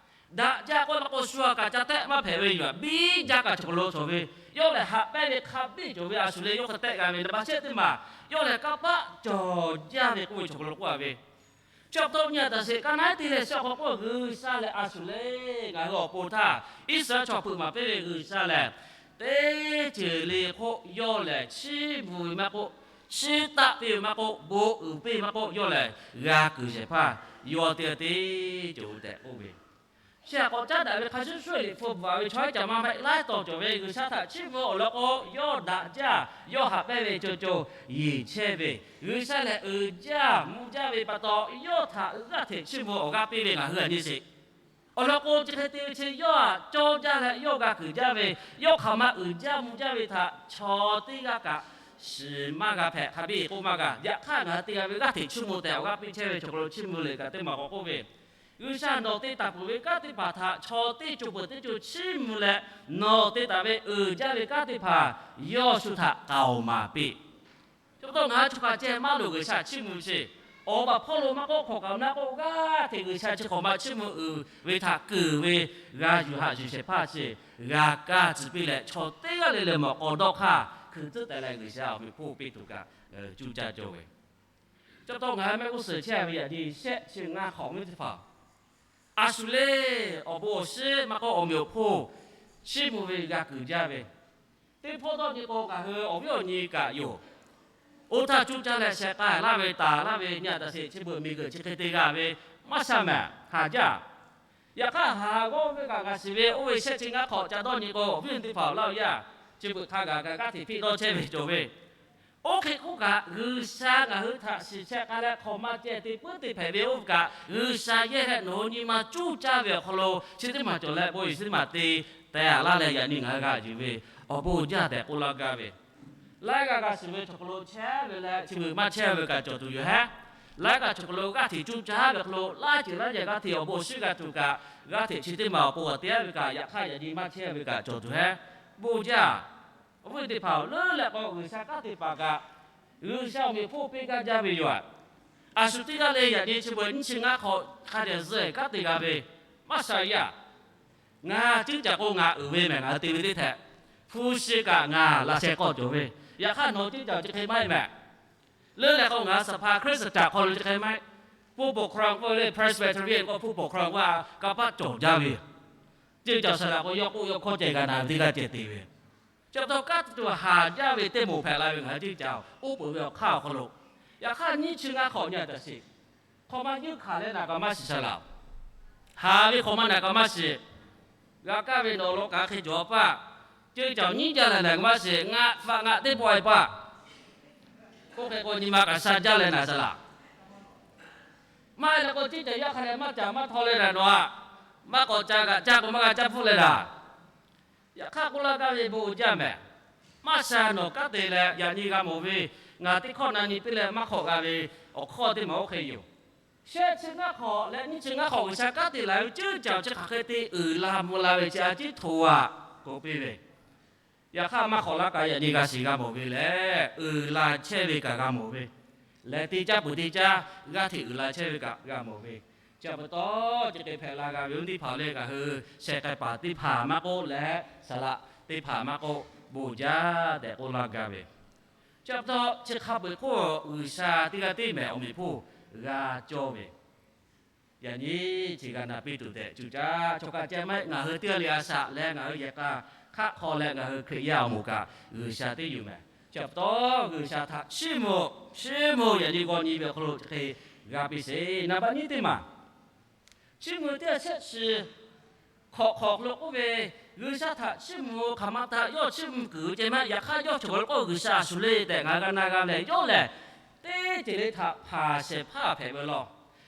Daꞈ jaˇ k'oˆ la k'o shu a kaꞈ ca tehˆ maˇ hpehꞈ ve yoˬ. Biˇ jaˇ kaꞈ chaw hk'aw lo cawˬ ve, yawˇ lehˬ haꞈ pehnˇ ve hk'a biˇ cawˬ ve a shuˍ le yawˇ hk'e tehˆ g'a ve. Naˍ baˬ shehˆ teˇ maˬ yawˇ lehˬ kanˇ paˆ cawˬ jaˇ ve k'oˆ ve chaw hk'aw lo k'oˆ a ve. Chi pa taw nyi a taˍ sheˍ, kaˇ naˉ te leh sheh awˬ hk'aw k'oˆ G'uiˬsha lehˬ a shuˍ le. Ngaˬ hui awˬ pon htaˇ Iˉsaˍreˍlaˆ chaw hpeuꞈ maˍ piˇ ve G'uiˬsha lehˬ teˇ ceuˬ le hk'oˆ yawˇ lehˬ chiˇ mvuh ve maˇ k'oˆ, chiˇ taˆ piˇ ve maˇ k'oˆ, bon uiˍ piˇ maˇ k'oˆ, yawˇ lehˬ g'a kuiˬ shehˍ hpaˇ yawˇ teˇ g'aˇ tiˉ cawˬ tehꞈ k'oˆ ve. Chi htaꞈ k'awꞈ caˉ daꞈ ve hk'a shuˍ shuˍ Liꞈ hpu bvuhꞈ ve chaw haiˉ ca maˇ maˇ laiˉ tawˍ cawˬ ve G'uiˬsha htaꞈ chiˇ mvuh awˬ lawn k'o, yawˇ daꞈ jaˇ, yawˇ haꞈ pehnˇ ve co co yeˬ chehˇ ve, G'uiˬsha lehˬ uiˍ jaˇ mvuh jaˇ ve pa taw, yawˇ htaꞈ g'aˇ hteꞈ chiˇ mvuh awˬ g'aˇ piˇ ve ngaˬ hui a nyi sheˍ. Awˬ lawn k'o, chi hk'e te ve chi yawˇ htaꞈ cawˇ jaˇ leh yawˇ g'a kuiˬ jaˇ ve, yawˇ hk'aˬ ma uiˍ jaˇ mvuh jaˇ ve htaꞈ chaw teˇ g'aˇ kaꞈ shiˍ maˇ g'a hpehꞈ, hk'a biˇ k'oˆ maˇ g'a. Yaꞈ hk'aˇ ngaˬ hui teˇ g'aˇ ve g'aˇ hteꞈ chiˇ mvuh tehꞈ awˬ g'aˇ piˇ chehˇ ve chaw hk'aw lo chiˇ mvuh le kaꞈ teˇ maˬ k'awꞈ k'oˆ ve, G'uiˬsha nawˬ te taˍ peuˬ ve kanˉ teˇ hpaˍ htaꞈ chaw teˇ co peuˬ teˇ co chiˇ mvuh leh, nawˬ te taˍ ve uiˍ jaˇ ve kanˉ teˇ hpaˍ yawˇ shu htaꞈ k'aoˍ maˍ piˇ. Chi pa taw ngaˬ hui chaw hk'a ceh maˇ loˍ G'uiˬsha chiˇ mvuh sheˍ. Awˬ baˬ hpawˇ lo maˇ k'oˆ, hk'awꞈ kaꞈ maˇ k'oˆ, g'aˇ hteꞈ G'uiˬsha chi hk'awꞈ ma chiˇ mvuh uiˍ ve htaꞈ keunˍ ve g'a yuˬ haꞈ yuˬ shehˍ hpaˇ sheˍ, g'a kaˇ tcuh piˇ leh chaw teˇ g'aˇ le le mawˬ k'aw dawˇ hk'aˇ hkui tcuhˉ tehꞈ leh G'uiˬsha awˬ meꞈ hpawˇ piˇ tuˬ kaꞈ cuˇ caˇ cawˬ ve. Chi pa taw ngaˬ hui mehˆ g'uˇ suhˍ chehˇ ve yaꞈ nyi shehˆ chi ngaˇ hk'awꞈ ve teˇ hpaˍ, a shu le awˬ bon awˬ shiˍ maˇ k'oˆ awˬ meꞈ awˬ hponˇ chiˇ mvuh ve g'a kuiˬ jaˇ ve, teˇ hpawˇ dawˇ nyi k'o ngaˬ hui awˬ viˉ awˬ nyi kaꞈ yoˬ. Oˇ htaˇ cuˇ caˇ leh sheh k'ai laˇ ve taˍ laˇ ve nyi a taꞈ sheˍ, chi beuꞈ miˬguiˬ chi hk'e te g'a ve maˇ sha mehˍ haˍ jaˇ. Yaꞈ hk'aˇ haˍ g'awˇ ve kaꞈ ngaˬ shiˍ ve oˇ ve shehˆ chi ngaˇ hk'awꞈ ca dawˇ nyi k'o, awˬ viˉ teˇ hpaˍ awˬ laˇ oˇ yaˇ chi beuꞈ hk'a gaˬ kaꞈ g'aˇ hteꞈ hpiˆ dawˇ chehˇ ve cawˬ ve. Oˇ hk'e k'oˆ kaꞈ, G'uiˬsha ngaˬ hui htaꞈ shiˍ sheh k'ai leh hk'awꞈ ma ceh te puiˉ te hpehꞈ ve oˇ ve kaꞈ, G'uiˬsha yehˇ leh nawˬ hui nyi ma cuˇ caˇ ve awˬ hk'aw lo chi teˇ maˬ cawˬ leh bon yehˬ chi teˇ maˬ te tehꞈ a laˇ leh yaꞈ nyi ngaˬ hui g'a yuˬ ve awˬ bon jaˇ tehꞈ k'oˆ laˇ gaˇ ve. Laiˉ g'aˇ g'a shiˍ ve chaw hk'aw lo chehˇ ve leh chi beuꞈ maˇ chehˇ ve kaꞈ cawˬ tuˬ yoˬ hehˉ. Laiˉ g'aˇ chaw hk'aw lo g'aˇ hteꞈ cuˇ caˇ ve hk'aw lo laiˉ ceuˬ laiˉ yehˬ g'aˇ hteꞈ awˬ bon awˬ shinˉ g'a tuˬ kaꞈ, g'aˇ hteꞈ chi teˇ maˬ awˬ pon g'a te ve kaꞈ, yaꞈ hk'aˇ yaꞈ nyi maˇ chehˇ ve kaꞈ cawˬ tuˬ hehˉ. Bon jaˇ. Awˬ viˉ teˇ hpaˍ-oˬ, leuˉ leh k'o G'uiˬsha kanˉ te paˍ kaꞈ, G'uiˬsha awˬ meꞈ hpawˇ piˇ gaˇ jaˇ ve yoˬ. A shu teˇ g'aˇ le yaꞈ nyi chi beuꞈ nyiˇ chi ngaˇ hk'awꞈ hk'a dehꞈ zuhˆ kanˉ te g'a ve, maˇ sha yaˇ. Ngaˬ ceuˇ caˬ k'o ngaˬ uiˍ ve mehˍ, ngaˬ hui te ve teˇ htehꞈ hpu shi kaꞈ ngaˬ laꞈ sheh k'awˇ cawˬ ve. Yaꞈ hk'aˇ nawˬ ceuˇ caˬ chi hk'e maˇ heˆ mehˍ. Leuˉ leh k'o ngaˬ hui สภาคริสตจักร hk'aw lo chi hk'e maˇ heˆ. ผู้ปกครอง k'oˆ ve le, Presbyterian k'o ผู้ปกครอง k'oˆ a, kanˇ paˆ cawˬ jaˇ ve. Ceuˇ caˬ saˍ laꞈ k'o yawˇ k'oˆ yawˇ hkawˇ ceh g'a na ve teˇ g'aˇ ceh te ve. Chi pa taw kanˉ te tuˬ haˍ jaˇ ve teˇ moˍ hpehꞈ la ve ngaˬ hui ceuˇ caˬ oˉ peunˍ ve awˬ hk'aˇ awˬ hk'aw lo, yaꞈ hk'aˇ nyiˇ chi ngaˇ hk'awꞈ nyi a taꞈ sheˍ. Hk'awꞈ ma yeuˇ hkanˍ leh naˬ kaꞈ maˇ shiˍ saˍ laꞈ. Haˍ ve hk'awꞈ ma naˬ kaꞈ maˇ shiˍ. G'a kaˇ ve nawˬ law kaꞈ hk'e cawˬ a paˆ. Ceuˇ caˬ nyiˉ jaˇ leh naˬ kaꞈ maˇ shiˍ, ngaˆ faꞈ ngaˆ teˇ pawˆ e paˆ. Oˇ hk'e k'o nyi ma kaꞈ sha jaˇ leh naˬ saˍ laꞈ. Maˇ heˆ leh k'o ceuˇ caˬ yaˇ hk'a leh maˇ caˍ maˇ htaw leh naˬ nawˬ a, maˇ k'awꞈ ca g'aꞈ caˇ k'o maˇ g'a caˇ hpfuhˆ leh naˬ. Yaꞈ hk'aˇ k'oˆ laˇ gaˇ ve bon jaˇ mehˍ. Maˇ sha nawˬ kanˉ te leh yaꞈ nyi g'a mawˬ ve, ngaˬ teˇ hkawˇ na nyi piˇ leh maˇ hk'awꞈ g'a ve awˬ hkawˇ teˇ maˬ oˇ hk'e yoˬ. Shehˆ chi ngaˇ hk'awꞈ leh nyiˇ chi ngaˇ hk'awꞈ G'uiˬsha kanˉ te laˬ ve ceuˇ caˬ chi hk'aˬ hk'e te uiˍ la mvuh la ve chi a ciˉ hto a k'oˆ piˇ ve. Yaꞈ hk'aˇ maˇ hk'awꞈ laˇ kaꞈ yaꞈ nyi g'a shiˍ g'a mawˬ ve lehˬ, uiˍ la chehˇ ve kaꞈ g'a mawˬ ve, leh teˇ caˉ peuˬ teˇ caˉ g'aˇ hteꞈ uiˍ la chehˇ ve kaꞈ g'a mawˬ ve. Chi pa taw, chi hk'e hpehꞈ la g'a ve awˬ viˉ teˇ hpaˍ leh ngaˬ hui sheh k'ai paˍ teˇ hpaˍ maˇ k'oˆ leh saˍ laꞈ teˇ hpaˍ maˇ k'oˆ, bon jaˇ tehꞈ k'oˆ laˇ gaˇ ve. Chi pa taw, chi hk'a peu-eˬ hk'oˆ G'uiˬsha teˇ g'aˇ tiˉ mehˍ awˬ meꞈ hpawˇ g'a cawˇ ve. Yaꞈ nyi chi g'a na piˇ tuˬ tehꞈ cuˇ caˇ chaw kaꞈ ceh maˇ heˆ, ngaˬ hui teˇ g'aˇ le a shaꞈ leh ngaˬ hui yehˬ k'a hk'aˆ hk'aw leh ngaˬ hui Hkriꞈ yaˇ awˬ moˍ kaꞈ G'uiˬsha teˇ yuˬ mehˍ. Chi pa taw, G'uiˬsha htaꞈ chiˇ mvuh, chiˇ mvuh yaꞈ nyi g'aw nyi ve awˬ hk'aw lo chi hk'e g'a piˇ sheˍ. Naˍ baˆ nyiˇ teˇ maˬ, chiˇ mvuh teˇ g'aˇ shehˆ chi hk'awꞈ hk'awꞈ hk'aw lo k'oˆ ve, G'uiˬsha htaꞈ chiˇ mvuh hk'aˬ ma htaꞈ yawˇ chiˇ mvuh kuiˬ ceh maˇ heˆ. Yaꞈ hk'aˇ yawˇ chaw k'awꞈ k'oˆ G'uiˬsha a shuˍ le tehꞈ ngaˬ hui g'a na g'a leh, yawˇ lehˬ teˇ ceuˬ le htaꞈ hpanˍ shehˍ hpaˇ hpehꞈ ve law.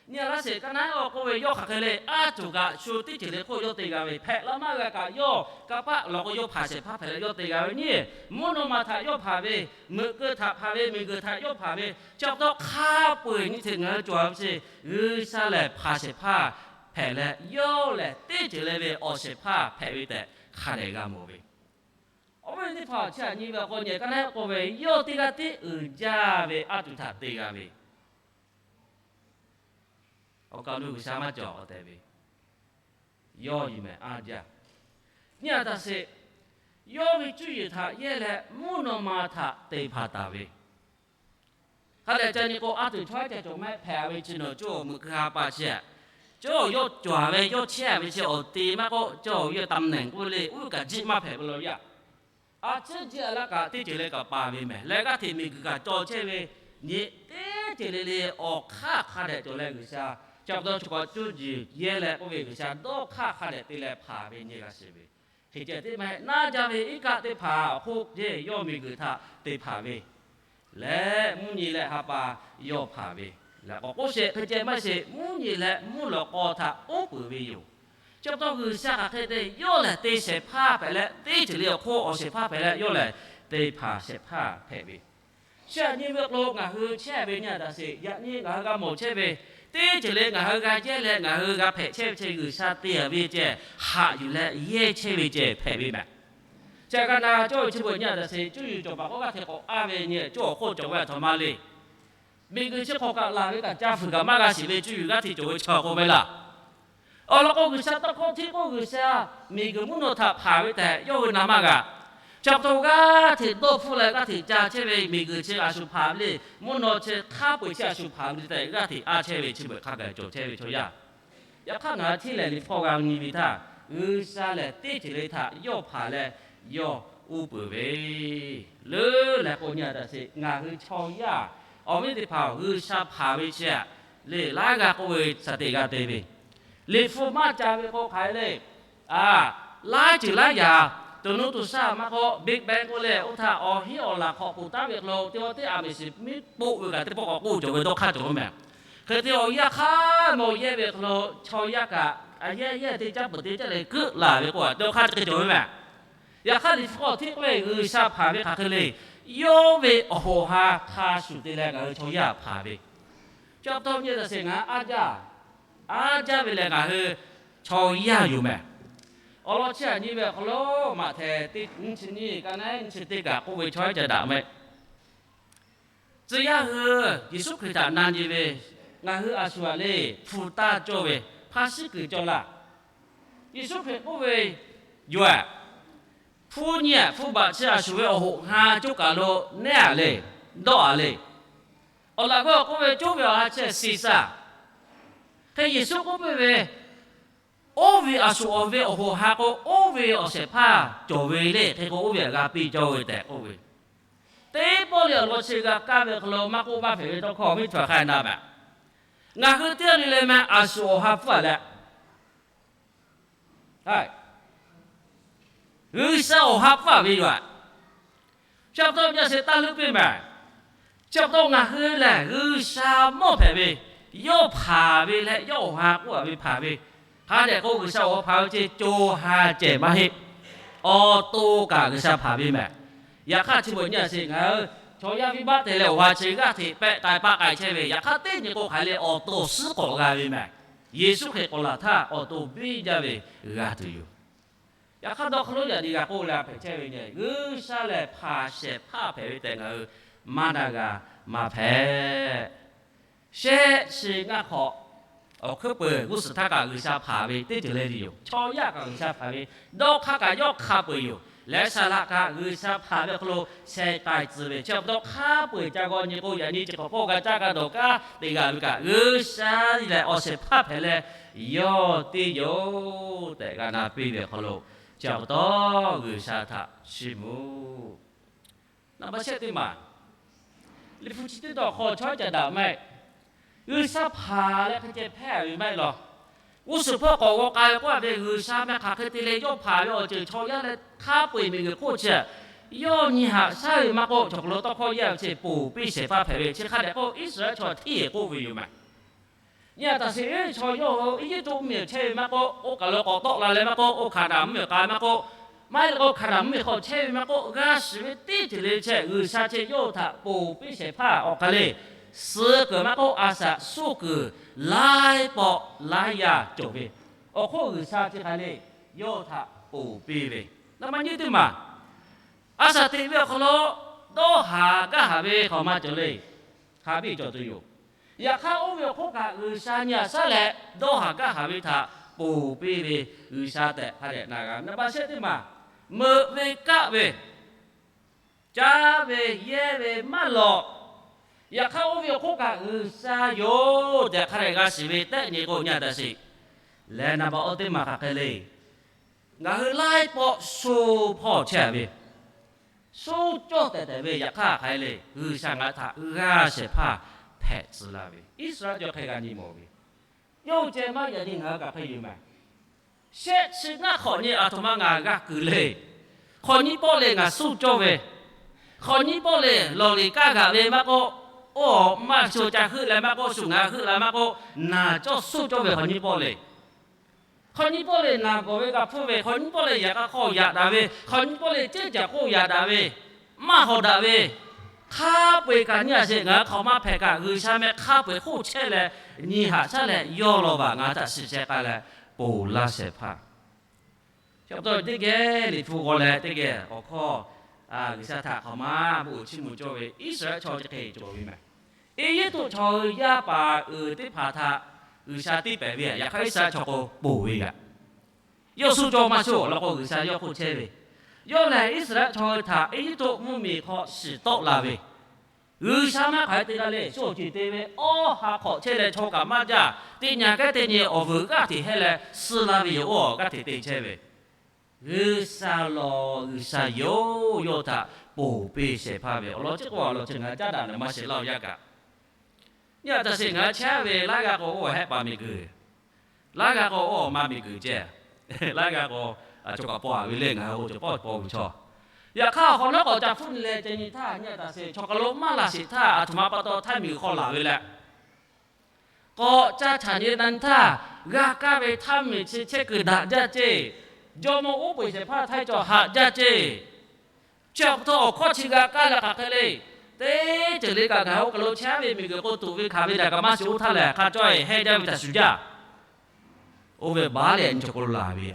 Nyi a laˇ sheˍ, kaˇ naˉ awˬ k'oˆ ve yawˇ hk'aˬ hk'e le, a coˬ kaꞈ shu teˇ ceuˬ le hk'oˆ yawˇ te g'a ve, hpehꞈ la maˇ g'a kaꞈ yawˇ kanˇ paˆ lawˬ k'o yawˇ hpanˍ shehˍ hpaˇ hpehꞈ leh yawˇ te g'a ve nyi. Mvuhˇ naw ma htaꞈ yawˇ hpanˍ ve, meuꞈ keu htaꞈ hpanˍ ve, miˬguiˬ htaꞈ yawˇ hpanˍ ve, chi pa taw hk'a peu-eˬ nyi hteꞈ ngaˬ hui cawˬ ve chi, G'uiˬsha lehˬ hpanˍ shehˍ hpaˇ hpehꞈ leh, yawˇ lehˬ teˇ ceuˬ le ve awˬ shehˍ hpaˇ hpehꞈ ve tehꞈ hk'a dehꞈ g'a mawˬ ve. Awˬ viˉ teˇ hpaˍ chi aꞈ nyi ve awˬ hk'aw nyi kaˇ naˉ k'oˆ ve, yawˇ teˇ g'aˇ tiˉ uiˍ jaˇ ve aˉ tuˬ htaꞈ te g'a ve. Awˬ kaˬ lo G'uiˬsha maˇ cawˬ tehꞈ ve, yawˇ yuˬ mehˍ aˉ jaˇ. Nyi a htaꞈ sheˍ, yawˇ ve cuˇ yiˍ htaꞈ yehˇ leh mvuhˇ naw ma htaꞈ te hpanˍ taˍ ve. Hk'a dehꞈ ca nyi k'o, aˉ tuˬ chaw ca cawˬ maˇ hpehꞈ ve chi nawˬ cawˇ meuꞈ keu ha pa chi, cawˇ yawˇ cawˬ ve yawˇ chehˇ ve chi awˬ te maˇ k'oˆ, cawˇ yawˇ ตำแหน่ง k'oˆ ve le, uˉ kaꞈ jiˆ maˇ hpehꞈ ve law yaˇ. A ciˉ jiˇ a laˇ kaꞈ teˇ ceuˬ le kaꞈ paˍ ve mehˍ leh g'aˇ hteꞈ miˬguiˬ kaꞈ cawˬ chehˇ ve nyi, teˇ ceuˬ le le awˬ hk'aˇ hk'a dehꞈ cawˬ leh G'uiˬsha, chi pa taw chaw k'awꞈ cuˇ yiˍ yehˇ leh k'oˆ ve G'uiˬsha dawˇ hk'aˇ hk'a dehꞈ te leh hpanˍ ve nyi g'a shiˍ ve. Hk'e ceh teˇ maˇ heˆ, naˇ jaˇ ve iˉ kaˆ teˇ hpaˍ awˬ hk'oˆ yehˇ yawˇ miˬguiˬ htaꞈ te hpanˍ ve leh mvuhˇ nyi leh ha pa yawˇ hpanˍ ve leh k'awꞈ k'oˆ sheˍ, hk'e ceh maˇ sheˍ, mvuhˇ nyi leh mvuhˇ lawꞈ k'aw htaꞈ uˉ peunˍ ve yoˬ. Chi pa taw G'uiˬsha hk'aˬ hk'e te yawˇ lehˬ te shehˍ hpaˇ hpehꞈ leh, teˇ ceuˬ le awˬ hk'oˆ awˬ shehˍ hpaˇ hpehꞈ leh yawˇ lehˬ te hpanˍ shehˍ hpaˇ hpehꞈ ve. Chi aꞈ nyi ve awˬ hk'aw lo ngaˬ hui chehˇ ve nyi a daꞈ sheˍ, yaꞈ nyi ngaˬ hui g'a mawˬ chehˇ ve, teˇ ceuˬ le ngaˬ hui g'a yehˇ leh ngaˬ hui g'a hpehꞈ chehˇ ve ceh G'uiˬsha te a ve ceh haꞈ yuˬ leh yehˇ chehˇ ve ceh hpehꞈ ve mehˍ. Chi aꞈ g'a na cawˇ ve chi beuꞈ nyi a daꞈ sheˍ, cuˇ yiˍ cawˬ paˍ k'oˆ g'aˇ hteꞈ k'awꞈ k'aˇ ve nyi, cawˇ awˬ hk'oˆ cawˬ ve a htoꞈ ma le. Miˬguiˬ chi hk'awꞈ kaꞈ laˬ ve kaꞈ ca fuiˍ kaꞈ maˇ g'a shiˍ ve cuˇ yiˍ g'aˇ hteꞈ cawˬ ve chaw k'oˆ ve laˇ. Awˬ lawn k'o, G'uiˬsha tawˇ hkawˇ hteˇ k'oˆ G'uiˬsha miˬguiˬ mvuhˇ naw htaꞈ hpanˍ ve tehꞈ yawˇ hui na maˇ g'a. Chi pa taw g'aˇ hteꞈ dawˇ hpfuhˇ leh g'aˇ hteꞈ ca chehˇ ve miˬguiˬ chi a shu hpanˍ ve le, mvuhˇ naw chi hk'a peu-eˬ chi a shu hpanˍ ve tehꞈ g'aˇ hteꞈ a chehˇ ve chi beuꞈ hk'a gaˬ cawˬ chehˇ ve chaw yaˇ. Yaꞈ hk'aˇ ngaˬ hui hteˇ lehˬ liꞈ hpu g'a nyi ve htaˇ, G'uiˬsha lehˬ teˇ ceuˬ le htaꞈ yawˇ hpanˍ leh yawˇ uˉ peunˍ ve leuˉ leh k'o nyi a daꞈ sheˍ, ngaˬ hui chaw yaˇ awˬ viˉ teˇ hpaˍ G'uiˬsha hpanˍ ve chi aꞈ le laiˉ g'aˇ k'oˆ ve shaˍ teꞈ g'a te ve, liꞈ hpu maˇ ca ve k'o hk'aˬ hk'e le. A, laiˉ ceuˬ laiˉ yaꞈ, to nuˇ to shaˉ maˇ k'oˆ, Big Bang k'oˆ leh oˇ htaꞈ awˬ hinˉ awˬ laˬ hk'awꞈ poˬ taˉ ve hk'aw lo teˇ g'aˇ teˇ aˍ miˬ shiˍ miˉ poˆ ve kaꞈ teˇ pawˆ k'awꞈ k'oˆ cawˬ ve dawˇ hk'aˇ cawˬ ve mehˍ. Hk'e te awˬ yanˇ hk'aˇ mawˬ yehˇ ve hk'aw lo chaw yaˇ kaꞈ a yehˇ yehˇ teˇ caˉ peuˬ teˇ caˉ leh keuˆ laˬ ve k'o a dawˇ hk'aˇ cawˬ ve mehˍ. Yaꞈ hk'aˇ liꞈ hpu hk'aw hteˇ k'oˆ ve G'uiˬsha hpanˍ ve hk'aˬ hk'e le, yawˇ ve awˬ hoꞈ ha hk'a shuˍ te leh ngaˬ hui chaw yaˇ hpanˍ ve. Chi pa taw nyi a daꞈ sheˍ ngaˬ hui a jaˇ, a jaˇ ve lehˬ ngaˬ hui chaw yaˇ yoˬ mehˍ. Awˬ lawn chi aꞈ nyi ve awˬ hk'aw lo Maꞈhtehˍ teˇ nyiˇ chi nyiˇ ka naˉ nyiˇ chi teˇ kaꞈ k'oˆ ve chaw yaˇ ca daꞈ mehˍ. Tcuh yaˇ hui Yeˍsuˆ Hkriꞈ htaꞈ na nyi ve, ngaˬ hui a shu aꞈ le hpu taˇ cawˇ ve hpaˇ shiˉ kuiˬ cawˇ laˇ. Yeˍsuˆ Hkriꞈ k'oˆ ve, yoˬ aꞈ, hpu nyi aꞈ hpu baꞈ chi a shu ve awˬ hoꞈ ha cawˇ kaˬ lo nehˉ aꞈ le, dawˇ aꞈ le. Awˬ laꞈ g'awˇ k'oˆ ve, coˇ ve awˬ ha chi shiˍ shaˍ. Hk'e Yeˍsuˆ k'oˆ piˇ ve, oˇ ve a shu awˬ ve awˬ hoꞈ ha k'o, oˇ ve awˬ shehˍ hpaˇ cawˬ ve le. Hk'e k'o, oˇ ve aꞈ g'a piˇ cawˇ ve tehꞈ k'oˆ ve. Teˇ pawˆ le awˬ lawn chi g'a kaˇ ve hk'aw lo maˇ k'oˆ, maˇ hpehꞈ ve tawˇ hkawˇ miˇ htaꞈ hk'a na mehˍ. Ngaˬ hui teˇ g'aˇ le le meh a shu awˬ ha hpfuhˇ aꞈ leh, G'uiˬsha awˬ ha hpfuhˇ ve yoˬ aꞈ. Chi pa taw nyi a sheˍ taˇ leuˉ piˇ mehˍ. Chi pa taw ngaˬ hui lehˬ G'uiˬsha mawˇ hpehꞈ ve, yawˇ hpanˍ ve leh yawˇ awˬ ha k'oˆ a ve hpanˍ ve. Hk'a dehꞈ k'o G'uiˬsha awˬ ha hpanˍ ve ceh co ha cehˬ maˇ heˆ. Awˬ to kaꞈ G'uiˬsha hpanˍ ve mehˍ. Yaꞈ hk'aˇ chi beuꞈ nyi a sheˍ ngaˬ hui chaw yaˇ viˇ baˆ te leh awˬ ha chi g'aˇ hteꞈ pehˆ k'ai paˆ k'ai chehˇ ve, yaꞈ hk'aˇ teˇ nyi k'o hk'aˬ le awˬ to suhˉ k'awꞈ g'a ve mehˍ. Yeˍsuˆ Hkriꞈ k'awꞈ laˬ htaˇ awˬ to biˇ jaˇ ve g'a tuˬ yoˬ. Yaꞈ hk'aˇ dawˇ hk'aw lo yaꞈ nyi g'a k'oˆ leh hpehꞈ chehˇ ve nyi, G'uiˬsha lehˬ hpanˍ shehˍ hpaˇ hpehꞈ ve tehꞈ ngaˬ hui maˇ na g'a maˇ hpehꞈ. Shehˆ shi ngaˇ hk'awꞈ awˬ hkuiˉ peuˬ g'uˇ suhˍ htaˇ kaꞈ G'uiˬsha hpanˍ ve teˇ ceuˬ le le yoˬ. Chaw yaˇ kaꞈ G'uiˬsha hpanˍ ve, dawˇ hk'aˇ kaꞈ yawˇ hk'a peu-eˬ yoˬ. Leh saˍ laꞈ kaꞈ G'uiˬsha hpanˍ ve awˬ hk'aw lo sheh k'ai tcuh ve, chi pa taw hk'a peu-eˬ ca g'aw nyi k'o yaꞈ nyi chi hk'awꞈ hk'oˆ g'a caˇ g'a dawˬ kaꞈ teˇ g'aˇ ve kaꞈ G'uiˬsha lehˬ awˬ shehˍ hpaˇ hpehꞈ leh yawˇ teˇ yoˬ tehꞈ g'a na piˇ ve awˬ hk'aw lo, chi pa taw G'uiˬsha htaꞈ chiˇ mvuh. Naˍ baˆ shehˆ teˇ maˬ, Liꞈ hpu chi teˇ dawˬ hk'aw chaw ca daꞈ maˇ heˆ. G'uiˬsha hpanˍ leh hk'e ceh hpehˇ ve maˇ heˆ law. G'uˇ suhˍ hpawˇ k'awꞈ g'aw k'ai ve k'oˆ a ve G'uiˬsha meh hk'aˬ hk'e te leh yawˇ hpanˍ ve awˬ ceuˬ chaw yaˇ leh hk'a peu-eˬ miˬguiˬ hk'oˆ chi yawˇ nyi haꞈ shaˉ ve maˇ k'oˆ, chaw hk'aw lo tawˇ hkawˇ yehˇ ve chi ponˬ piˇ shehˍ hpaˇ hpehꞈ ve chi hk'a dehꞈ k'o Iˉsaˍreˍlaˆ chaw hteˇ k'oˆ ve yoˬ mehˍ. Nyi a taˍ sheˍ, chaw yawˇ hui Eˇjiˇtuꞈ mvuhˇmiˬ chehˇ ve maˇ k'oˆ, oˇ kaˬ lo k'awꞈ tawˆ la leh maˇ k'oˆ, oˇ Hkaˍnanˍ mvuhˇmiˬ k'ai maˇ k'oˆ, maˇ heˆ leh k'o Hkaˍnanˍ mvuhˇmiˬ hk'aw chehˇ ve maˇ k'oˆ, g'a shiˍ ve teˇ ceuˬ le chehˇ G'uiˬsha chehˇ yawˇ hui htaꞈ ponˬ piˇ shehˍ hpaˇ awˬ hk'aˬ le, suh kuiˬ maˇ k'oˆ, a shaꞈ suh kuiˬ laiˉ pawˆ laiˉ yaˇ cawˬ ve, awˬ hk'oˆ G'uiˬsha chi hk'aˬ le yawˇ hui htaꞈ ponˬ piˇ ve. Naˍ baˆ nyi teˇ maˬ, a shaꞈ teꞈ ve awˬ hk'aw lo dawˇ haˍ gaˇ haˍ ve hk'awꞈ maˇ cawˬ le. Hk'a biˇ cawˬ tuˬ yoˬ. Yaꞈ hk'aˇ oˇ ve awˬ hk'oˆ kaꞈ G'uiˬsha nyi haꞈ shaˉ leh dawˇ haˍ gaˇ haˍ ve htaꞈ ponˬ piˇ ve G'uiˬsha tehꞈ hk'a dehꞈ na g'a. Naˍ baˆ shehˆ teˇ maˬ, meuꞈ ve kaˆ ve, caˇ ve yehˇ ve maˇ lawꞈ. Yaꞈ hk'aˇ oˇ ve awˬ hk'oˆ kaꞈ G'uiˬsha yoˬ tehꞈ hk'a dehꞈ g'a shiˍ ve tehˆ nyi k'o nyi a taˍ sheˍ. Leh naˍ baˆ awˇ teˇ maˬ hk'aˬ hk'e le, ngaˬ hui laiˉ pawˆ sho hpawˇ chehˇ ve, suhˉ cawˇ tehˬ tehˬ ve. Yaꞈ hk'aˇ hk'aˬ hk'e le, G'uiˬsha ngaˬ hui htaꞈ g'aˇ shehˍ hpaˇ hpehꞈ tcuh laˇ ve, Iˉsaˍreˍlaˆ chaw hk'e g'a nyi mawˬ ve, yawˇ hui ceh maˇ yaꞈ nyi ngaˬ hui kaꞈ hk'e yoˬ mehˍ. Shehˆ chi naˆ hk'awꞈ nyi aˬ htoꞈ ma ngaˬ g'a kuiˬ le. Hk'awꞈ nyiˇ pawˆ lehˬ ngaˬ suhˉ cawˇ ve, hk'awꞈ nyiˇ pawˆ lehˬ lawˬ liꞈ kaˇ g'aꞈ ve maˇ k'oˆ, oˇ maˇ sho ca heuˆ leh maˇ k'oˆ, shu ngaˬ heuˆ la maˇ k'oˆ, naˬ cawˇ suhˉ cawˇ ve hk'awꞈ nyiˇ pawˆ lehˬ. Hk'awꞈ nyiˇ pawˆ lehˬ naˬ gawˬ ve g'a hpfuhˇ ve, hk'awꞈ nyiˇ pawˆ lehˬ yaꞈ k'a hk'aw yaꞈ daꞈ ve, hk'awꞈ nyiˇ pawˆ lehˬ ceˇ caˬ hk'oˆ yaꞈ daꞈ ve, maˇ hawˍ daꞈ ve, hk'a peu-eˬ kaꞈ nyi a sheˍ ngaˬ hui hk'awꞈ maˇ hpehꞈ kaꞈ G'uiˬsha meh hk'a peu-eˬ hk'oˆ chehˇ leh nyi haꞈ shaˉ leh yawˇ law baˬ ngaˬ hui htaꞈ shiˍ sheh k'ai leh ponˬ laˇ shehˍ hpaˇ. Chi pa taw teˇ geh Liꞈ hpu g'aw leh teˇ geh awˬ hkawˇ G'uiˬsha htaꞈ hk'awꞈ maˇ bon uiˍ chiˇ mvuh cawˇ ve Iˉsaˍreˍlaˆ chaw chi hk'e cawˬ ve mehˍ. Eˇjiˇtuꞈ chaw hui yaˇ paˍ uiˍ teˇ hpaˍ htaꞈ G'uiˬsha tiˇ pehˍ ve, yaꞈ hk'aˇ Iˉsaˍreˍlaˆ chaw k'o ponˬ ve g'a. Yawˇ suhˉ cawˇ maˇ suhˉ awˬ lawn k'o G'uiˬsha yawˇ hk'oˆ chehˇ ve, yawˇ lehˬ Iˉsaˍreˍlaˆ chaw hui htaꞈ Eˇjiˇtuꞈ mvuhˇmiˬ hk'aw shiˍ tawˆ la ve, G'uiˬsha maˇ hk'aˬ hk'e te g'a le, shu awˬ ceuˬ te ve awˇ ha hk'awꞈ chehˇ leh chaw kaꞈ maˇ jaˇ, teˇ nyi kehˉ teˇ nyi awˬ vuiˬ g'aˇ hteꞈ hehˇ leh suh la ve yoˬ. Oˇ g'aˇ hteꞈ te chehˇ ve, G'uiˬsha lawˬ G'uiˬsha yoˬ. Yawˇ htaꞈ ponˬ piˇ shehˍ hpaˇ ve awˬ lawn chi k'o awˬ lawn chi ngaˬ hui caˉ daꞈ leh maˇ shehˍ laˇ-oˬ yaˇ kaꞈ. Nyi a taꞈ sheˍ ngaˬ hui chehˇ ve laiˉ g'aˇ k'o oˇ hehˆ paˍ miˬguiˬ, laiˉ g'aˇ k'o oˇ ma miˬguiˬ ceh, laiˉ g'aˇ k'o a cawˬ kaꞈ paw a ve le ngaˬ hui oˇ cawˬ pawˆ paw ve chaw. Yaꞈ hk'aˇ awˬ hk'awꞈ nawˉ k'awꞈ ca hpfuhˇ nyi leh ceh nyi htaˇ, nyi a taꞈ sheˍ chaw hk'aˬ lo maˇ laˬ sheˍ htaˇ, aˬ htoꞈ ma pa taw htaˇ miˬguiˬ hk'aw laˬ ve leh k'awꞈ ca chaꞈ nyi na htaˇ, g'a kaˇ ve htaˇ miˬ chi chehˇ kuiˬ daꞈ jaˇ ceˇ. Jawˇmawˇ uˉ peunˍ shehˍ hpaˇ htaiˇ cawˬ haꞈ jaˇ ceˇ. Chi pa taw awˬ hkawˇ chi g'a kaˇ leh hk'aˬ hk'e le, teˇ ceuˬ le kaꞈ ngaˬ hui oˇ kaˬ lo chehˇ ve miˬguiˬ k'o tuꞈ ve hkanˍ ve daꞈ kaꞈ maˇ shiˍ oˇ htaˇ lehˬ hk'a cawˇ-e hehˇ jaˇ ve htaꞈ shuˍ jaˇ. Oˇ ve baˉ leh nyi chaw k'o lo laˬ ve,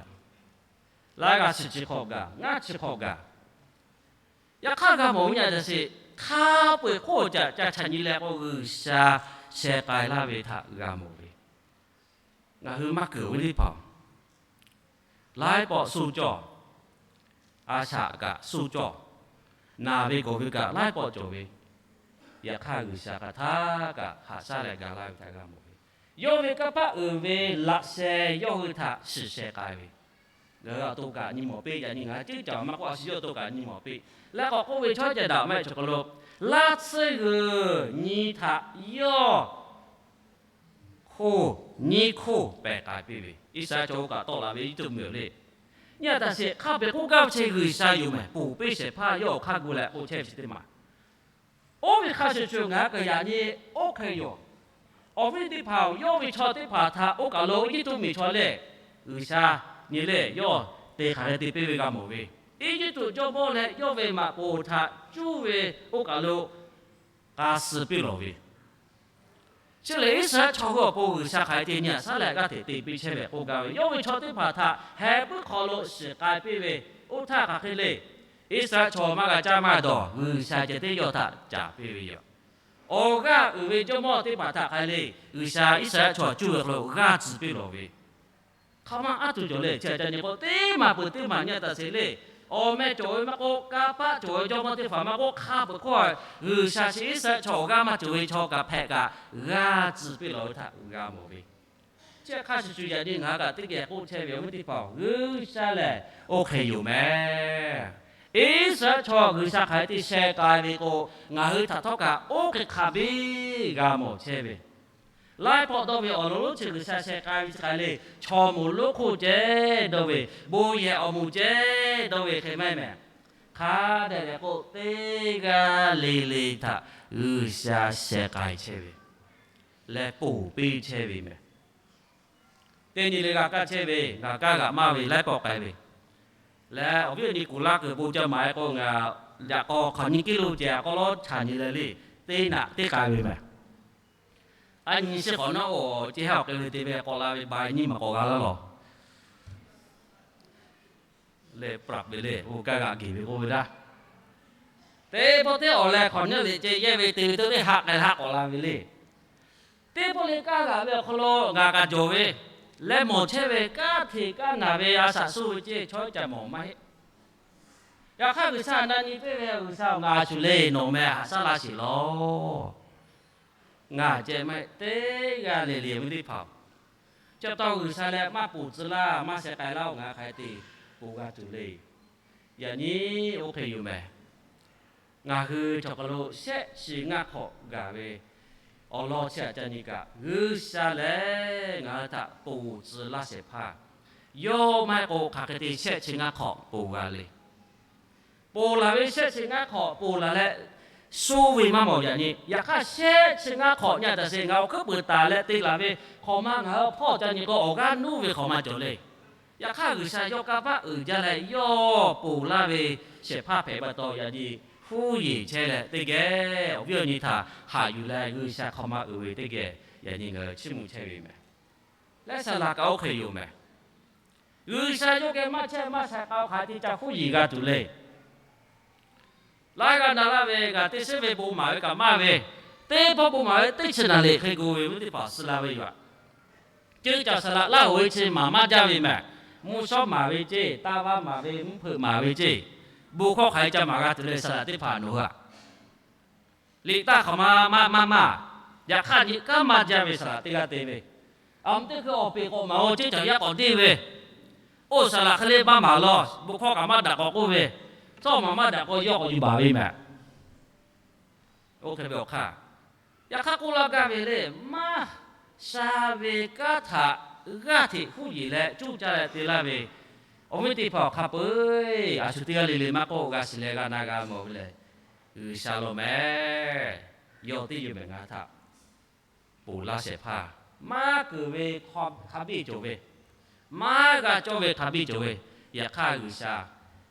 laiˉ g'aˇ chi chi hk'awꞈ gaˬ, ngaˇ chi hk'awꞈ gaˬ. Yaꞈ hk'aˇ g'a mawˬ ve nyi a taꞈ sheˍ, hk'a peu-eˬ hk'oˆ caꞈ ca chaꞈ nyi leh k'o G'uiˬsha sheh k'ai laˇ ve htaꞈ g'a mawˬ ve. Ngaˬ hui maˇ keunˍ ve teˇ hpaˍ, laiˉ pawˆ suhˉ cawˇ, a shaꞈ kaꞈ suhˉ cawˇ, naˬ ve gawˬ ve kaꞈ laiˉ pawˆ cawˬ ve, yaꞈ hk'aˇ G'uiˬsha hk'aˬ htaˇ kaꞈ haꞈ shaˉ leh ga laˇ ve htaꞈ g'a mawˬ ve. Yawˇ ve kanˇ paˆ uiˍ ve laꞈ sheh yawˇ hui htaꞈ shiˍ sheh k'ai ve, ngaˬ hui awˬ to kaꞈ nyi mawˬ piˇ, yaꞈ nyi ngaˬ hui ceˇ caˬ maˇ k'oˆ a shu yawˇ to kaꞈ nyi mawˬ piˇ. Leh k'awꞈ k'oˆ ve chaw ceh daꞈ maˇ heˆ chaw hk'aw lo, laˇ tsuhˇ g'uiˬ nyi htaꞈ yawˇ hkoˇ nyiˇ hkoˇ pehˬ k'ai piˇ ve, Iˉsaˍreˍlaˆ chaw oˇ kaꞈ tawˆ la ve Eˇjiˇtuꞈ mvuhˇmiˬ le. Nyi a taꞈ sheˍ, hk'a peu-eˬ k'oˆ gaˇ ve chi G'uiˬsha yoˬ mehˍ, ponˬ piˇ shehˍ hpaˇ yawˇ awˬ hk'aˇ gu leh k'oˆ chehˇ ve chi teˇ maˬ. Oˇ ve hk'a shuˍ shuˍ ngaˬ hui kaꞈ yaꞈ nyi oˇ hk'e yoˬ. Awˬ viˉ teˇ hpaˍ-oˬ, yawˇ ve chaw teˇ hpaˍ htaꞈ oˇ kaˬ lo Eˇjiˇtuꞈ miˬ chaw lehˬ, G'uiˬsha nyi lehˬ yawˇ te hk'aˬ hk'e te piˇ ve g'a mawˬ ve, Eˇjiˇtuꞈ jawˇmawˇ leh yawˇ ve maꞈ k'oˍ htaꞈ cuˇ ve oˇ kaˬ lo k'a suh piˇ lawˬ ve, chi lehˬ Iˉsaˍreˍlaˆ chaw hui awˬ pon G'uiˬsha hk'aˬ hk'e te nyi a shaˉ leh g'aˇ hteꞈ te piˇ chehˇ ve k'oˆ gaˇ ve, yawˇ ve chaw teˇ hpaˍ htaꞈ heh puiˉ hk'aw lo shiˍ k'ai piˇ ve, oˇ htaˇ hk'aˬ hk'e le, Iˉsaˍreˍlaˆ chaw maˇ g'a caˇ maˇ dawˬ, G'uiˬsha ceh tiˉ yawˇ htaꞈ caˍ piˇ ve yoˬ. Awˬ g'aˇ uiˍ ve jawˇmawˇ teˇ hpaˍ htaꞈ hk'a le, G'uiˬsha Iˉsaˍreˍlaˆ chaw cuˇ ve hk'aw lo g'aˇ tcuh piˇ lawˬ ve, hk'aˬ ma aˉ tuˬ cawˬ le, chi a ca nyi k'o teˇ maˬ peuˬ teˇ maˬ nyi a taꞈ sheˍ le. Awˬ meh cawˬ ve maˇ k'oˆ, kanˇ paˆ cawˬ ve jawˇmawˇ teˇ hpaˍ maˇ k'oˆ, hk'a peu-eˬ hk'oˆ G'uiˬsha chi Iˉsaˍreˍlaˆ chaw awˬ g'aˇ maˇ cawˬ ve chaw kaꞈ hpehꞈ kaꞈ g'aˇ tcuh piˇ lawˬ ve htaꞈ g'a mawˬ ve. Chi hk'a shuˍ shuˍ yaꞈ nyi ngaˬ hui kaꞈ teˇ geh k'oˆ chehˇ ve awˬ viˉ teˇ hpaˍ-oˬ, G'uiˬsha lehˬ oˇ hk'e yoˬ mehˍ. Iˉsaˍreˍlaˆ chaw G'uiˬsha hk'aˬ hk'e te sheh k'ai ve k'o, ngaˬ hui htaꞈ htawˇ kaꞈ oˇ hk'e hk'a biˇ g'a mawˬ chehˇ ve, laiˉ pawˆ dawˇ ve awˬ lawn lonˉ chi G'uiˬsha sheh k'ai ve chi hk'aˬ le, chaw moˍ lonˉ hk'oˆ ceh dawˇ ve, bon yehˬ awˬ moˍ ceh dawˇ ve hk'e maˇ heˆ mehˍ. Hk'a dehꞈ lehˬ k'o teˇ g'aˇ le le htaꞈ G'uiˬsha sheh k'ai chehˇ ve leh ponˬ piˇ chehˇ ve mehˍ. Teˇ nyi le g'a kaˇ chehˇ ve, ngaˬ kaˇ g'aꞈ maˇ ve laiˉ pawˆ k'ai ve, leh awˬ viˉ awˬ nyi kuˬ laˇ kuiˬ bon ca maˍ-e k'o, ngaˬ yaꞈ k'aw hk'aˬ nyi kiˇ lo ceh k'aw lawˉ chaꞈ nyi leh le, teˇ naꞈ teˇ k'ai ve mehˍ. A nyi shiˍ hk'awꞈ nawˉ-oˬ, ce haˉ awˬ k'ai ve te ve k'awꞈ la ve ba nyiˇ maˬ k'awꞈ g'a laˇ lawˬ. Leh praꞈ ve le, oˇ kaˇ g'aꞈ geˬ ve k'oˆ ve daˇ. Teˇ pawˆ teˇ awˬ leh hk'awꞈ nyi ve ceh yehˇ ve te ve teˇ haˆ k'ai haˆ k'awꞈ la ve le. Teˇ pawˆ le kaˇ g'aꞈ ve awˬ hk'aw lo ngaˬ kaꞈ jawˬ ve, leh mawˬ chehˇ ve kanˉ hteꞈ kanˉ naˬ ve a shaꞈ suˇ ve ceh chaw ca mawˬ maˇ heˆ. Yaꞈ hk'aˇ G'uiˬsha na nyi piˇ ve, G'uiˬsha-oˬ, ngaˬ shuˍ le, nawˬ meh haꞈ shaˉ laˇ sheˍ lawˬ. Ngaˬ ceh maˇ heˆ, teˇ g'aˇ le le ve teˇ hpaˍ-oˬ, chi pa taw G'uiˬsha leh maˇ ponˬ tcuh laˇ, maˇ sheh k'ai laˇ-oˬ, ngaˬ hk'aˬ hk'e te ponˬ g'a tuˬ le. Yaꞈ nyi oˇ hk'e yoˬ mehˍ. Ngaˬ hui chaw hk'aw lo shehˆ chi ngaˇ hk'awꞈ gaˬ ve awˬ lawn chi htaꞈ ca nyi kaꞈ, G'uiˬsha lehˬ ngaˬ hui htaꞈ ponˬ tcuh laˇ shehˍ hpaˇ, yawˇ maˇ heˆ k'o hk'aˬ hk'e te shehˆ chi ngaˇ hk'awꞈ ponˬ g'a le. Ponˬ laˬ ve shehˆ chi ngaˇ hk'awꞈ ponˬ laˬ leh, suh ve maˇ mawˬ yaꞈ nyi. Yaꞈ hk'aˇ shehˆ chi ngaˇ hk'awꞈ nyi a taˍ sheˍ, ngaˬ awˬ hkuiˉ puiˍ taˍ leh te laˬ ve hk'awꞈ ma ngaˬ hui hpawˇ ca nyi k'o, awˬ g'aˇ nuˇ ve hk'awꞈ ma cawˬ le. Yaꞈ hk'aˇ G'uiˬsha yawˇ kanˇ paˆ uiˍ jaˇ leh yawˇ ponˬ laˇ ve shehˍ hpaˇ hpehꞈ pa taw yaꞈ nyi huˉ yeˬ chehˇ leh teˇ geh awˬ viˉ awˬ nyi htaꞈ haꞈ yuˬ leh G'uiˬsha hk'awꞈ ma uiˍ ve teˇ geh yaꞈ nyi ngaˬ hui chiˇ mvuh chehˇ ve mehˍ. Leh saˍ laꞈ kaꞈ oˇ hk'e yoˬ mehˍ. G'uiˬsha yawˇ geh maˇ chehˇ maˇ sha k'a hk'aˬ hk'e te ca huˉ yeˬ g'a tuˬ le. Laiˉ g'aˇ na laˇ ve g'a teˇ shiˉ ve bon maˍ ve kaꞈ maˇ ve, teˇ pawˆ bon maˍ ve teˇ chi naˍ liꞈ hk'e go ve mvuhˇ teˇ hpaˍ suh la ve yoˬ. Ceuˇ caˬ saˍ laꞈ laˇ hoꞈ ve chi maˍ maˇ jaˇ ve mehˍ. Mvuhˇ shawˉ maˍ ve ceˇ, taˇ vaˇ maˍ ve, mvuhˇ hpeuꞈ maˍ ve ceˇ, bon hkawˇ hk'aˬ hk'e ca maˍ g'a tuˬ le saˍ laꞈ teˇ hpaˍ nawˬ hui a. Liꞈ taˇ hk'awꞈ ma maˇ maˇ maˇ. Yaꞈ hk'aˇ nyi kanˉ maˇ jaˇ ve saˍ laꞈ teˇ g'aˇ te ve, a mvuhˇ teˇ hkui awˬ peˍ k'awꞈ maˍ-o, ceˇ caˬ yaˇ k'awꞈ deˇ ve, oˇ saˍ laꞈ hk'e le maˇ maˍ law, bon hkawˇ kaꞈ maˇ daꞈ k'awꞈ k'oˆ ve, tawˇ maˍ maˇ daꞈ k'awꞈ yawˇ k'awꞈ yuˬ baˬ ve mehˍ. Oˇ hk'e ve awˬ hk'aˇ, yaꞈ hk'aˇ k'oˆ laˇ gaˇ ve le, maˇ sha ve kanˉ htaꞈ g'aˇ hteꞈ huˉ yeˬ leh cuˇ caˇ leh te laˇ ve awˬ viˉ teˇ hpaˍ awˬ hk'a peu-eˬ a shu teˇ g'aˇ le le maˇ k'oˆ, g'a shiˍ leh g'a na g'a mawˬ ve lehˬ, G'uiˬsha law mehˍ. Yawˇ teˇ yawˇ mehˍ ngaˬ htaꞈ ponˬ laˇ shehˍ hpaˇ, maˇ keunˍ ve hk'a biˇ cawˬ ve, maˇ g'a cawˇ ve hk'a biˇ cawˬ ve, yaꞈ hk'aˇ G'uiˬsha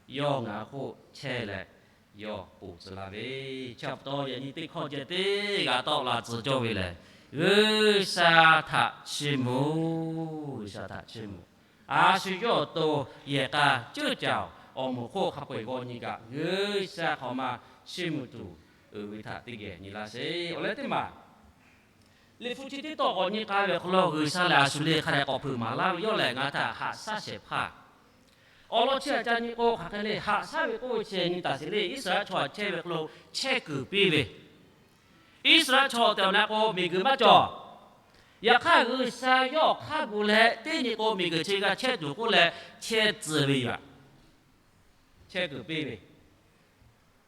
yawˇ ngaˬ hui hk'oˆ chehˇ leh yawˇ ponˬ tcuh laˇ ve. Chi pa taw yaꞈ nyi teˇ hkawˇ ceh teˇ g'a tawˆ la tcuh cawˇ ve lehˬ, G'uiˬsha htaꞈ chiˇ mvuh, G'uiˬsha htaꞈ chiˇ mvuh. A shu yawˇ awˬ to yehˬ k'a ceuˇ caˬ awˬ moˍ hk'oˆ hk'a peu-eˬ g'aw nyi kaꞈ, G'uiˬsha hk'awꞈ ma chiˇ mvuh tuˬ uiˍ ve htaꞈ teˇ geh nyi laˇ sheˍ. Awˬ leh teˇ maˬ, Liꞈ hpu chi teˇ tawˆ k'awꞈ nyi k'ai ve awˬ hk'aw lo G'uiˬsha lehˬ a shu le hk'a dehꞈ k'awꞈ hpeuꞈ maˍ laˇ ve, yawˇ lehˬ ngaˬ htaꞈ haꞈ shaˉ shehˍ hpaˇ. Awˬ lawn chi htaꞈ ca nyi k'o, hk'aˬ hk'e le haꞈ shaˉ ve k'oˆ ve chi nyi taˍ sheˍ le. Iˉsaˍreˍlaˆ chaw chehˇ ve hk'aw lo chehˇ kuiˬ piˇ ve, Iˉsaˍreˍlaˆ chaw tehꞈ awˬ na k'o miˬguiˬ maˇ cawˬ. Yaꞈ hk'aˇ G'uiˬsha yawˇ awˬ hk'aˇ gu leh teˇ nyi k'o miˬguiˬ chi g'a chehˇ tuˬ k'oˆ leh chehˇ tcuh ve yoˬ. Chehˇ kuiˬ piˇ ve,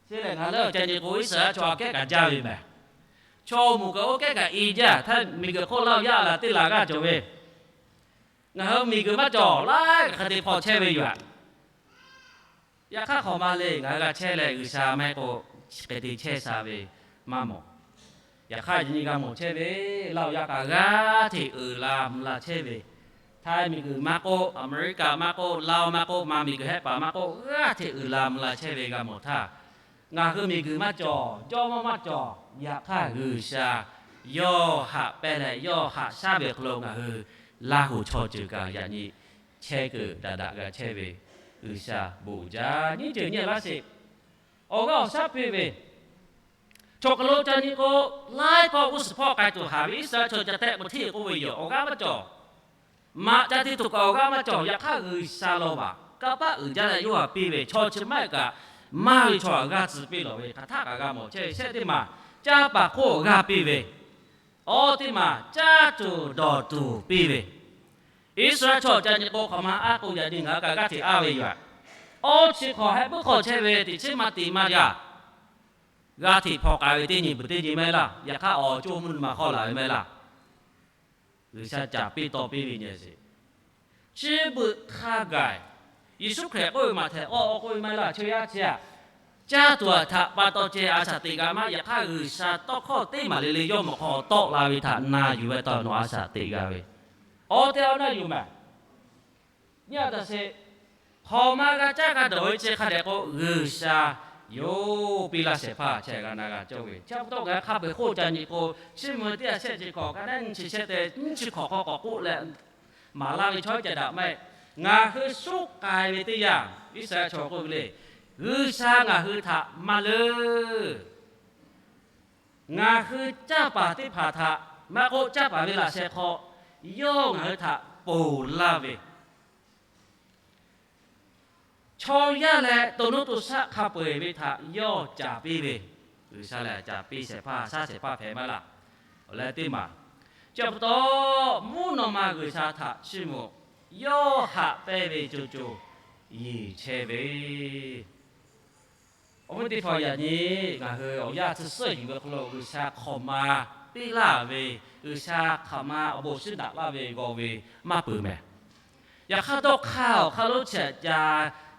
chi lehˬ ngaˬ leuˉ ca nyi k'o Iˉsaˍreˍlaˆ chaw aꞈ kehˉ kaꞈ jaˇ ve mehˍ. Chaw moˍ kaꞈ oˇ kehˉ kaꞈ i jaˇ htaˇ miˬguiˬ hk'oˆ laˇ yaˇ la teˇ la g'aˇ cawˬ ve, ngaˬ hui miˬguiˬ maˇ cawˬ laiˉ kaꞈ hk'e te hpaw chehˇ ve yoˬ. Yaꞈ hk'aˇ hk'awꞈ ma le ngaˬ hui g'a chehˇ leh G'uiˬsha maˇ heˆ k'o chi hk'e te chehˇ sha ve maˇ mawˬ. Yaꞈ hk'aˇ yaꞈ nyi g'a mawˬ chehˇ ve, laˇ yaˇ kaꞈ g'aˇ hteꞈ uiˍ la mvuh la chehˇ ve, Htaiˇ miˬguiˬ maˇ k'oˆ, Aˍmeˍriˆkaꞈ maˇ k'oˆ, Laˇ maˇ k'oˆ, ma miˬguiˬ hehˆ paˍ maˇ k'oˆ, g'aˇ hteꞈ uiˍ la mvuh la chehˇ ve g'a mawˬ htaˇ, ngaˬ hui miˬguiˬ maˇ cawˬ, jawˇmawˇ maˇ cawˬ, yaꞈ hk'aˇ G'uiˬsha yawˇ haꞈ pehnˇ leh yawˇ haꞈ shaˉ ve hk'aw lo ngaˬ hui Laˇ huˍ chaw ceuˬ kaꞈ yaꞈ nyi chehˇ kuiˬ daꞈ daꞈ g'a chehˇ ve, G'uiˬsha bon uiˍ jaˇ. Nyiˇ ceuˬ nyi laˇ sheˍ. Awˬ g'aˇ awˬ shaˉ piˇ ve, chaw hk'aw lo ca nyi k'o, laiˉ pawˆ g'uˇ suhˍ hpawˇ k'ai tuˬ haˍ ve Iˉsaˍreˍlaˆ chaw ca tehˆ k'o hteˇ k'oˆ ve yoˬ. Awˬ g'aˇ maˇ cawˬ. Maꞈ ca te tuˬ kaꞈ awˬ g'aˇ maˇ cawˬ. Yaꞈ hk'aˇ G'uiˬsha law baˬ kanˇ paˆ uiˍ jaˇ leh yawˇ haꞈ piˇ ve, chaw chi maˇ heˆ kaꞈ maˇ ve chaw aꞈ g'aˇ tcuh piˇ lawˬ ve hk'aˬ htaˆ kaꞈ g'a mawˬ chehˇ ve. Shehˆ teˇ maˬ caˇ paˍ hk'oˆ g'aˇ piˇ ve, awˇ teˇ maˬ caˇ tuˬ dawˬ tuˬ piˇ ve, Iˉsaˍreˍlaˆ chaw ca nyi k'o hk'awꞈ ma aˉ k'o yaꞈ nyi ngaˬ hui kaꞈ g'aˇ hteꞈ aˉ ve yoˬ. Awˇ chi hk'awꞈ heh puiˉ hk'awꞈ chehˇ ve teꞈ chiˉ maˇ te maˇ jaˇ. G'aˇ hteꞈ hpaw k'ai ve teˇ nyi beuꞈ teˇ nyi maˇ heˆ laˇ. Yaꞈ hk'aˇ awˬ coˇ mvuhˇ naw ma hk'aw laˬ ve maˇ heˆ laˇ. G'uiˬsha caˍ piˇ taw piˇ ve nyi sheˍ. Chi beuꞈ hk'a gaˬ Yeˍsuˆ Hkriꞈ k'oˆ ve maˬ htehꞈ k'awˇ k'oˆ ve maˇ heˆ laˇ. Chaw yaˇ chi aꞈ caˇ tuˬ aꞈ htaꞈ pa taw ceh a shaꞈ teꞈ g'a maˇ. Yaꞈ hk'aˇ G'uiˬsha tawˇ hkawˇ teˇ maˬ le le yawˇ mawˬ hk'aw tawˆ la ve htaꞈ na yuˬ ve taw nawˬ a shaꞈ teꞈ g'a ve, awˬ tehˬ awˬ na yuˬ mehˍ. Nyi a taꞈ sheˍ. Hk'awꞈ ma g'a caˇ g'a dawˬ ve chi hk'a dehꞈ k'o G'uiˬsha yonˍ piˇ laˇ shehˍ hpaˇ chehˇ g'a na g'a cawˇ ve. Chi pa taw ngaˬ hui hk'a peu-eˬ hk'oˆ ca nyi k'o, Chiˇ mvuh teˇ ha shehˆ chi hkawꞈ ka naˉ nyiˇ chi shehˆ te nyiˇ chi hkawꞈ hk'aw k'awꞈ k'oˆ leh maˍ laˇ ve chaw caꞈ daꞈ maˇ heˆ. Ngaˬ hui suhˉ k'ai ve teˇ yanˇ Iˉsaˍreˍlaˆ chaw k'oˆ ve le, G'uiˬsha ngaˬ hui htaꞈ maˇ leuˉ. Ngaˬ hui caˇ paˍ teˇ hpaˍ htaꞈ maˇ k'oˆ, caˇ paˍ ve laꞈ sheh hk'aw yawˇ ngaˬ hui htaꞈ ponˬ laˇ ve, chaw yaˇ leh to nuˇ to shaˆ hk'a peu-eˬ ve htaꞈ yawˇ caˍ piˇ ve, G'uiˬsha lehˬ caˍ piˇ shehˍ hpaˇ, shaˉ shehˍ hpaˇ hpehꞈ maˇ laˇ. Awˬ leh teˇ maˬ, chi pa taw mvuhˇ naw ma G'uiˬsha htaꞈ chiˇ mvuh, yawˇ haꞈ pehnˇ ve co co yeˬ chehˇ ve Awˬ viˉ teˇ hpaˍ, yaꞈ nyi ngaˬ hui awˬ yanˇ tsuhˇ suhˉ yuˬ ve hk'aw lo G'uiˬsha hk'awꞈ ma piˇ laˇ ve, G'uiˬsha hk'awꞈ ma awˬ bon shinˉ daꞈ laˇ ve g'aw ve maˇ peuˬ mehˍ. Yaꞈ hk'aˇ dawˇ hk'aˇ awˬ hk'aˇ lonˉ chi aꞈ ca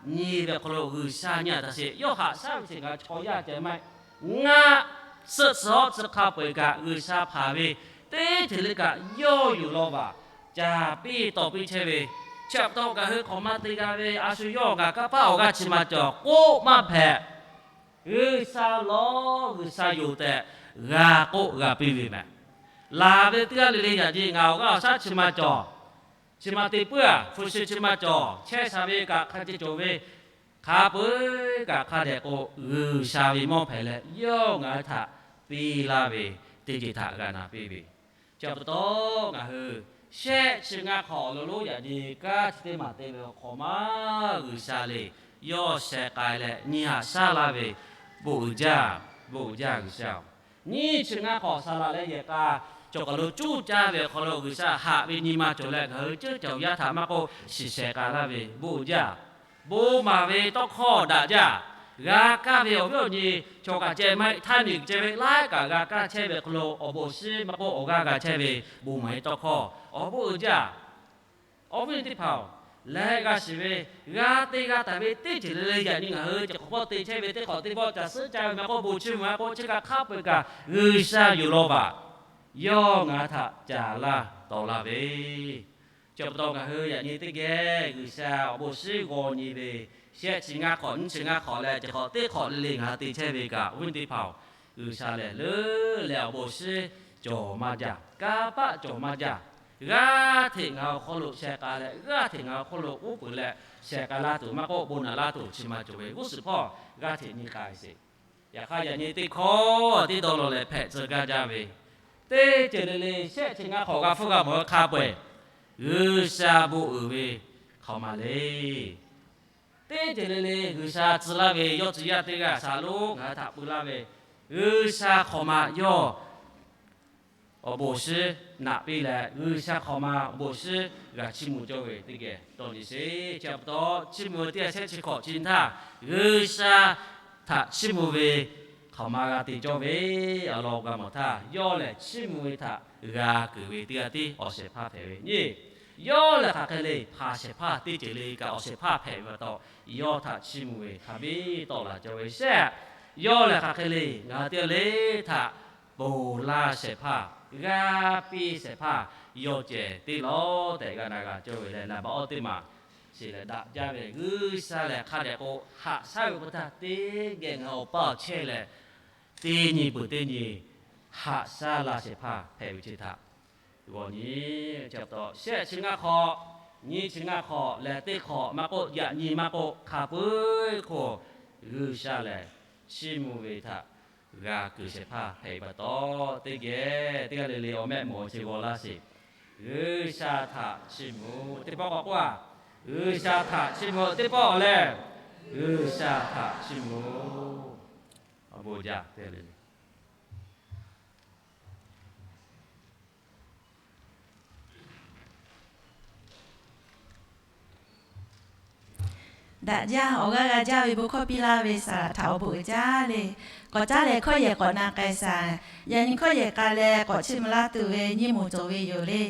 nyi ve awˬ hk'aw lo G'uiˬsha nyi a htaꞈ sheˍ. Yawˇ haꞈ shaˉ ve teˇ g'aˇ chaw yaˇ ceh maˇ heˆ. Ngaˆ suhˆ tcuh hawˉ tcuh hk'a peu-eˬ kaꞈ G'uiˬsha hpanˍ ve teˇ ceuˬ le kaꞈ yawˇ yuˬ law vaꞈ ca piˇ tawˍ piˇ chehˇ ve. Chi pa taw ngaˬ hui hk'awꞈ ma te g'a ve a shu yawˇ ngaˬ kanˇ paˆ awˬ g'aˇ chi ma cawˬ k'oˆ maˇ hpehꞈ. G'uiˬsha lawˬ, G'uiˬsha yoˬ tehꞈ g'a k'oˆ g'a piˇ ve mehˍ. Laˬ ve teˇ g'aˇ le le yaꞈ nyi ngaˬ awˬ g'aˇ awˬ shaˉ chi ma cawˬ, chi ma te puiˉ a, hpu shi chi ma cawˬ, chehˇ sha ve kaꞈ hk'a ceh cawˬ ve, hk'a peu-eˬ kaꞈ hk'a dehꞈ k'o G'uiˬsha ve mawˇ hpehꞈ leh yawˇ ngaˬ hui htaꞈ piˇ laˇ ve teˇ ceuˬ htaꞈ g'a na piˇ ve. Chi pa taw ngaˬ hui shehˆ chi ngaˇ hk'awꞈ awˬ lawn lonˉ yaꞈ nyi kanˉ chi teˇ maˬ te ve awˬ hk'awꞈ ma G'uiˬsha le, yawˇ sheh k'ai leh nyi haꞈ shaˉ laˇ ve, bon uiˍ jaˇ, bon uiˍ jaˇ G'uiˬsha-oˬ. Nyiˇ chi ngaˇ hk'awꞈ saˍ laꞈ leh yehˬ k'a cawˬ kaˬ lo cuˇ caˇ ve awˬ hk'aw lo G'uiˬsha haꞈ ve nyi ma cawˬ leh ngaˬ hui ceuˉ caˬ yaˇ htaꞈ maˇ k'oˆ shiˍ shehˍ k'ai laˇ ve bon uiˍ jaˇ. Bon maˍ ve tawˇ hkawˇ daꞈ jaˇ. G'a kaˇ ve awˬ viˉ awˬ nyi chaw kaꞈ ceh maˇ heˆ, htaˇ nyi ceh ve laiˉ kaꞈ g'a kaˇ chehˇ ve awˬ hk'aw lo awˬ bon shinˉ maˇ k'oˆ awˬ g'aˇ g'a chehˇ ve bon maˍ ve tawˇ hkawˇ awˬ bon uiˍ jaˇ. Awˬ viˉ teˇ hpaˍ-oˬ, lehˬ g'a shiˍ ve, g'a te g'a taˍ ve teˇ ceuˬ le le yaꞈ nyi ngaˬ hui cawˬ hk'awꞈ hpawˇ te chehˇ ve teˇ hk'awꞈ teˇ pawˆ caˬ suhˉ caˇ ve maˇ k'oˆ, bon chiˇ mvuh maˇ k'oˆ, chi kaꞈ hk'a peu-eˬ kaꞈ G'uiˬsha yuˬ law vaꞈ yawˇ ngaˬ hui htaꞈ caˍ laˇ tawˍ laˇ ve. Chi pa taw ngaˬ hui yaꞈ nyi teˇ geh G'uiˬsha awˬ bon shinˉ g'aw nyi ve, shehˆ chi ngaˇ hk'awꞈ, nyiˇ chi ngaˇ hk'awꞈ leh chi hk'awꞈ teˇ hk'awꞈ le le ngaˬ hui te chehˇ ve kaꞈ, awˬ viˉ teˇ hpaˍ-oˬ, G'uiˬsha lehˬ leuˉ leh awˬ bon shinˉ cawˬ maˇ jaˇ, kanˇ paˆ cawˬ maˇ jaˇ. G'aˇ hteꞈ ngaˬ hui awˬ hk'aw lo sheh k'ai leh, g'aˇ hteꞈ ngaˬ hui awˬ hk'aw lo uˉ peunˍ leh sheh k'ai laˇ tuˬ maˇ k'oˆ, bon naꞈ laˇ tuˬ chi ma cawˬ ve g'uˇ suhˍ hpawˇ g'aˇ hteꞈ nyi k'ai sheˍ. Yaꞈ hk'aˇ yaꞈ nyi teˇ hkawˇ teˇ dawˇ law leh hpehꞈ tcuh gaˇ jaˇ ve, teˇ ceuˬ le le shehˆ chi ngaˇ hk'awꞈ g'a hpfuhˇ g'a mawˬ ve hk'a peu-eˬ G'uiˬsha bon uiˍ ve hk'awꞈ ma le. Teˇ ceuˬ le le G'uiˬsha tcuh laˇ ve yawˇ tcuh yaˇ teˇ g'aˇ shaˍ lonˉ ngaˬ hui htaꞈ peu laˇ ve, G'uiˬsha hk'awꞈ ma yawˇ awˬ bon shinˉ naꞈ piˇ leh, G'uiˬsha hk'awꞈ ma awˬ bon shinˉ g'a chiˇ mvuh cawˇ ve teˇ geh dawˇ nyi sheˍ. Chi pa taw chiˇ mvuh ve teˇ g'aˇ shehˆ chi hk'awꞈ chi htaˇ, G'uiˬsha htaꞈ chiˇ mvuh ve hk'awꞈ ma g'a te cawˇ ve awˬ lawn g'a mawˬ htaˇ, yawˇ lehˬ chiˇ mvuh ve htaꞈ g'a keunˍ ve teˇ g'aˇ tiˉ awˬ shehˍ hpaˇ hpehꞈ ve nyi. Yawˇ lehˬ hk'aˬ hk'e le hpaˍ shehˍ hpaˇ teˇ ceuˬ le kaꞈ awˬ shehˍ hpaˇ hpehꞈ ve pa taw, yawˇ htaꞈ chiˇ mvuh ve hk'a biˇ tawˆ la cawˇ ve shehˆ. Yawˇ lehˬ hk'aˬ hk'e le ngaˬ hui teˇ g'aˇ le htaꞈ ponˬ laˇ shehˍ hpaˇ, g'aˇ piˇ shehˍ hpaˇ, yawˇ cehˬ teˇ lawˉ tehꞈ g'a na g'a cawˇ ve leh, naˍ baꞈ awˇ teˇ maˬ shiˍ leh daꞈ jaˇ ve G'uiˬsha lehˬ hk'a dehꞈ k'o haꞈ shaˉ ve k'o htaˇ teˇ geh ngaˬ hui awˬ paˇ awˬ chehˇ leh teˇ nyi peuˬ teˇ nyi haꞈ shaˉ laˇ shehˍ hpaˇ hpehꞈ ve chi htaꞈ g'aw nyi. Chi pa taw shehˆ chi ngaˇ hk'awꞈ, nyiˇ chi ngaˇ hk'awꞈ leh teˇ hk'awꞈ maˇ k'oˆ, yaꞈ nyi maˇ k'oˆ, hk'a peu-eˬ hk'oˆ G'uiˬsha lehˬ chiˇ mvuh ve htaꞈ g'a keunˍ shehˍ hpaˇ hpehꞈ ve pa taw, teˇ geh teˇ g'aˇ le le awˬ mehˆ mawˬ chi g'aw laˇ sheˍ. G'uiˬsha htaꞈ chiˇ mvuh. Teˇ pawˆ k'awꞈ k'oˆ-a, G'uiˬsha htaꞈ chiˇ mvuh. Teˇ pawˆ awˬ lehˬ, G'uiˬsha htaꞈ chiˇ mvuh. Awˬ bon jaˇ teˇ g'aˇ le le. Daꞈ jaˇ, awˬ g'aˇ g'a jaˇ ve bon hkawˇ piˇ laˇ ve saˍ laꞈ htaꞈ awˬ bon uiˍ jaˇ le. K'awꞈ caˉ leh hkawˇ yehˬ k'awꞈ na k'ai saˍ. Yaꞈ nyi hkawˇ yehˬ k'a leh k'awꞈ chiˇ mvuh laˇ tuˬ ve nyiˇ moˍ cawˬ ve yoˬ le.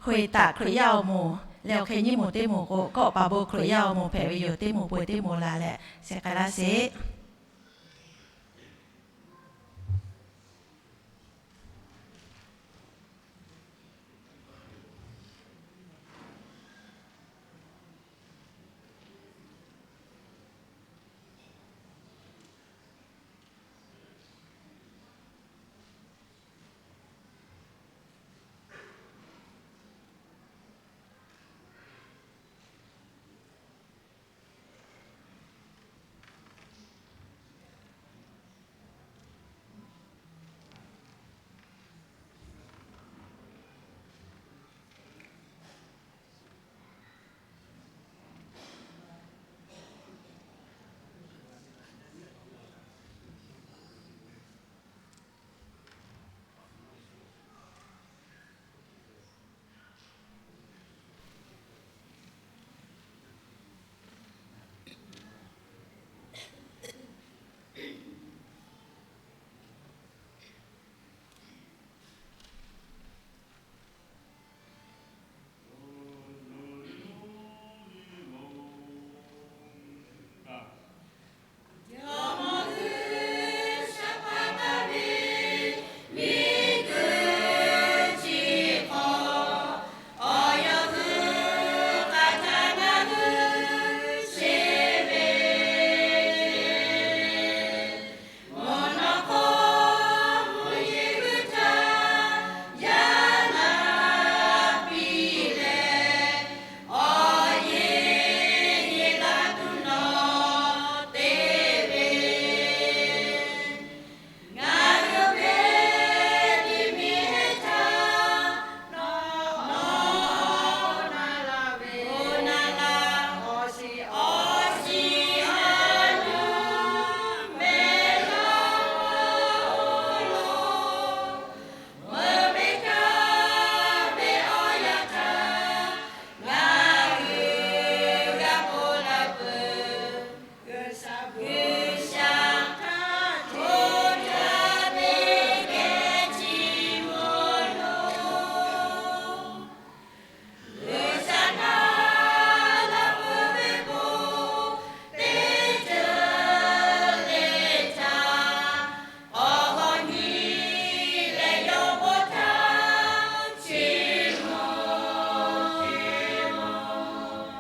Hoꞈ e taꞈ Hkriꞈ yaˇ awˬ moˍ leh awˬ hk'e nyiˇ moˍ teˇ moˍ k'o, kawˆ paˍ bon Hkriꞈ yaˇ awˬ moˍ hpehꞈ ve yoˬ. Teˇ moˍ peuˬ teˇ moˍ la leh sheh k'ai laˇ sheˍ. G'uiˬsha htaꞈ hto jaˇ ve geh chi mawˬ loˬ. G'uiˬsha htaꞈ laˇ k'oˆ ve bon teˇ ceuˬ le htaꞈ awˬ hawˉ nyi leh yawˇ k'oˆ htaˇ, chi mawˬ, chi mawˬ,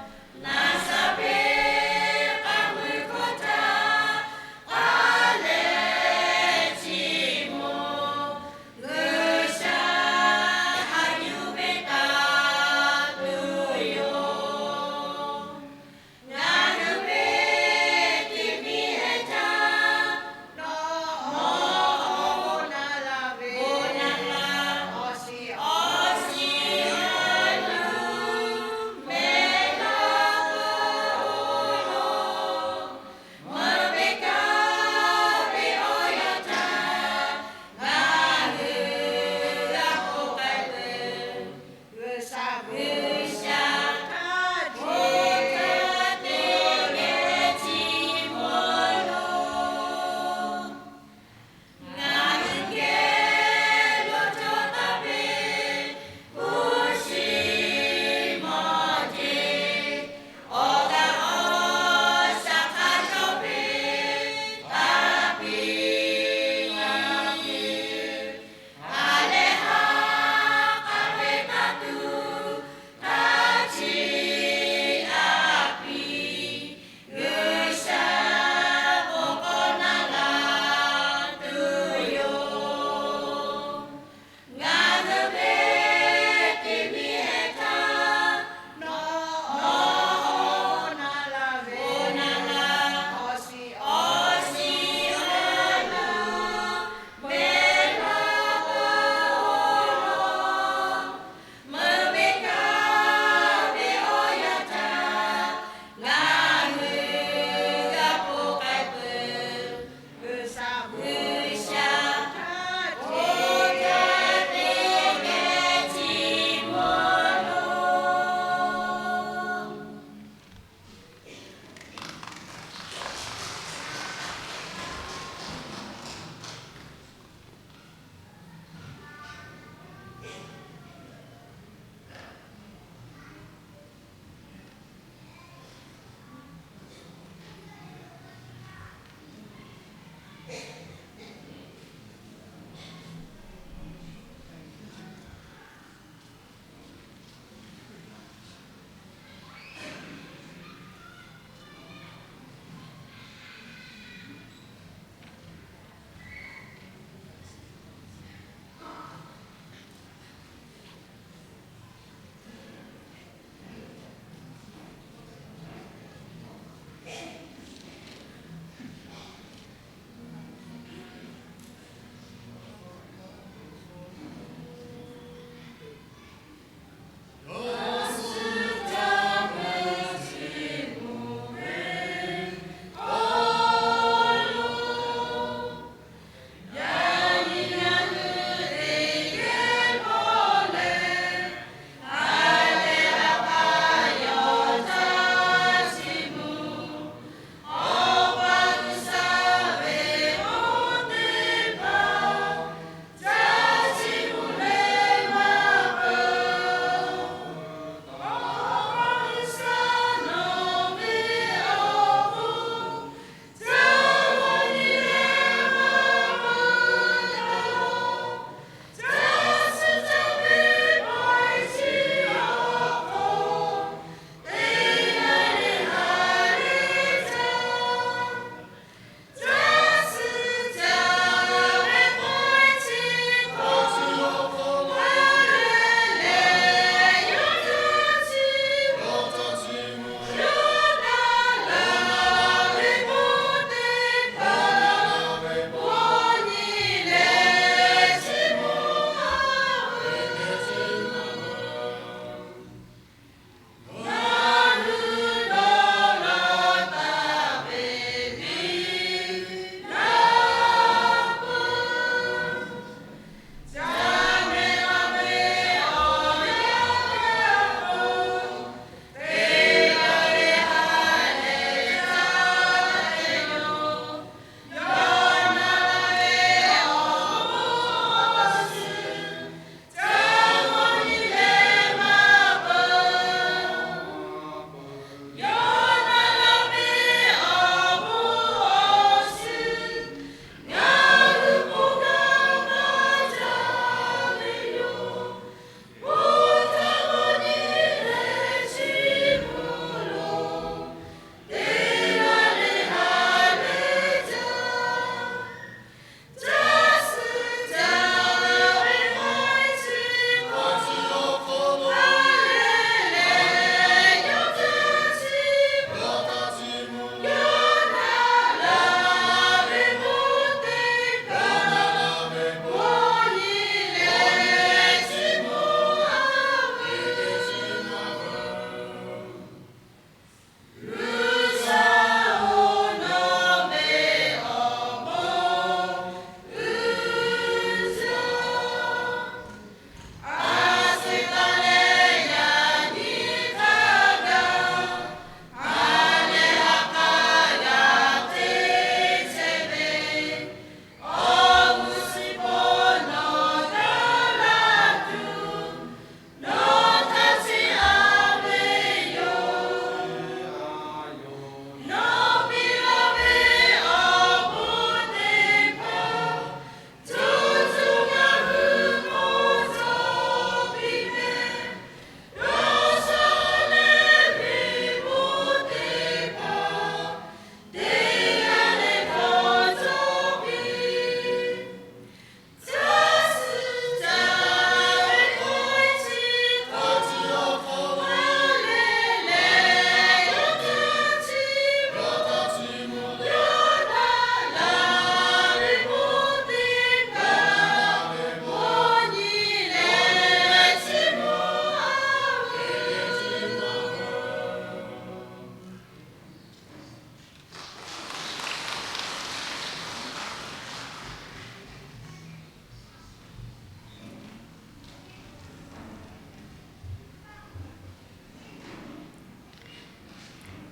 Naˍzaˍrehˆ k'a muiˬ hkawˇ htaꞈ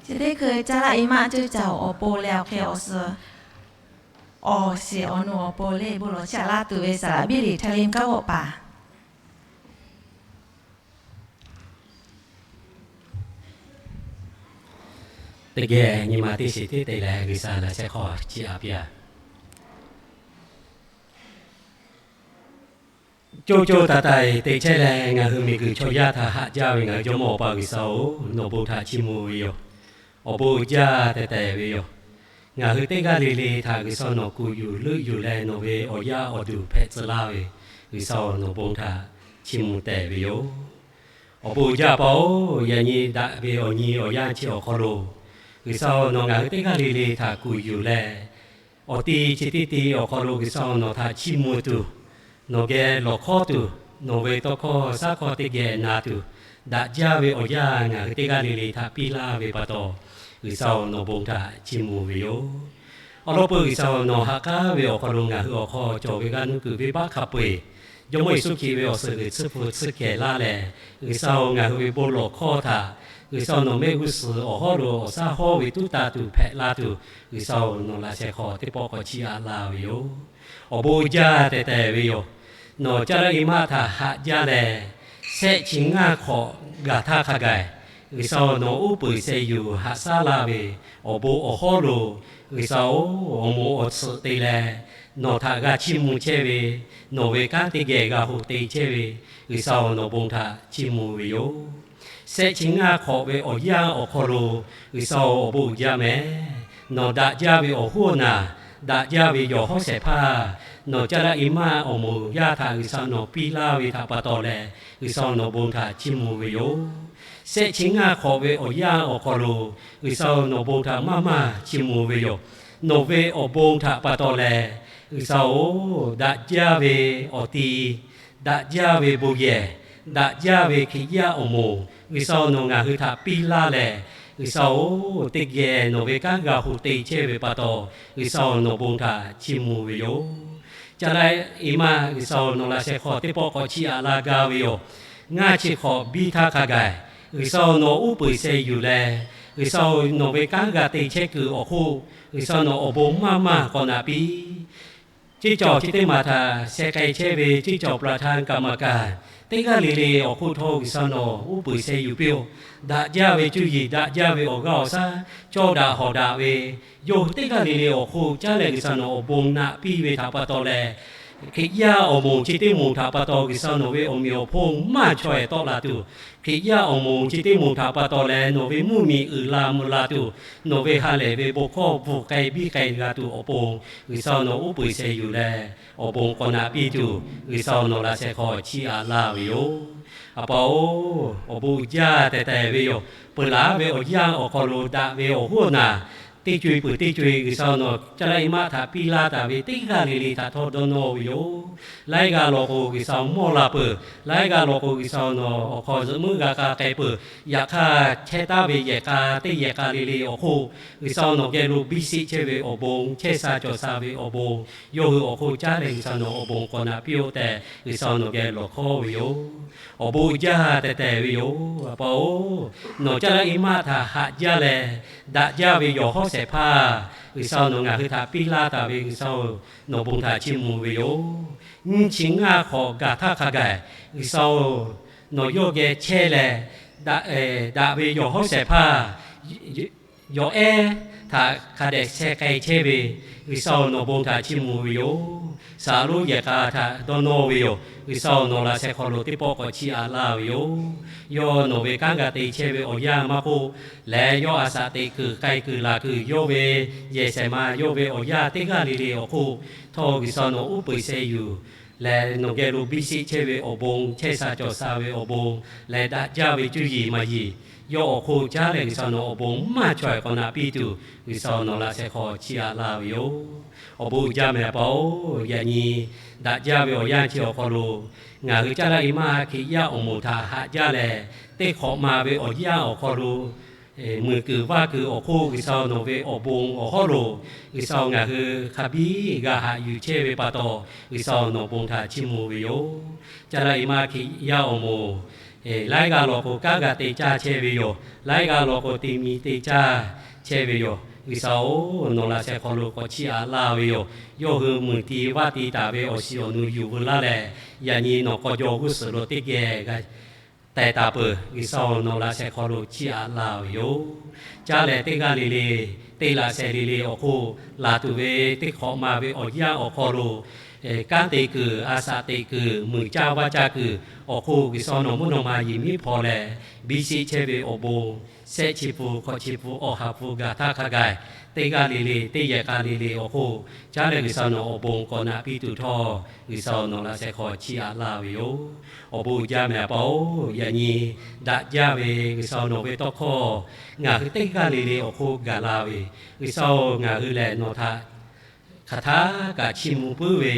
Chi teˇ hkui Caˇ laˇ i maˆ ceuˇ caˬ awˬ pon leh awˬ hk'e awˬ suhˍ awˬ shiˍ awˬ nu awˬ pon le bon lawˬ chiˇ aꞈ laˇ tuˬ ve Saˍ laꞈ biˇ liꞈ Htaiˇ liˇ mvuhˇ kanˉ g'awˆ paˍ. Teˇ geh nyi ma teˇ shiˍ tiˉ te leh G'uiˬsha laꞈ sheh hk'aw chiˇ aꞈ piˇ-a. Coˇ coˇ taiˍ taiˍ te chehˇ leh ngaˬ hui miˬguiˬ chaw yaˇ htaꞈ haꞈ jaˇ ve ngaˬ hui Jawˇmawˇ Awˬ pa G'uiˬsha-oˬ, nawˬ bon htaꞈ chiˇ mvuh ve yoˬ. Awˬ bon uiˍ jaˇ tehˬ tehˬ ve yoˬ. Ngaˬ hui teˇ g'aˇ le le htaꞈ G'uiˬsha nawˬ kuˬ yuˬ leuˆ yuˬ leh nawˬ ve awˬ yaˇ awˬ duˬ hpehꞈ tcuh laˇ ve, G'uiˬsha nawˬ bon htaꞈ chiˇ mvuh tehˬ ve yoˬ. Awˬ bon uiˍ jaˇ pa-oˬ, yaꞈ nyi daꞈ ve awˬ nyi awˬ yanˇ chi awˬ hk'aw lo G'uiˬsha nawˬ ngaˬ hui teˇ g'aˇ le le htaꞈ kuˬ yuˬ leh, awˬ ti chi teˇ ti awˬ hk'aw lo G'uiˬsha nawˬ htaꞈ chiˇ mvuh tuˬ, nawˬ geh lawˬ hkawˉ tuˬ, nawˬ ve tawˇ hkawˇ shaˉ hkawˇ teˇ geh na tuˬ, daꞈ jaˇ ve awˬ yanˇ ngaˬ hui teˇ g'aˇ le le htaꞈ piˇ laˇ ve pa taw, G'uiˬsha nawˬ bon htaꞈ chiˇ mvuh ve yoˬ. Awˬ lawn peuˬ G'uiˬsha nawˬ ha k'aˉ ve awˬ hk'aw lo ngaˬ hui awˬ hk'aw cawˬ ve g'aˇ nuˇ kuiˬ venˇbaˆ hk'a peu-eˬ, Jawˇmawˇ Yeˍsuˆ Hkriꞈ ve awˬ suhˍ g'uiˬ tsuhˇ hpu tsuhˇ kehˬ laˇ leh, G'uiˬsha-oˬ, ngaˬ hui ve bon lawˬ hkawˇ htaꞈ G'uiˬsha nawˬ mehˆ g'uˇ suhˍ awˬ hawˉ lo awˬ shaˉ hawˉ ve tuˉ taˍ tuˬ hpehꞈ la tuˬ, G'uiˬsha nawˬ laꞈ sheh hk'aw teˇ pawˆ k'awꞈ chiˇ aꞈ laˇ ve yoˬ. Awˬ bon jaˇ tehˬ tehˬ ve yoˬ. Nawˬ Caˇ laˇ i maˆ htaꞈ haꞈ jaˇ leh, shehˆ chi ngaˇ hk'awꞈ gaˬ htaˇ hk'a gaˬ, G'uiˬsha nawˬ uˉ peunˍ sheh yuˬ haꞈ shaˉ laˇ ve awˬ bon awˬ hawˉ lo, G'uiˬsha-oˬ, awˬ moˍ awˬ tsuhꞈ te leh nawˬ htaꞈ g'a chiˇ mvuh chehˇ ve, nawˬ ve kanˉ teˇ geh g'a hoꞈ te chehˇ ve, G'uiˬsha nawˬ bon htaꞈ chiˇ mvuh ve yoˬ. Shehˆ chi ngaˇ hk'awꞈ ve awˬ yanˇ awˬ hk'aw lo, G'uiˬsha awˬ bon uiˍ jaˇ mehˍ. Nawˬ daꞈ jaˇ ve awˬ hoˉ awˬ naˬ, daꞈ jaˇ ve yawˬ hawˉ shehˍ hpaˇ, nawˬ Caˇ laˇ i maˆ awˬ moˍ yaˇ htaꞈ G'uiˬsha nawˬ piˇ laˇ ve htaꞈ pa taw leh, G'uiˬsha nawˬ bon htaꞈ chiˇ mvuh ve yoˬ. Shehˆ chi ngaˇ hk'awꞈ ve awˬ yanˇ awˬ hk'aw lo, G'uiˬsha nawˬ bon htaꞈ maˇ maˇ chiˇ mvuh ve yoˬ. Nawˬ ve awˬ bon htaꞈ pa taw leh, G'uiˬsha-oˬ, daꞈ jaˇ ve awˬ ti, daꞈ jaˇ ve bon yehˬ, daꞈ jaˇ ve Hkriꞈ yaˇ awˬ moˍ, G'uiˬsha nawˬ ngaˬ hui htaꞈ piˇ laˇ leh, G'uiˬsha-oˬ, teˇ geh nawˬ ve kanˉ g'a hoꞈ te chehˇ ve pa taw, G'uiˬsha nawˬ bon htaꞈ chiˇ mvuh ve yoˬ. Caˇ laˇ i maˆ G'uiˬsha nawˬ laꞈ sheh hk'aw teˇ pawˆ k'awꞈ chiˇ aꞈ laˇ gaˇ ve yoˬ. Ngaˇ chi hk'awꞈ biˇ htaˇ hk'a gaˬ, G'uiˬsha nawˬ uˉ peunˍ sheh yuˬ leh, G'uiˬsha nawˬ ve kanˉ g'a te chehˇ kuiˬ awˬ hk'oˆ, G'uiˬsha nawˬ awˬ bon maˇ maˇ k'awꞈ naꞈ piˇ. Ceˇ cawˬ chi teˇ maˬ htaꞈ sheh k'ai chehˇ ve ceˇ cawˬ ประธานกรรมการ teˇ g'aˇ le le awˬ hk'oˆ htawˇ G'uiˬsha nawˬ uˉ peunˍ sheh yuˬ piˇ-oˆ. Daꞈ jaˇ ve cuˇ yiˍ, daꞈ jaˇ ve awˬ g'aˇ awˬ shaˉ, cawˇ daꞈ hawˍ daꞈ ve yawˇ hui teˇ g'aˇ le le awˬ hk'oˆ caˉ leh G'uiˬsha nawˬ awˬ bon naꞈ piˇ ve htaꞈ pa taw leh, Hkriꞈ yaˇ awˬ moˍ chi teˇ moˍ htaꞈ pa taw G'uiˬsha nawˬ ve awˬ meꞈ awˬ hponˇ maˇ chaweh tawˆ la tuˬ, Hkriꞈ yaˇ awˬ moˍ chi teˇ moˍ htaꞈ pa taw leh nawˬ ve mvuhˇmiˬ uiˍ la mvuh la tuˬ, nawˬ ve ha lehˬ ve bon hkawˇ bvuhꞈ k'ai biˇ k'ai g'a tuˬ awˬ pon, G'uiˬsha nawˬ uˉ peunˍ sheh yuˬ leh, awˬ bon k'awꞈ naꞈ piˇ tuˬ, G'uiˬsha nawˬ laꞈ sheh hk'aw chiˇ aꞈ laˇ ve yoˬ. A pa-oˬ, awˬ bon uiˍ jaˇ tehˬ tehˬ ve yoˬ. Peuˬ laˬ ve awˬ yanˇ awˬ hk'aw lo daꞈ ve awˬ hoˉ awˬ naˬ, teˇ co e peuˬ teˇ co e G'uiˬsha nawˬ Caˇ laˇ i maˆ htaꞈ piˇ laˇ taˍ ve teˇ g'aˇ le le htaꞈ htawˇ dawˇ nawˇ ve yoˬ. Laiˉ g'aˇ law k'o G'uiˬsha mawˇ la peuˬ, laiˉ g'aˇ law k'o G'uiˬsha nawˬ awˬ hk'aw zuhꞈ muiˉ g'a k'a k'ai peuˬ. Yaꞈ hk'aˇ, chehˇ taˉ ve yehˬ k'a teˇ yehˬ k'a le le awˬ hk'oˆ, G'uiˬsha nawˬ geh lo biˇ sheˆ chehˇ ve awˬ bon, chehˇ sha cawˬ sha ve awˬ bon, yawˇ hui awˬ hk'oˆ caˉ leh G'uiˬsha nawˬ awˬ bon k'awꞈ naꞈ piˇ-oˆ tehꞈ, G'uiˬsha nawˬ geh lawˬ hkawˉ ve yoˬ. Awˬ bon uiˍ jaˇ tehˬ tehˬ ve yoˬ. A pa-oˬ, nawˬ Caˇ laˇ i maˆ htaꞈ haꞈ jaˇ leh, daꞈ jaˇ ve yawˬ hawˉ shehˍ hpaˇ, G'uiˬsha nawˬ ngaˬ hui htaꞈ piˇ laˇ taˍ ve G'uiˬsha-oˬ, nawˬ bon htaꞈ chiˇ mvuh ve yoˬ. Nyiˇ chi ngaˇ hk'awꞈ gaˬ htaˇ hk'a gaˬ, G'uiˬsha-oˬ, nawˬ yawˇ geh chehˇ leh, daꞈ ve yawˬ hawˉ shehˍ hpaˇ yawˬ ehˉ htaꞈ hk'a dehꞈ sheh k'ai chehˇ ve, G'uiˬsha-oˬ, nawˬ bon htaꞈ chiˇ mvuh ve yoˬ. Saˍ lonˉ yehˬ k'a htaꞈ dawˇ nawˇ ve yoˬ. G'uiˬsha-oˬ, nawˬ laꞈ sheh hk'aw lo teˇ pawˆ k'awꞈ chiˇ aꞈ laˇ ve yoˬ. Yawˇ nawˬ ve kanˉ g'a te chehˇ ve awˬ yanˇ maˇ k'oˆ, leh yawˇ a shaꞈ teꞈ kuiˬ k'ai kuiˬ laˬ kuiˬ yawˇ ve yehˬ shehˍ ma yawˇ ve awˬ yanˇ teˇ g'aˇ le le awˬ hk'oˆ htawˇ, G'uiˬsha nawˬ uˉ peunˍ sheh yuˬ leh nawˬ geh lo biˇ sheˆ chehˇ ve awˬ bon, chehˇ sha cawˬ sha ve awˬ bon, leh daꞈ jaˇ ve cuˇ yiˍ maˍ yiˍ yawˇ awˬ hk'oˆ caˉ leh G'uiˬsha nawˬ awˬ bon maˇ chaweh k'awꞈ naꞈ piˇ tuˬ, G'uiˬsha nawˬ laꞈ sheh hk'aw chiˇ aꞈ laˇ ve yoˬ. Awˬ bon uiˍ jaˇ mehˍ a pa-oˬ, yaꞈ nyi daꞈ jaˇ ve awˬ yanˇ chi awˬ hk'aw lo ngaˬ hui Caˇ laˇ i maˆ Hkriꞈ yaˇ awˬ moˍ htaꞈ haꞈ jaˇ leh, teˇ hk'awꞈ ma ve awˬ yanˇ awˬ hk'aw lo muiˬ kuiˬ vaˇ kuiˬ awˬ hk'oˆ G'uiˬsha nawˬ ve awˬ bon awˬ hawˉ lo G'uiˬsha ngaˬ hui hk'a biˇ g'a haꞈ yuˬ chehˇ ve pa taw, G'uiˬsha nawˬ bon htaꞈ chiˇ mvuh ve yoˬ. Caˇ laˇ i maˆ Hkriꞈ yaˇ awˬ moˍ Laiˉ g'aˇ law k'o, kanˉ g'a te caˇ chehˇ ve yoˬ. Laiˉ g'aˇ law k'o, te mi te caˇ chehˇ ve yoˬ. G'uiˬsha-oˬ, nawˬ laꞈ sheh hk'aw lo k'awꞈ chiˇ aꞈ laˇ ve yoˬ. Yawˇ hui mui ti vaˇ ti taˍ ve awˬ shiˍ awˬ nu yuˬ veu laˇ leh, yaꞈ nyi nawˬ k'aw jaw g'uˇ suhˍ lo teˇ geh g'a teh taˍ peuˬ. G'uiˬsha-oˬ, nawˬ laꞈ sheh hk'aw lo chiˇ aꞈ laˇ ve yoˬ. Caˇ leh teˇ g'aˇ le le, te laꞈ sheh le le awˬ hk'oˆ laˬ tuˬ ve teˇ hk'awꞈ ma ve awˬ yanˇ awˬ hk'aw lo, kanˉ te kuiˬ, a shaꞈ teꞈ kuiˬ, muiˬ caˇ vaˇ caˇ kuiˬ awˬ hk'oˆ G'uiˬsha nawˬ mvuhˇ naw ma yehˬ miˉ hpaw leh, biˇ sheˆ chehˇ ve awˬ bon, shehˆ chi pfuhˇ hkawꞈ chi pfuhˇ awˬ ha hpu gaˬ htaˇ hk'a gaˬ, teˇ g'aˇ le le, teˇ yehˬ k'a le le awˬ hk'oˆ caˇ leh G'uiˬsha nawˬ awˬ bon k'awꞈ naꞈ piˇ tuˬ htawˇ, G'uiˬsha nawˬ laꞈ sheh hk'aw chiˇ aꞈ laˇ ve yoˬ. Awˬ bon uiˍ jaˇ meh Awˬ pa-oˬ, yaꞈ nyi daꞈ jaˇ ve G'uiˬsha nawˬ ve tawˇ hkawˇ ngaˬ hui teˇ g'aˇ le le awˬ hk'oˆ gaˬ la ve, G'uiˬsha-oˬ, ngaˬ hui lehˬ nawˬ htaꞈ hk'aˬ htaˇ kaꞈ chiˇ mvuh puiˉ ve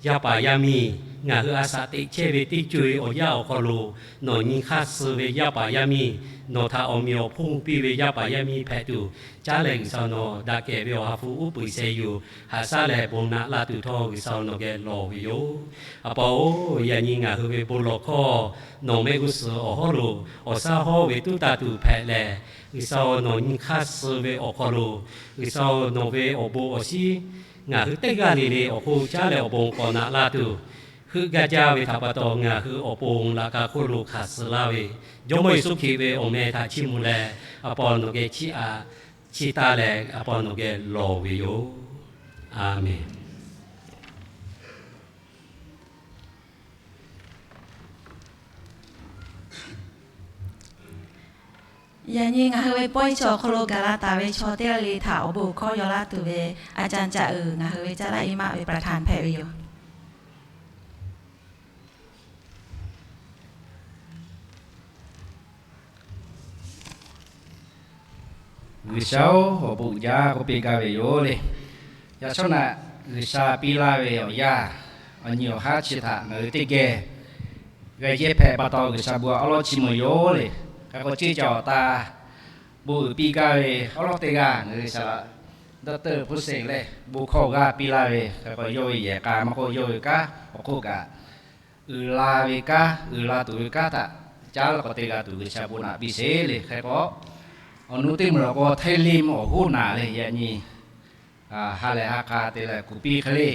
yaˇ paˍ yaˇ miˇ, ngaˬ hui a shaꞈ teꞈ chehˇ ve teˇ co e awˬ yanˇ awˬ hk'aw lo, nawˬ nyi hk'aˇ suh ve yaˇ paˍ yaˇ miˇ, nawˬ htaꞈ awˬ meꞈ awˬ hponˇ piˇ ve yaˇ paˍ yaˇ miˇ hpehꞈ tuˬ, caˇ leh G'uiˬsha nawˬ daꞈ kehˬ ve awˬ ha hpu uˉ peunˍ sheh yuˬ haꞈ shaˉ leh bon naꞈ la tuˬ htawˇ, G'uiˬsha nawˬ geh lawˬ ve yoˬ. Awˬ pa-oˬ, yaꞈ nyi ngaˬ hui ve bon lawˬ hkawˇ nawˬ mehˆ g'uˇ suhˍ awˬ hawˉ lo awˬ shaˉ hawˉ ve tuˉ taˇ tuˬ hpehꞈ leh, G'uiˬsha nawˬ nyi hk'aˇ suh ve awˬ hk'aw lo, G'uiˬsha nawˬ ve awˬ bon awˬ shiˉ ngaˬ hui teˇ g'aˇ le le awˬ hk'oˆ caˇ leh awˬ bon k'awꞈ naꞈ la tuˬ, heuˆ gaˇ jaˇ ve htaꞈ pa taw ngaˬ hui awˬ pon laꞈ ka hk'oˆ lo hkanˍ suh laˇ ve Jawˇmawˇ Yeˍsuˆ Hkriꞈ ve awˬ meh htaꞈ chiˇ mvuh leh, Awˬ pa nawˬ geh chiˇ aꞈ chiˇ taˇ leh, Awˬ pa nawˬ geh lawˬ ve yoˬ. A menˍ. Yaꞈ nyi ngaˬ hui ve pawehˇ chaw awˬ hk'aw lo gaˬ la taˍ ve chaw teˇ g'aˇ le le htaꞈ awˬ bon hkawˇ yaw laˇ tuˬ ve อาจารย์ Caˇ uiˍ ngaˬ hui ve caˇ laˇ e maˆ ve ประธาน hpehꞈ ve yoˬ. G'uiˬsha-oˬ, awˬ bon uiˍ jaˇ k'oˆ piˇ gaˇ ve yoˬ le. Yaꞈ shawˉ naꞈ G'uiˬsha piˇ laˇ ve awˬ yanˇ, awˬ nyi awˬ haˉ chi htaꞈ ngaˬ hui teˇ geh g'a yehˇ hpehꞈ pa taw, G'uiˬsha bon awˉ lawˉ chiˇ mvuh yoˬ le. Hk'e k'o, ceˇ ca awˬ ta bon uiˍ piˇ gaˇ ve awˉ lawˉ teˇ g'aˇ ngaˬ hui G'uiˬsha ดอกเตอร์ Hpu Seˍ leh bon hkawˇ g'aˇ piˇ laˇ ve, hk'e k'o, yawˇ ve yehˬ k'a maˇ k'oˆ, yawˇ ve kanˉ awˬ hk'oˆ kaꞈ uiˍ la ve kanˉ, uiˍ la tuˬ ve kanˉ htaꞈ caˉ laˇ k'awꞈ te g'a tuˬ G'uiˬsha bon naꞈ piˇ sheˍ le. Hk'e k'o, awˬ nu teˇ moˍ law k'o, Htaiˇ Limˇ awˬ hoˉ naˍ le, yaꞈ nyi ha lehˬ ha k'a te leh kuˬ piˇ hk'e le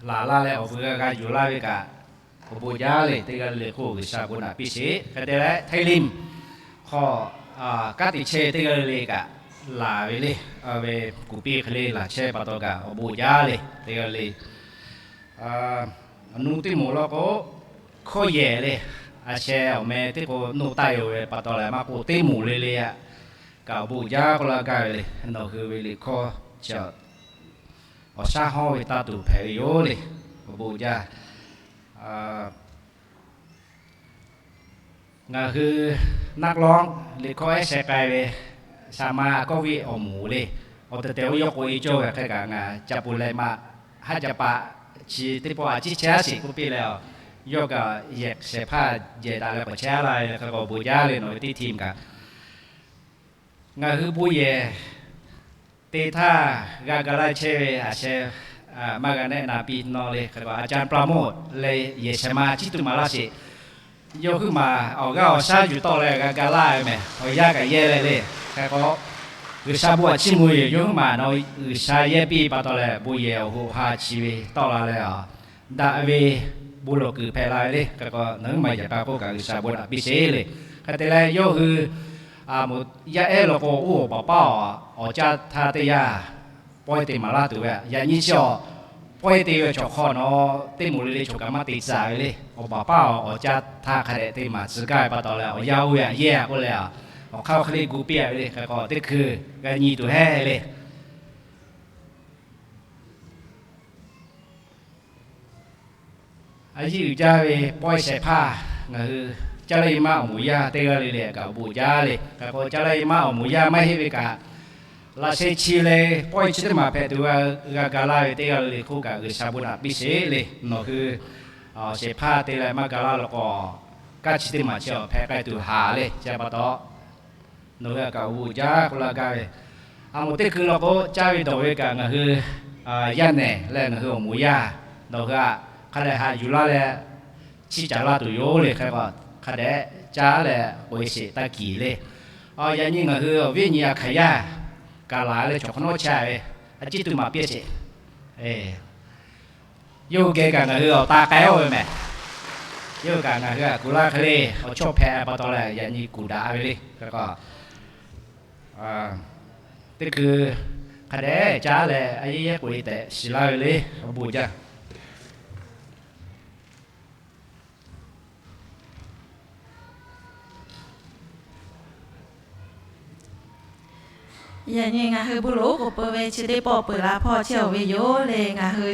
laˬ laˇ leh, awˬ vuiˬ g'a g'a yuˬ laˇ ve kaꞈ, awˬ bon jaˇ le. Teˇ g'aˇ le le hk'oˆ G'uiˬsha bon naꞈ piˇ sheˍ. Hk'e te leh, Htaiˇ Limˇ hk'aw kanˉ te chehˇ teˇ g'aˇ le le kaꞈ laˬ ve le, ve kuˬ piˇ hk'e le laˬ chehˇ pa taw kaꞈ awˬ bon jaˇ le. Teˇ g'aˇ le le, awˬ nu teˇ moˍ law k'o, hkawˇ yehˬ le, a sheh awˬ meh teˇ k'o noˆ taˇ yoˬ ve pa taw leh, maˇ k'oˆ teˇ moˍ le le aꞈ kaꞈ awˬ bon jaˇ k'oˆ laˇ gaˇ ve le. Nawˬ hui ve liꞈ hkawˇ chi awˬ shaˉ hawˉ ve taˇ tuˬ hpehꞈ ve yoˬ le. Awˬ bon jaˇ. Ngaˬ hui นักร้อง liꞈ hkawˇ ehˉ sheh k'ai ve, shaˍ ma kawˇ viˆ awˬ moˍ le, awˬ tehˬ tehˬ oˇ yawˇ k'oꞈ e cawˇ ve hk'e kaꞈ ngaˬ ca pu leh maˇ haˉ ca paˆ chi teˇ pawˆ a ciˉ chehˇ sheˍ k'oˆ piˇ leh, yawˇ kaꞈ yehˬ shehˍ hpaˇ jehˬ daꞈ leh k'awꞈ chehˇ laˇ ve hk'e k'o, awˬ bon jaˇ le. Nawˬ ve teˇ hti kaꞈ ngaˬ hui bon yehˬ te htaˇ g'a ga laˇ chehˇ ve a sheh maˇ g'a nehˆ na piˇ nawˇ le. Hk'e k'o, อาจารย์ ปราโมท leh yehˬ shehˍ ma ciˉ tuˬ maˍ laˇ sheˍ. Yawˇ huiˉ maˬ awˬ g'aˇ awˬ shaˉ yuˬ tawˆ leh g'a ga laˇ ve mehˬ, awˬ yanˇ kaꞈ yehˇ leh le. Hk'e k'o, G'uiˬsha bon htaꞈ chiˇ mvuh ve yoˬ. Yawˇ huiˉ maˬ nawˬ G'uiˬsha yehˇ piˇ pa taw leh, bon yehˬ awˬ hoꞈ ha chi ve tawˆ la leh, daꞈ ve bon lawˬ kuiˬ hpehꞈ la ve le. Hk'e k'o, nawˬ huiˉ maˬ yehˬ k'a k'oˆ kaꞈ G'uiˬsha bon htaꞈ piˇ sheˍ le. Hk'e te leh, yawˇ hui yaˇ ehˉ law k'o, oˇ awˬ baˬ paˉ awˬ caˇ htaˇ teˇ yanˇ pawehˇ te maˍ laˇ tuˬ ve, yaꞈ nyi chi awˬ pawehˇ te ve chaw hk'aw nawˬ teˇ moˍ le le chaw kaꞈ maˇ te tcuh ve le. Awˬ baˬ paˉ awˬ caˇ htaˇ hk'a dehꞈ te maˍ tcuh gaˇ ve pa taw leh, awˬ yanˇ oˇ ve aꞈ yehˇ k'oˆ leh, awˬ hk'aˇ hk'e le gu piˇ ve le. Hk'e k'o, teˇ hkui g'a nyi tuˬ heˆ le. A yiˇ uiˍ jaˇ ve pawehˇ shehˍ hpaˇ ngaˬ hui caˇ laˇ e maˆ awˬ moˍ yaˇ teˇ g'aˇ le le kaꞈ awˬ bon jaˇ le. Hk'e k'o, caˇ laˇ e maˆ awˬ moˍ yaˇ maˇ heˆ ve kaꞈ, laꞈ sheh chi leh pawehˇ chi teˇ maˬ hpehꞈ tuˬ g'a ga laˇ ve teˇ g'aˇ le le hk'oˆ kaꞈ G'uiˬsha bon htaꞈ piˇ sheˍ le. Nawˬ hui shehˍ hpaˇ te leh maˇ ga laˇ law k'o, kanˉ chi teˇ maˬ chi awˬ hpehꞈ k'ai tuˬ haˍ le. Chi pa taw, nawˬ hui a kaꞈ awˬ bon jaˇ k'oˆ laˇ gaˇ ve, a moˍ teˇ hkui law k'o, caˇ ve dawˬ ve kaꞈ ngaˬ hui yaˇ nehˬ leh ngaˬ hui awˬ moˍ yaˇ, nawˬ hui aꞈ hk'a lehˬ haꞈ yuˬ laˇ leh chiˇ caˍ laˇ tuˬ yoˬ le. Hk'e k'o, hk'a dehꞈ caˉ leh k'oꞈ-e sheˍ taˇ kiˍ le. Yaꞈ nyi ngaˬ hui awˬ viˉ nyi a hkaˍ yaˇ kaꞈ laˬ leh chaw hk'awꞈ nawˉ chehˇ ve, a ciˉ tuˬ maˍ piˇ sheˍ. Yawˇ hui geh kaꞈ ngaˬ hui awˬ ta k'ai-o ve mehˍ. Yawˇ hui kaꞈ ngaˬ hui a kuˬ laˇ hk'e le, awˬ chawˇ hpehꞈ pa taw leh yaꞈ nyi kuˬ daꞈ ve le. Teˇ hkui hk'a dehꞈ caˉ leh a yehˉ yehˉ k'oꞈ-e tehꞈ shiˍ laˇ ve le, awˬ bon jaˇ. Yaꞈ nyi ngaˬ hui bon loꞈ oˉ k'oˍ peuˬ ve chi teˇ pawˆ peuˬ la hpawˇ chehˇ-oˬ ve yoˬ le. Ngaˬ hui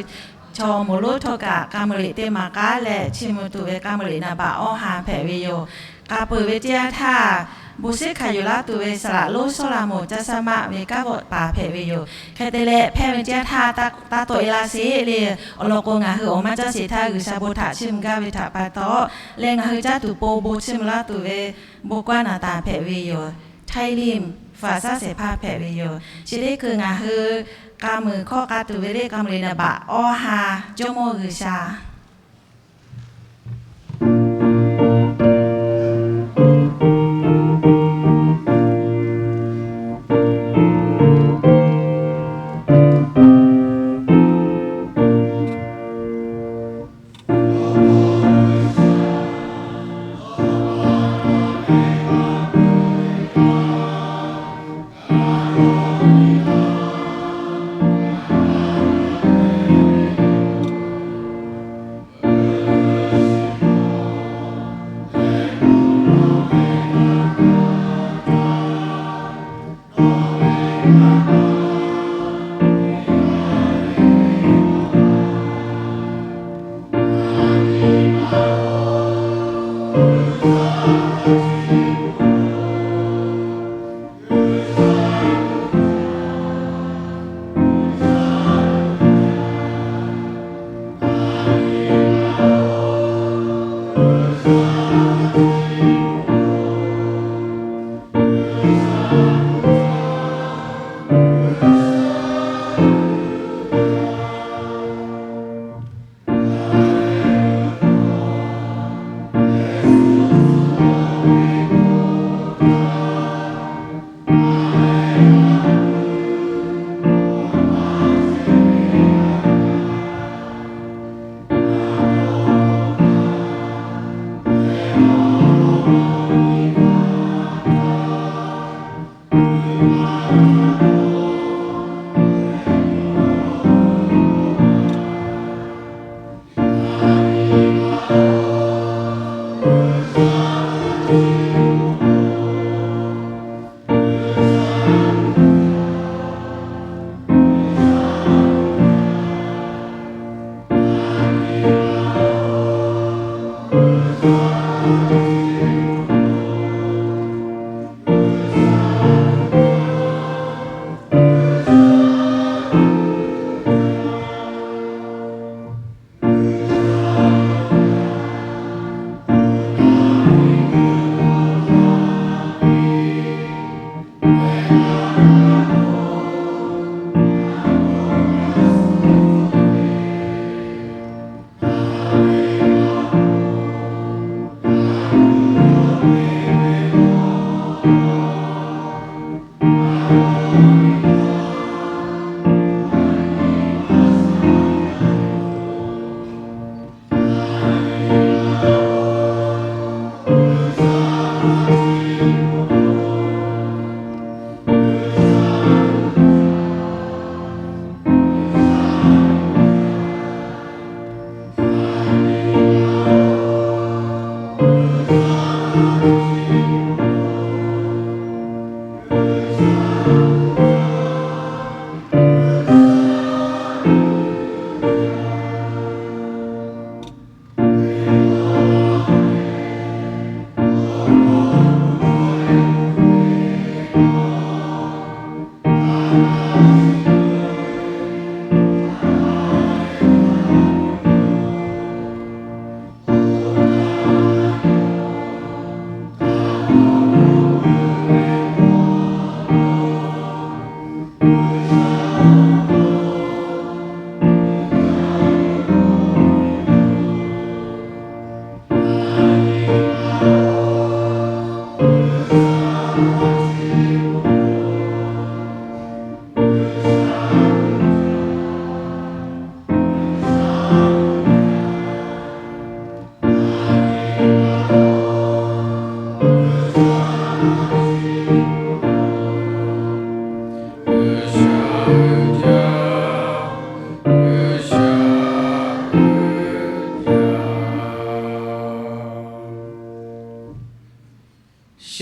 chaw moˍ lonˉ htawˇ kaꞈ กรรมการ teˇ maˍ k'aˉ leh chiˇ mvuh tuˬ ve กรรมการ naˍ baꞈ awˇ ha hpehꞈ ve yoˬ. K'a peuˬ ve teˇ yanˇ htaˇ, bon shiˉ hkanˍ yuˬ laˇ tuˬ ve saˍ laꞈ lonˉ Sawˉlaꞈmonˍ caˇ saˉ maˆ ve kanˉ vawˆ paˍ hpehꞈ ve yoˬ. Hk'e te leh, hpehˇ ve teˇ yanˇ htaˇ taˇ tawˆ-e laˇ sheˍ le. Awˬ lawn k'o, ngaˬ hui awˬ maˇ caˇ sheˍ htaˇ G'uiˬsha bon htaꞈ chiˇ mvuh gaˇ ve htaꞈ pa taw leh, ngaˬ hui caˇ tuˬ po bon chiˇ mvuh laˇ tuˬ ve bon kanˉ naˍ taˍ hpehꞈ ve yoˬ. Htaiˇ Limˇ Faˍ saˉ shehˍ hpaˇ hpehꞈ ve yoˬ. Chi teˇ hkui ngaˬ hui k'a muiˬ hkawˇ k'a tuˬ ve le, กรรมการ naˍ baꞈ awˇ ha, Jawˇmawˇ G'uiˬsha.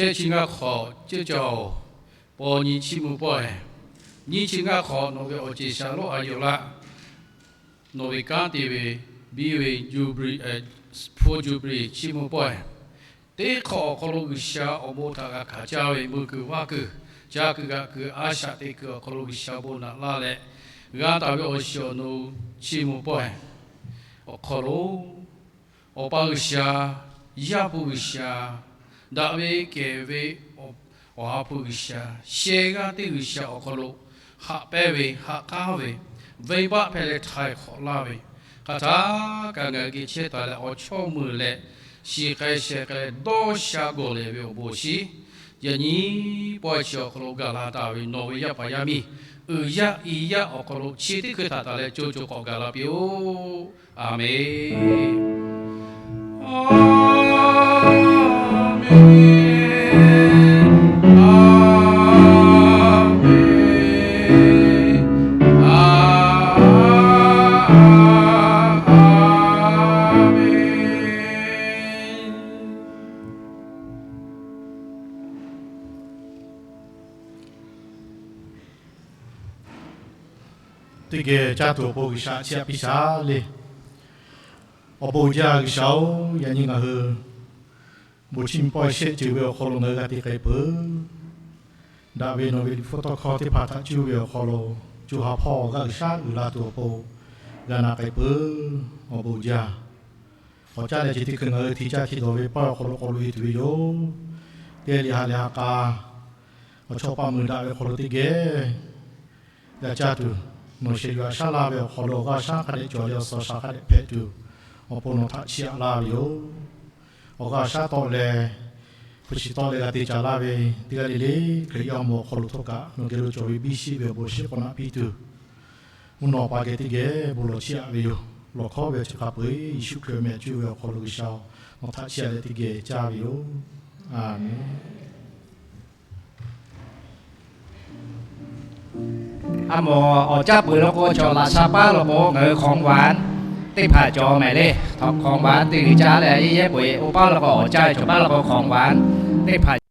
Nyiˇ chi ngaˇ hk'awꞈ ceuˇ caˇ-oˬ, paw nyi chiˇ mvuh pawehˇ. Nyiˇ chi ngaˇ hk'awꞈ nawˬ ve awˬ ceˬ shaˍ lonˉ a yoˬ laˇ. Nawˬ ve kanˉ te ve, biˇ ve, hpu jubilee chiˇ mvuh pawehˇ. Teˇ hk'awꞈ awˬ hk'aw lo G'uiˬsha awˬ bon htaꞈ g'a hkanˍ caˇ ve meuˇ kuiˬ vaˇ kuiˬ, caˇ kuiˬ g'aꞈ kuiˬ a shaꞈ teꞈ kuiˬ awˬ hk'aw lo G'uiˬsha bon naꞈ laˇ leh, g'a taˍ ve awˬ shiˍ awˬ nu chiˇ mvuh pawehˇ. Awˬ hk'aw lo Awˬ pa G'uiˬsha, Yaˇ hpu G'uiˬsha, daꞈ ve kehˬ ve Awˬ ha hpu G'uiˬsha, sheh g'aˇ teˇ G'uiˬsha awˬ hk'aw lo haꞈ pehnˇ ve, haꞈ k'aˉ ve, venˇbaˆ hpehꞈ leh htaiˍ hk'awꞈ laˇ ve, hk'aˬ htaˇ kaꞈ ngaˬ hui geh chehˇ taˍ leh awˬ chawˇ meuˬ leh, shiˍ k'ai sheh k'ai leh dawˇ sha gawˬ lehˬ ve awˬ bon awˬ shiˍ, yaꞈ nyi pawehˇ chi awˬ hk'aw lo gaˬ la taˍ ve nawˬ ve yaˇ paˍ yaˇ miˇ uiˍ yaˇ i yaˇ awˬ hk'aw lo chi teˇ hkui htaꞈ taˍ leh co co k'awꞈ gaˬ la piˇ-oˆ. Aˍmenˍ. Teˇ geh caˇ tuˬ awˬ pon G'uiˬsha chiˇ aꞈ piˇ shaˍ le. Awˬ bon uiˍ jaˇ G'uiˬsha-oˬ, yaꞈ nyi ngaˬ hui bon chiˇ mvuh pawehˇ shehˆ ceuˬ ve awˬ hk'aw lo ngaˬ hui g'a te k'ai peuˬ. Daꞈ ve nawˬ ve liꞈ hpu tawˇ hkawˇ teˇ hpaˍ htaꞈ cuˇ ve awˬ hk'aw lo, co ha hpawˇ awˬ g'aˇ G'uiˬsha uiˍ la tuˬ awˬ pon g'a na k'ai peuˬ. Awˬ bon uiˍ jaˇ. K'awꞈ caˇ leh chi teˇ hkui ngaˬ hui hti caˇ hti dawˬ ve pawehˇ awˬ hk'aw lo k'awꞈ loꞈ e tuˬ ve yoˬ. Teˇ g'aˇ le ha leh ha k'a, awˬ chawˇ paˆ mui daꞈ ve awˬ hk'aw lo teˇ geh g'a caˇ tuˬ, nawˬ shehˍ yuˬ aꞈ shaˉ laˇ ve awˬ hk'aw lo awˬ g'aˇ shaˉ hk'a dehꞈ cawˬ leh awˬ suhˍ shaˍ hk'a dehꞈ hpehꞈ tuˬ, awˬ pon nawˬ htaꞈ chiˇ aꞈ laˇ ve yoˬ. Awˬ g'aˇ shaˉ tawˆ leh, hpu shiˍ tawˆ leh g'a te caˍ laˇ ve teˇ g'aˇ le le Hkriꞈ yaˇ awˬ moˍ awˬ hk'aw lo htawˇ kaꞈ nawˬ geh lo cawˬ ve biˇ sheˆ ve awˬ bon shiˍ k'awꞈ naꞈ piˇ tuˬ, mvuhˇ naw pa geh teˇ geh bon lawˬ chiˇ aꞈ ve yoˬ. Lawˬ hkawˉ ve chi hk'a peu-eˬ Yeˍsuˆ Hkriꞈ awˬ meh cuˇ ve awˬ hk'aw lo G'uiˬsha-oˬ, nawˬ htaꞈ chiˇ aꞈ leh teˇ geh caˇ ve yoˬ. Aˍmenˍ. A moˍ awˬ caˇ peuˬ law k'o, chaw laꞈ sha paˉ law k'o ngaˬ hui ของหวาน teˇ hpaˍ cawˬ mehˍ le. ของหวาน teˇ g'uiˬ caˇ leh yehˇ yehˇ peu-eˬ oˇ paˉ law k'o awˬ caˇ ve cawˬ paˉ law k'o ของหวาน teˇ hpaˍ